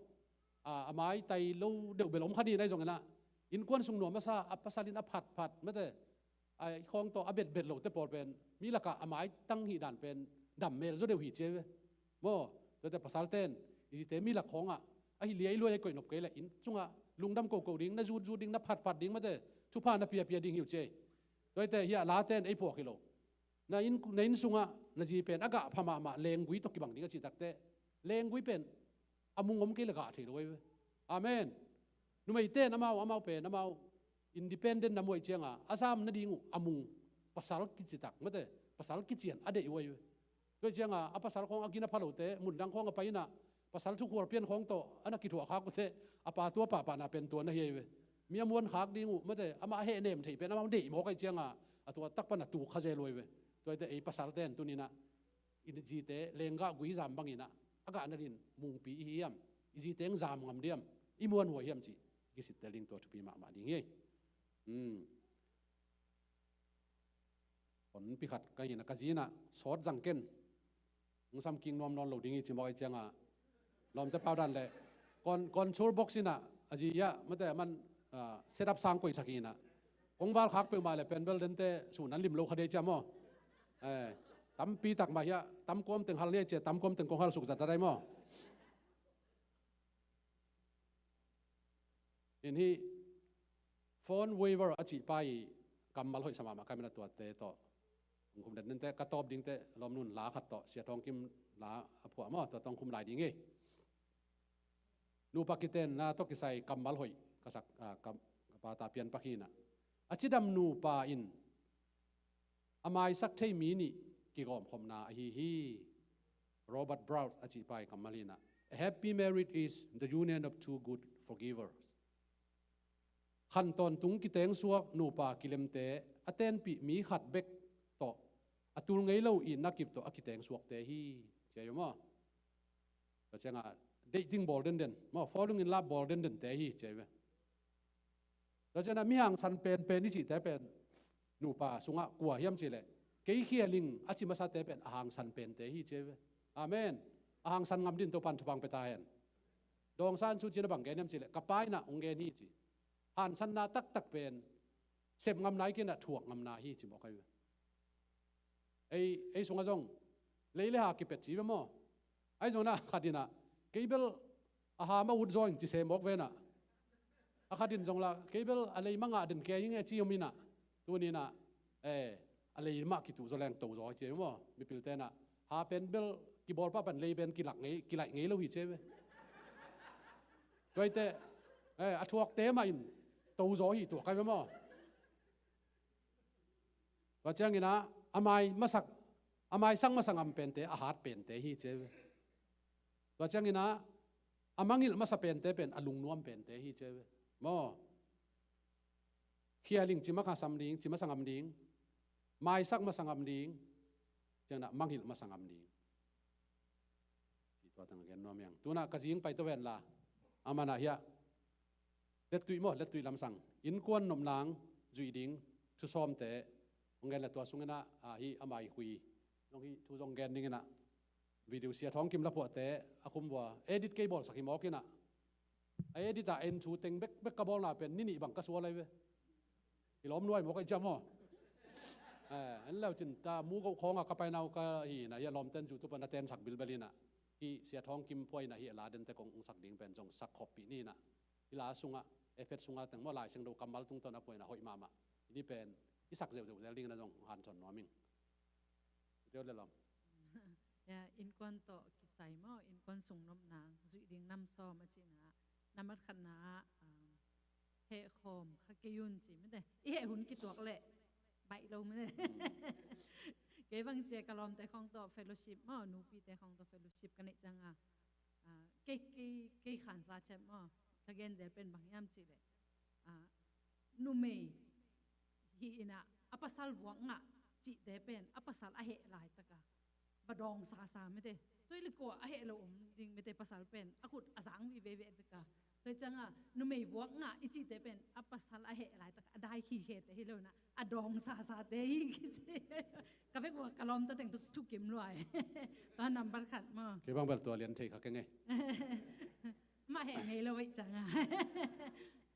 a, a maitai lo deuh bel om kha ni na hi zong ina, innkuan sung nuam a sa, a pasal in a phatphat, mate, a i khawng tawh a betbet lote pawl pen, mi lakah a maitang hih dan pen dam mel zaw deuh hi ci ahi ve. Maw, tuate pasalte in i zite mi lak khawngah a hi liailuai a koih nop kei leh inn sungah lungdam koko ding, na zutzut ding, na phatphat ding, mate, thupha na piapia ding hi uh ci ahi. Tua hi teh hiah Late in ei phuak hi lo. Na inn, na inn sungah na zi pen a gah pha mahmah lenggui tawh kibang ding a cih takteh, lenggui pen a mung om kei leh gah thei lo ahi ve. Amen. Numeite in amau, amau pen amau independent na muai cianga a zam nading uh a mung pasal kicitak, mate, pasal kician a deih uh ahi ve. Tua hi cianga a pasal khawng a gina pha lote mundang khawng a pai ina, pasal thukhual pian khawng tawh a na kithuah khak uh teh, a pa tua pahpahna pen tua na hi ahi ve. Mi a muan khak ding uh, mate, amah a hehnem thei pen amau deih mawk ahi cianga a tua tak pan a tuk kha zel uh ahi ve. Tua hi teh ei pasalte in tuni ina i zite lenggah gui zam bang ina a gah nadin mungpi i hi hiam? I zite hong zam ngam diam? I muanhuai hiam cih i kisittel ding tua thupi mahmah ding hi. Hmm. Honpi khat ka hi ina ka zi ina sawt zang ken. Hong samking nuam nawn lo ding hi ci mawk ahi cianga lawmte pau dan leh con-, control box ina a zi hiah mate a man, ah, setup sang koihsak hi inah. Kong val khak peuhmah le pen bel dente sun an lim lo kha dei cia maw. Eh, tampi tak mah hiah tam kuam teng hal ni a cia tam kuam teng kong hal suk zat a dai maw. In hih phone waiver a cih pa i kammal hoih sa mahmah ka min a tuate tawh. Hong khum den dente ka tawp dingte lawm nun la khat tawh Sia Thawng Kim la a phuah maw tua tawh hong khum lai ding hi. Nupa kitenna tawh kisai kammal hoih ka sak, ah, ka, ka pata pian pak hi inah. A cidam nupa in a maisak thei mi nih kigawmkhopna ahi hi. Robert Brault a cih pa i kammal hi inah. A happy marriage is the union of two good forgivers. Khan tawntung kitengsuak nupa kilemte a tenpih mi khat bek tawh a tul ngei lo itna kip tawh a kitengsuakte hi. Cia hi maw. Tua ciangah dating bawl denden maw, falling in love bawl dendente hi cia hi ve. Tua ciangah mi hangsan penpen i cihte pen nupa sungah kua hiam cihleh kei Khia Ling a ci masate pen a hangsan pente hi cia hi ve. Amen. A hangsan ngam din Topan thupha pia ta hen. Daw Aung San Suu Kyi in a bang gen hiam cihleh ka pa in ah hong gen hi ci. Hangsanna taktak pen sep ngamna hi kei inah thuak ngamna hi ci mawk ahi ve. Ei, ei sungah zong lei le ha kipet ci ve maw. Ahi zong inah khat inah kei bel a ha mah ut zaw ing ci se mawk ve inah. A khat in zong lah kei bel a lei mah ngah den kei ing e ci om inah. Tuni inah, eh, a lei mah kituh zaw leng to zaw ci ve maw. Mipilte inah ha pen bel kibawl pah pan lei pen kilak ngei, kilaih ngei lo hi ci ve. Tuaite, eh, a thuakte mah in to zaw hi tuak ahi ve maw. Tua ciang inah a mai masak, a maisak masa ngam pente a hat pente hi ci ve. Tua ciang inah a mangilh masa pente pen a lungnuam pente hi ci ve. Maw. Khia Ling ci masa ngam ding, ci masa ngam ding. Maisak masa ngam ding. Ciang inah mangilh masa ngam ding. Ci tua tang gen nuam hiang. Tu inah ka zing pai to ven la. A man ah hiah lettuih maw, lettuih lamsang innkuan nopna zuih ding thusawmte hong gen le tua sung inah, ah, hih a mai hui zong hih thu zong gen ding inah video Sia Thawng Kim la phuahte a khum vua edit kei bawlsak hi mawk inah. A edit ah en thu teng bekbek ka bawlna pen ni nih bang ka sual ahi ve. I lawm nuai mawk ahi ciam aw. Eh, en leu cin ta mu goh khawngah ka painau ka hi inah hih a lawmten YouTube ah na tensak bilbel inah. Hih Sia Thawng Kim phuah inah hih a la dente kong sak ding pen zong sak khoppih ni inah. Hih la sungah, effect sungah teng maw Lai Siangtho kammal tungtawn a phuah inah hoih mahmah. Hih ni pen i sak zeuhzeuh zel ding inah zong hanthawn nuam ing. Suteu le lawm. Ya, innkuan tawh kisai maw, innkuan sung nopna zuih ding nam sawm a cihna ah, nambat khatna ah, um, heh khawm kha kei un ci mate. I heh hun kituak leh baih lo mate. Kei bang cia ka lawmte khawng tawh fellowship maw, nupite khawng tawh fellowship ka neih ciangah, ah, kei, kei, kei khansa ciat maw, ka gen zel pen bang hiam cihleh, ah, numei hi inah a pasal vuak ngah cihte pen a pasal a heh laitakah va dawng sasa mate. Tua i likua a heh lo om ding mate, pasal pen a khut a zang vive vekvek a. Tua ciangah numei vuak ngah i cihte pen a pasal a heh laitak a dai khikhete hi lo inah a dawng sasate hi kici. Ka vek ua ka lawmta teng tuk thukim luai. Tua nambat khat maw. Kei bang bel tua lian thei kha keng e. Mah heh ngei lo aih ciangah.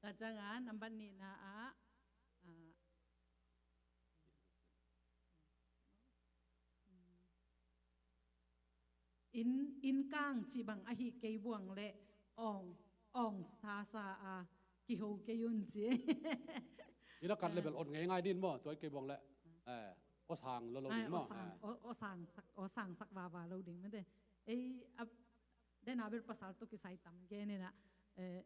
Tua ciangah nambat nihna ah, ah, inn, inn kang cih bang ahi kei buang le awng, awng sasa a kiho kei un ci. Inn a kat le bel on ngeingai din maw, tua i kei buang le, eh, aw sang lo lo din maw, aw sang, eh, aw, aw sang sak, aw sang sak vava lo ding mate. Ei a, dena bel pasal tawh kisai tam gen inah, eh,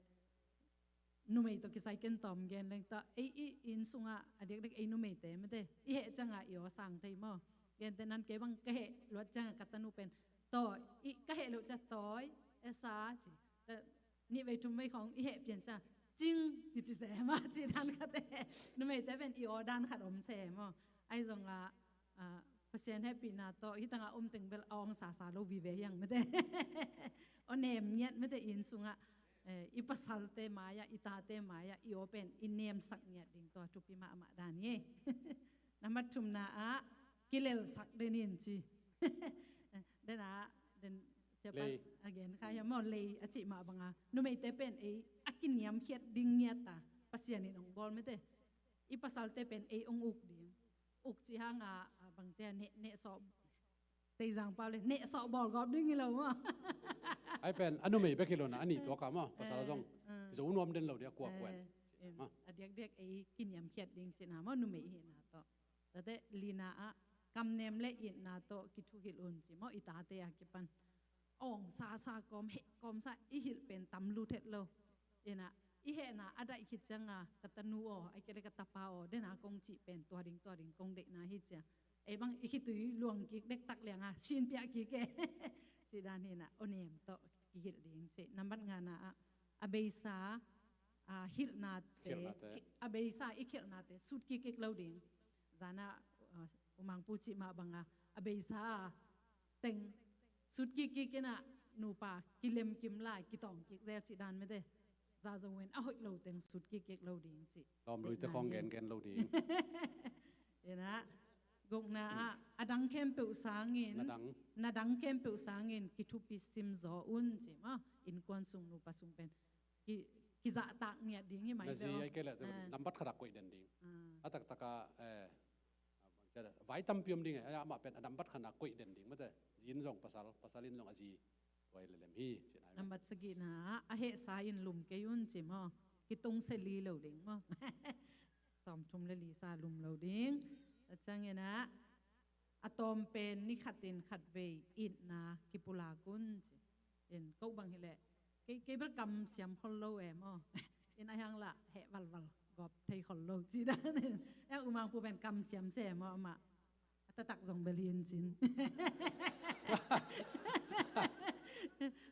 numei tawh kisai ken tawm gen leng ta, ei i inn sungah a diakdiak ei numeite mate i heh ciangah i aw sang thei maw. Gente nan kei bang ka heh luat ciangah ka tanu pen tawi, i ka heh loh ciah tawi, esa ci. Ta, nih vei thum vei khawng i heh pian ciah cing kici se maw, cih dan khat e. Numeite pen i aw dan khat om se maw. Ahi zongah, ah, Pasian hehpihna tawh hih tangah om teng bel a awng sasa lo vive hiang mate. Aw nem ngiat mate inn sungah, eh, i pasalte mai-ah, i tate mai-ah i aw pen i nemsak ngiat ding tua thupi mahmah dan hi. Nambat thumna ah kilelsak den in ci. Dena, den Siapa lei a gen kha hiam maw, lei a cih mah banga numeite pen ei a kiniamkhiat ding ngiat a Pasian in hong bawl mete. I pasalte pen ei hong uk ding. Uk cih hanga, a, bang cia neh, neh sawh, Teizang pau le neh sawh bawl gawp ding hi lo maw. Ai pen a numei bek hi lo na, a nih tuak a maw, pasal zong zo nuam den lo dia kuakuan. A diakdiak ei kiniamkhiat ding cihna maw, numei ihina tawh. Tate lina ah kamnem le itna tawh kithuhilh un ci maw, i tate a kipan. Awng sasa kawm, heh kawm sa i hilh pen tam lut het lo. Ina i hehna a daih khit cianga ka tanu aw, ai kele ka tapa aw, dena kong cih pen tua ding tua ding kong deihna hi cia. Ei bang i khitui luang kik dektak lianga sinpiah kik e. Cih dan hina, awnem tawh kihilh ding ci. Nambat ngana ah a beisa, a, hilhnate, a beisa i khelhnate sut kik kik lo ding. Zana, a, umangpu cih mah banga a beisa teng sut kik kik ina nupa kilemkim lai kitawng kik zel cih dan mete. Za zo in a hoih lo teng sut kik kik lo ding cih. Lawm luite khawng gen gen lo ding. Ina gukna ah a dang khempeuh sangin, na dang khempeuh sangin kithupi simzaw un ci maw. Innkuan sung nupa sung pen ki, kizahtak ngiat ding hi mai. Na zi ai kele nambat khat a koih den ding. A taktaka, eh, vai tampi om ding e, amah pen a nambat khat a koih den ding mate. Zi in zong pasal, pasal in zong a zi tuai lelem hi cihna. Nambat sagihna a hehsa in lum kei un ci maw. Kitung se li lo ding maw. Sawmthum le lisa lum lo ding. A ciangina a tawm pen ni khatin khatvei itna kipulak un ci. In ko bang hileh kei, kei bel kam siam khol lo e maw. In a hiang lah heh valval gawp thei khol lo ci dan in. Eng umangpu pen kam siam se maw amah. A tatak zong bel hin cin.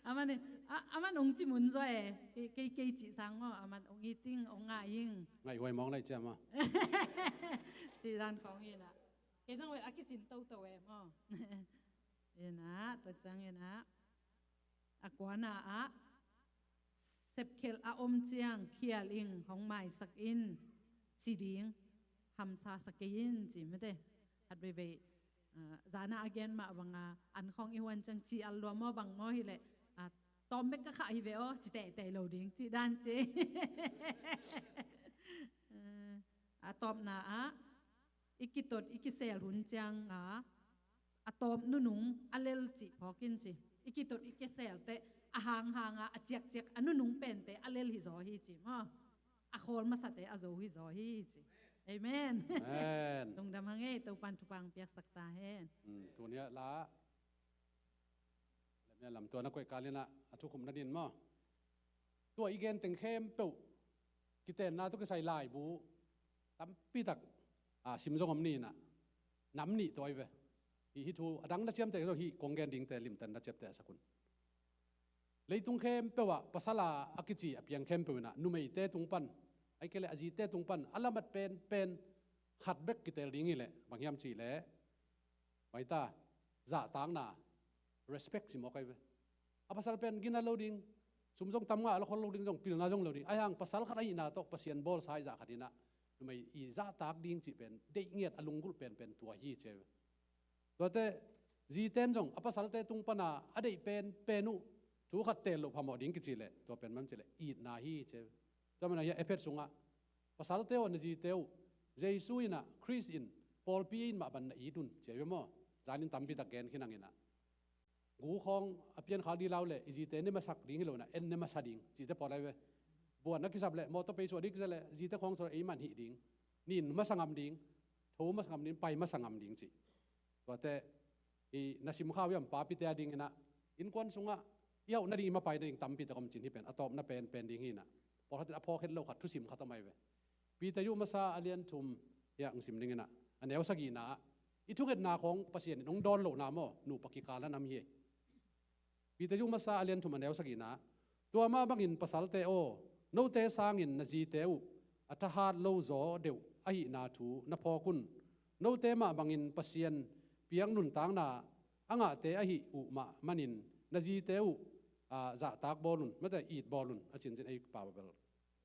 Aman in, a, aman ong ci mun zaw e. Kei, kei, kei cih sang maw, aman ong i ting, ong nga ing. Ngaihhuai mawng lai cia maw. Cih dan khawng ina. Kei zong bel a kisin toto e maw. Ina, tua ciang ina. A kuana ah sepkhelh a om ciang khial ing, hong maisak in ci ding, hamsa sa kei in ci mete. Khat veivei, ah, zana a gen mah banga an khawng i huan ciang ci al lua maw bang maw hileh, ah, tawm bek ka khah hi ve aw ci teitei lo ding cih dan ci. Ah, a tawpna ah i kitot i kisel hun cianga a tawp nunung a lel cih phawk in ci. I kitot i kisel teh a hanghanga a ciakciak a nunung pente a lel hi zaw hi ci maw. A khawl masate a zo hi zaw hi ci. Amen. Amen. Lungdam hang ei, Topan thupha piaksak ta hen. Hmm, tuni a la lamia lam tua na koih kalina a thukhupna din maw. Tua i gen teng khempeuh kitenna tawh kisai laibu tampitak, a, sim zong om ni inah nam nih tawi ve. Hih, hih thu a dang na ciamteh zong hih kong gen dingte limtan na ciamteh a sakun. Leitung khempeuh ah pasal a kici a piang khempeuh inah numeite tung pan, ai kei leh a zite tung pan a lamat penpen khat bek kitel ding hileh bang hiam cihleh, maita, zahtakna, respect ci mawk ai ve. A pasal pen gina lo ding, sum zong tam ngah lo khol lo ding, zong pilna zong lo ding. Ai hang pasal khat ahihna tawh Pasian bawlsa i zah khat inah numei i zahtak ding cih pen deih ngiat a lunggulh penpen tua hi ci ai ve. Tuate ziten zong a pasalte tung pana a deih penpen uh thu khat tel loh phamawh ding kici leh tua pen mam ci leh itna hi ci ai ve. Tua mana hiah Efet sungah pasalte aw na zite uh Jesu inah Khrist in pawlpi in mah ban na it un ci ai ve maw. Zanin tampitak gen khin ang inah gu khawng a piankhak dih lau leh i zite ne masak ding hi lo inah en ne masa ding cihte pawl ai ve. Buan a kisap leh mawtaw pei suah dih kisap leh zite khawng suah ei man hih ding. Nin masa ngam ding, tho masa ngam ding, pai masa ngam ding cih. Tuate i na simkha uh hiam papite a ding inah innkuan sungah i hauh nading i mapai nading tampi tak om cin hi pen a tawpna penpen ding hi inah pawlkhat in a phawk het lo khat thusim khat om ai ve. Peter yu masa a lian thum hiah ang sim ding inah a neu sagihna ah i thungetna khawng Pasian in hong dawn lohna maw nupa kikal a nam hi. Peter yu masa a lian thum a neu sagihna ah tua mah bangin pasalte aw, note sangin na zite uh a thahat lo zaw deuh ahihna thu na phawk un. Note mah bangin Pasian piak nuntakna a ngahte ahih uh mah manin na zite uh, ah, zahtak bawl un, mate it bawl un a cincin ei pa Babel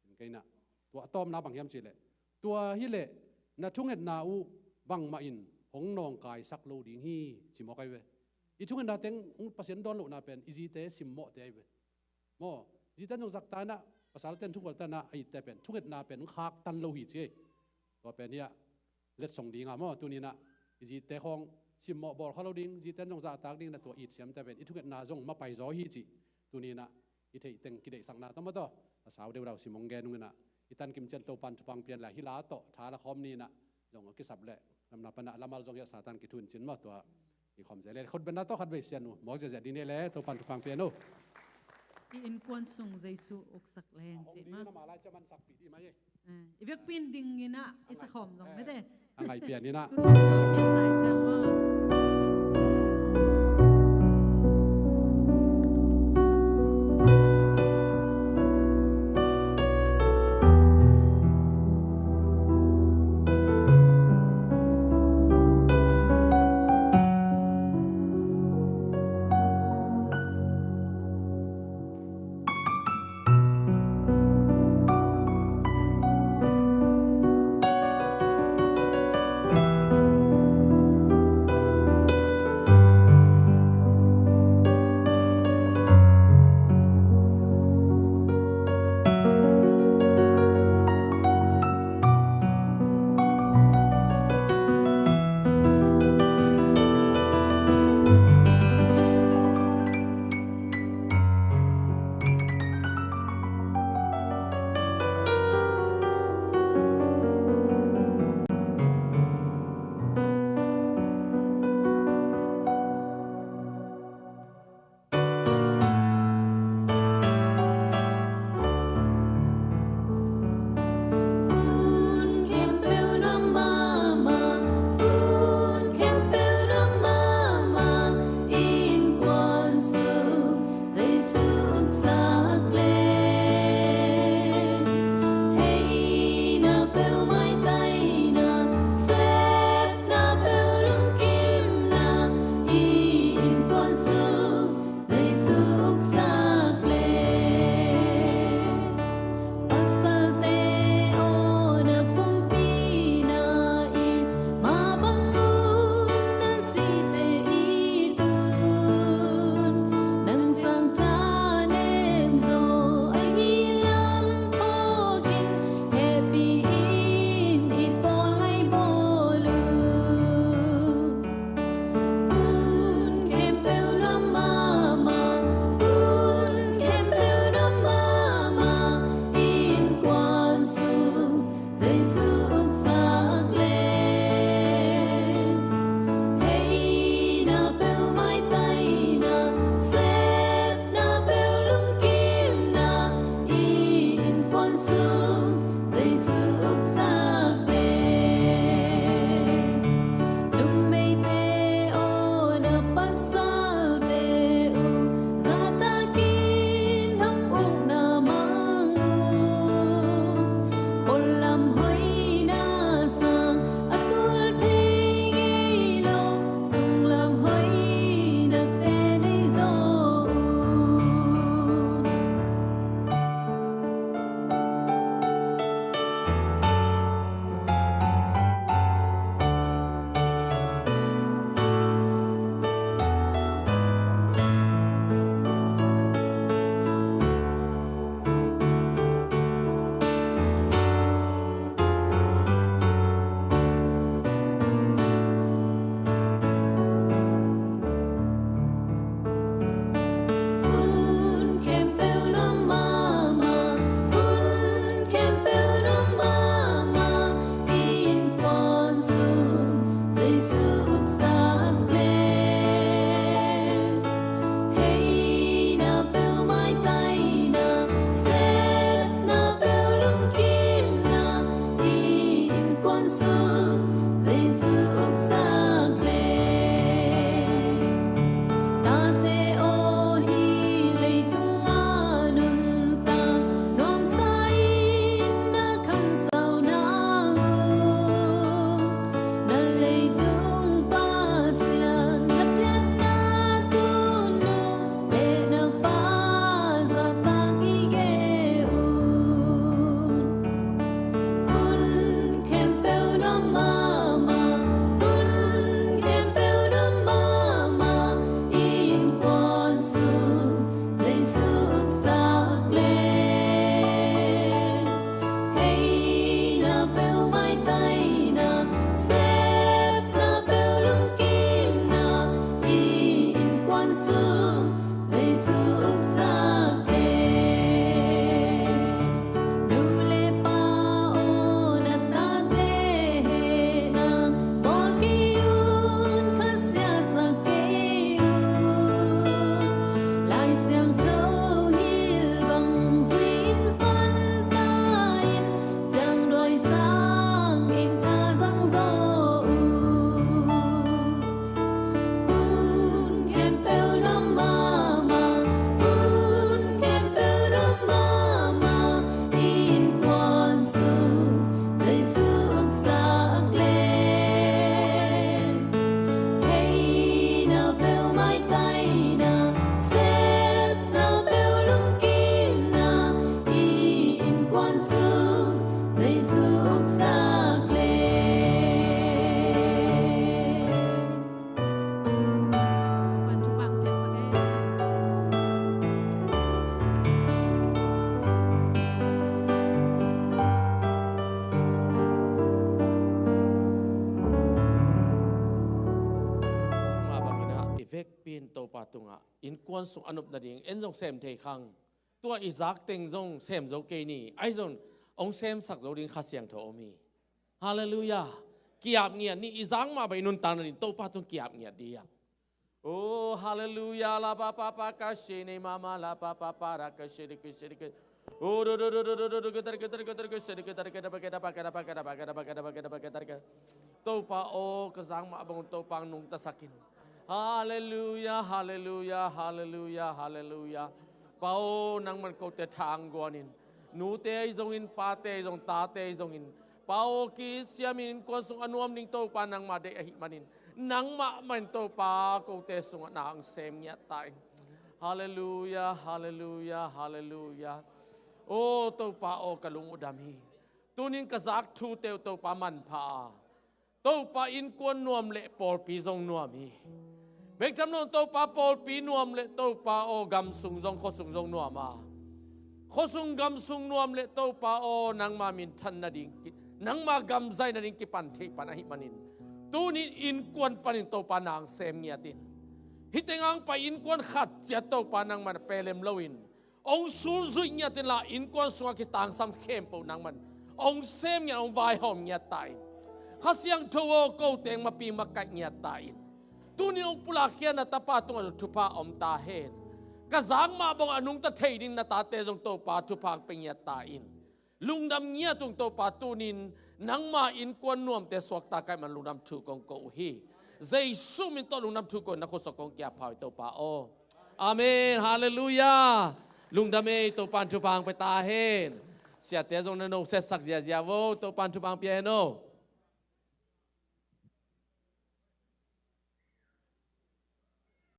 in kei inah tua a tawpna bang hiam cihleh tua hileh na thungetna uh bangmah in hong nawngkaisak lo ding hi ci mawk ai ve. I thungetna teng Pasian dawn lohna pen i zite simmawhte ahi ve. Maw, zite zong zahtak inah, pasal ten thukhual tan inah a itte pen thungetna pen khaktan lo hi ci ei. Tua pen hiah letsong dinga maw, tuni inah i zite khawng simmawh bawl kha lo ding, zite zong zahtak ding inah tua itsiamte pen i thungetna zong mapai zaw hi cih tuni inah i theih teng kideihsakna tawh maw tawh a sau deuhdau sim hong gen ung inah, i tankim ciang Topan thupha pia in la, hih la tawh tha la khawm ni inah zong a kisap leh lamna panah lamal zong hiah Satan kithun cin maw, tua i khawm zel le khut benna tawh khat vei sian uh mawk ziahziah ding ni le Topan thupha pia in uh. I innkuan sung Jesu uksak leng cih maw. Hong ding inah malai ciah mansakpih dih mai ei. Eh, i vekpi in ding inah i sakhawm zong mete. A ngai pian inah. Tun ciang sa pian tai ciang maw. Vekpi in Topa tungah innkuan sung a nop nading en zong sem thei khang. Tua i zak teng zong sem zo kei ni. Ahi zong hong semsak zo ding Kha Siangtho om hi. Halleluiah. Ki-ap ngiat ni. I zak mah bang i nuntak nading Topa tung ki-ap ngiat ding. Oh, halleluiah. La pa pa pa ka she ne ma ma la pa pa pa ra ka she de ka she de ka. Oh, do do do do do do do ka tar ka tar ka tar ka she de ka tar ka da ba ka da ba ka da ba ka da ba ka da ba ka da ba ka da ba ka da ba ka da ba ka da ba ka. Topa aw, ka zak mah bang Topa nungtasak in. Halleluiah, halleluiah, halleluiah, halleluiah. Pa aw, nangman kote thang guan in. Nute ahi zongin, pate ahi zong, tate ahi zongin. Pa aw, kisiamin innkuan sung a nuam ding Topa nangmah deih ahih manin, nangmah mah in Topa kote sungah na hong sem ngiat ta in. Halleluiah, halleluiah, halleluiah. Oh, Topa aw, ka lung uh dam hi. Tunin ka zak thute uh Topa manpha a, Topa innkuan nuam le pawlpi zong nuam hi. Bek tham lo in Topa pawlpi nuam le Topa aw, gam sung zong, khua sung zong nuam a, khua sung gam sung nuam le Topa aw, nangma minthan nading ki, nangma gam zai nading kipan thei pan ahih manin, tunin innkuan panin Topa na hong sem ngiat in. Hih teng hong pai innkuan khat ciat Topa nangman a pelem lo in, hong sulzuih ngiat in la, innkuan sungah kitangsam khempeuh nangman hong sem ngiat, hong vaihawm ngiat ta in. Kha Siangtho aw, kote hong mapi makaih ngiat ta in. Tunin hong pulakkhia na tapa tungah thupha om ta hen. Ka zak mah bang a nungta thei ding na tate zong Topa thupha hong pia ngiat ta in. Lungdam ngiat ung Topa, tunin nangma innkuan nuamte suakta ka hih man lungdam thu kong ko uh hi. Jesu min tawh lungdam thu ko in na khut sung kong ki-ap pha uh hi Topa aw. Amen. Halleluiah. Lungdam ei, Topa in thupha hong pia ta hen. Siate zong na nosetsak ziazia vo, Topa in thupha hong pia hen aw.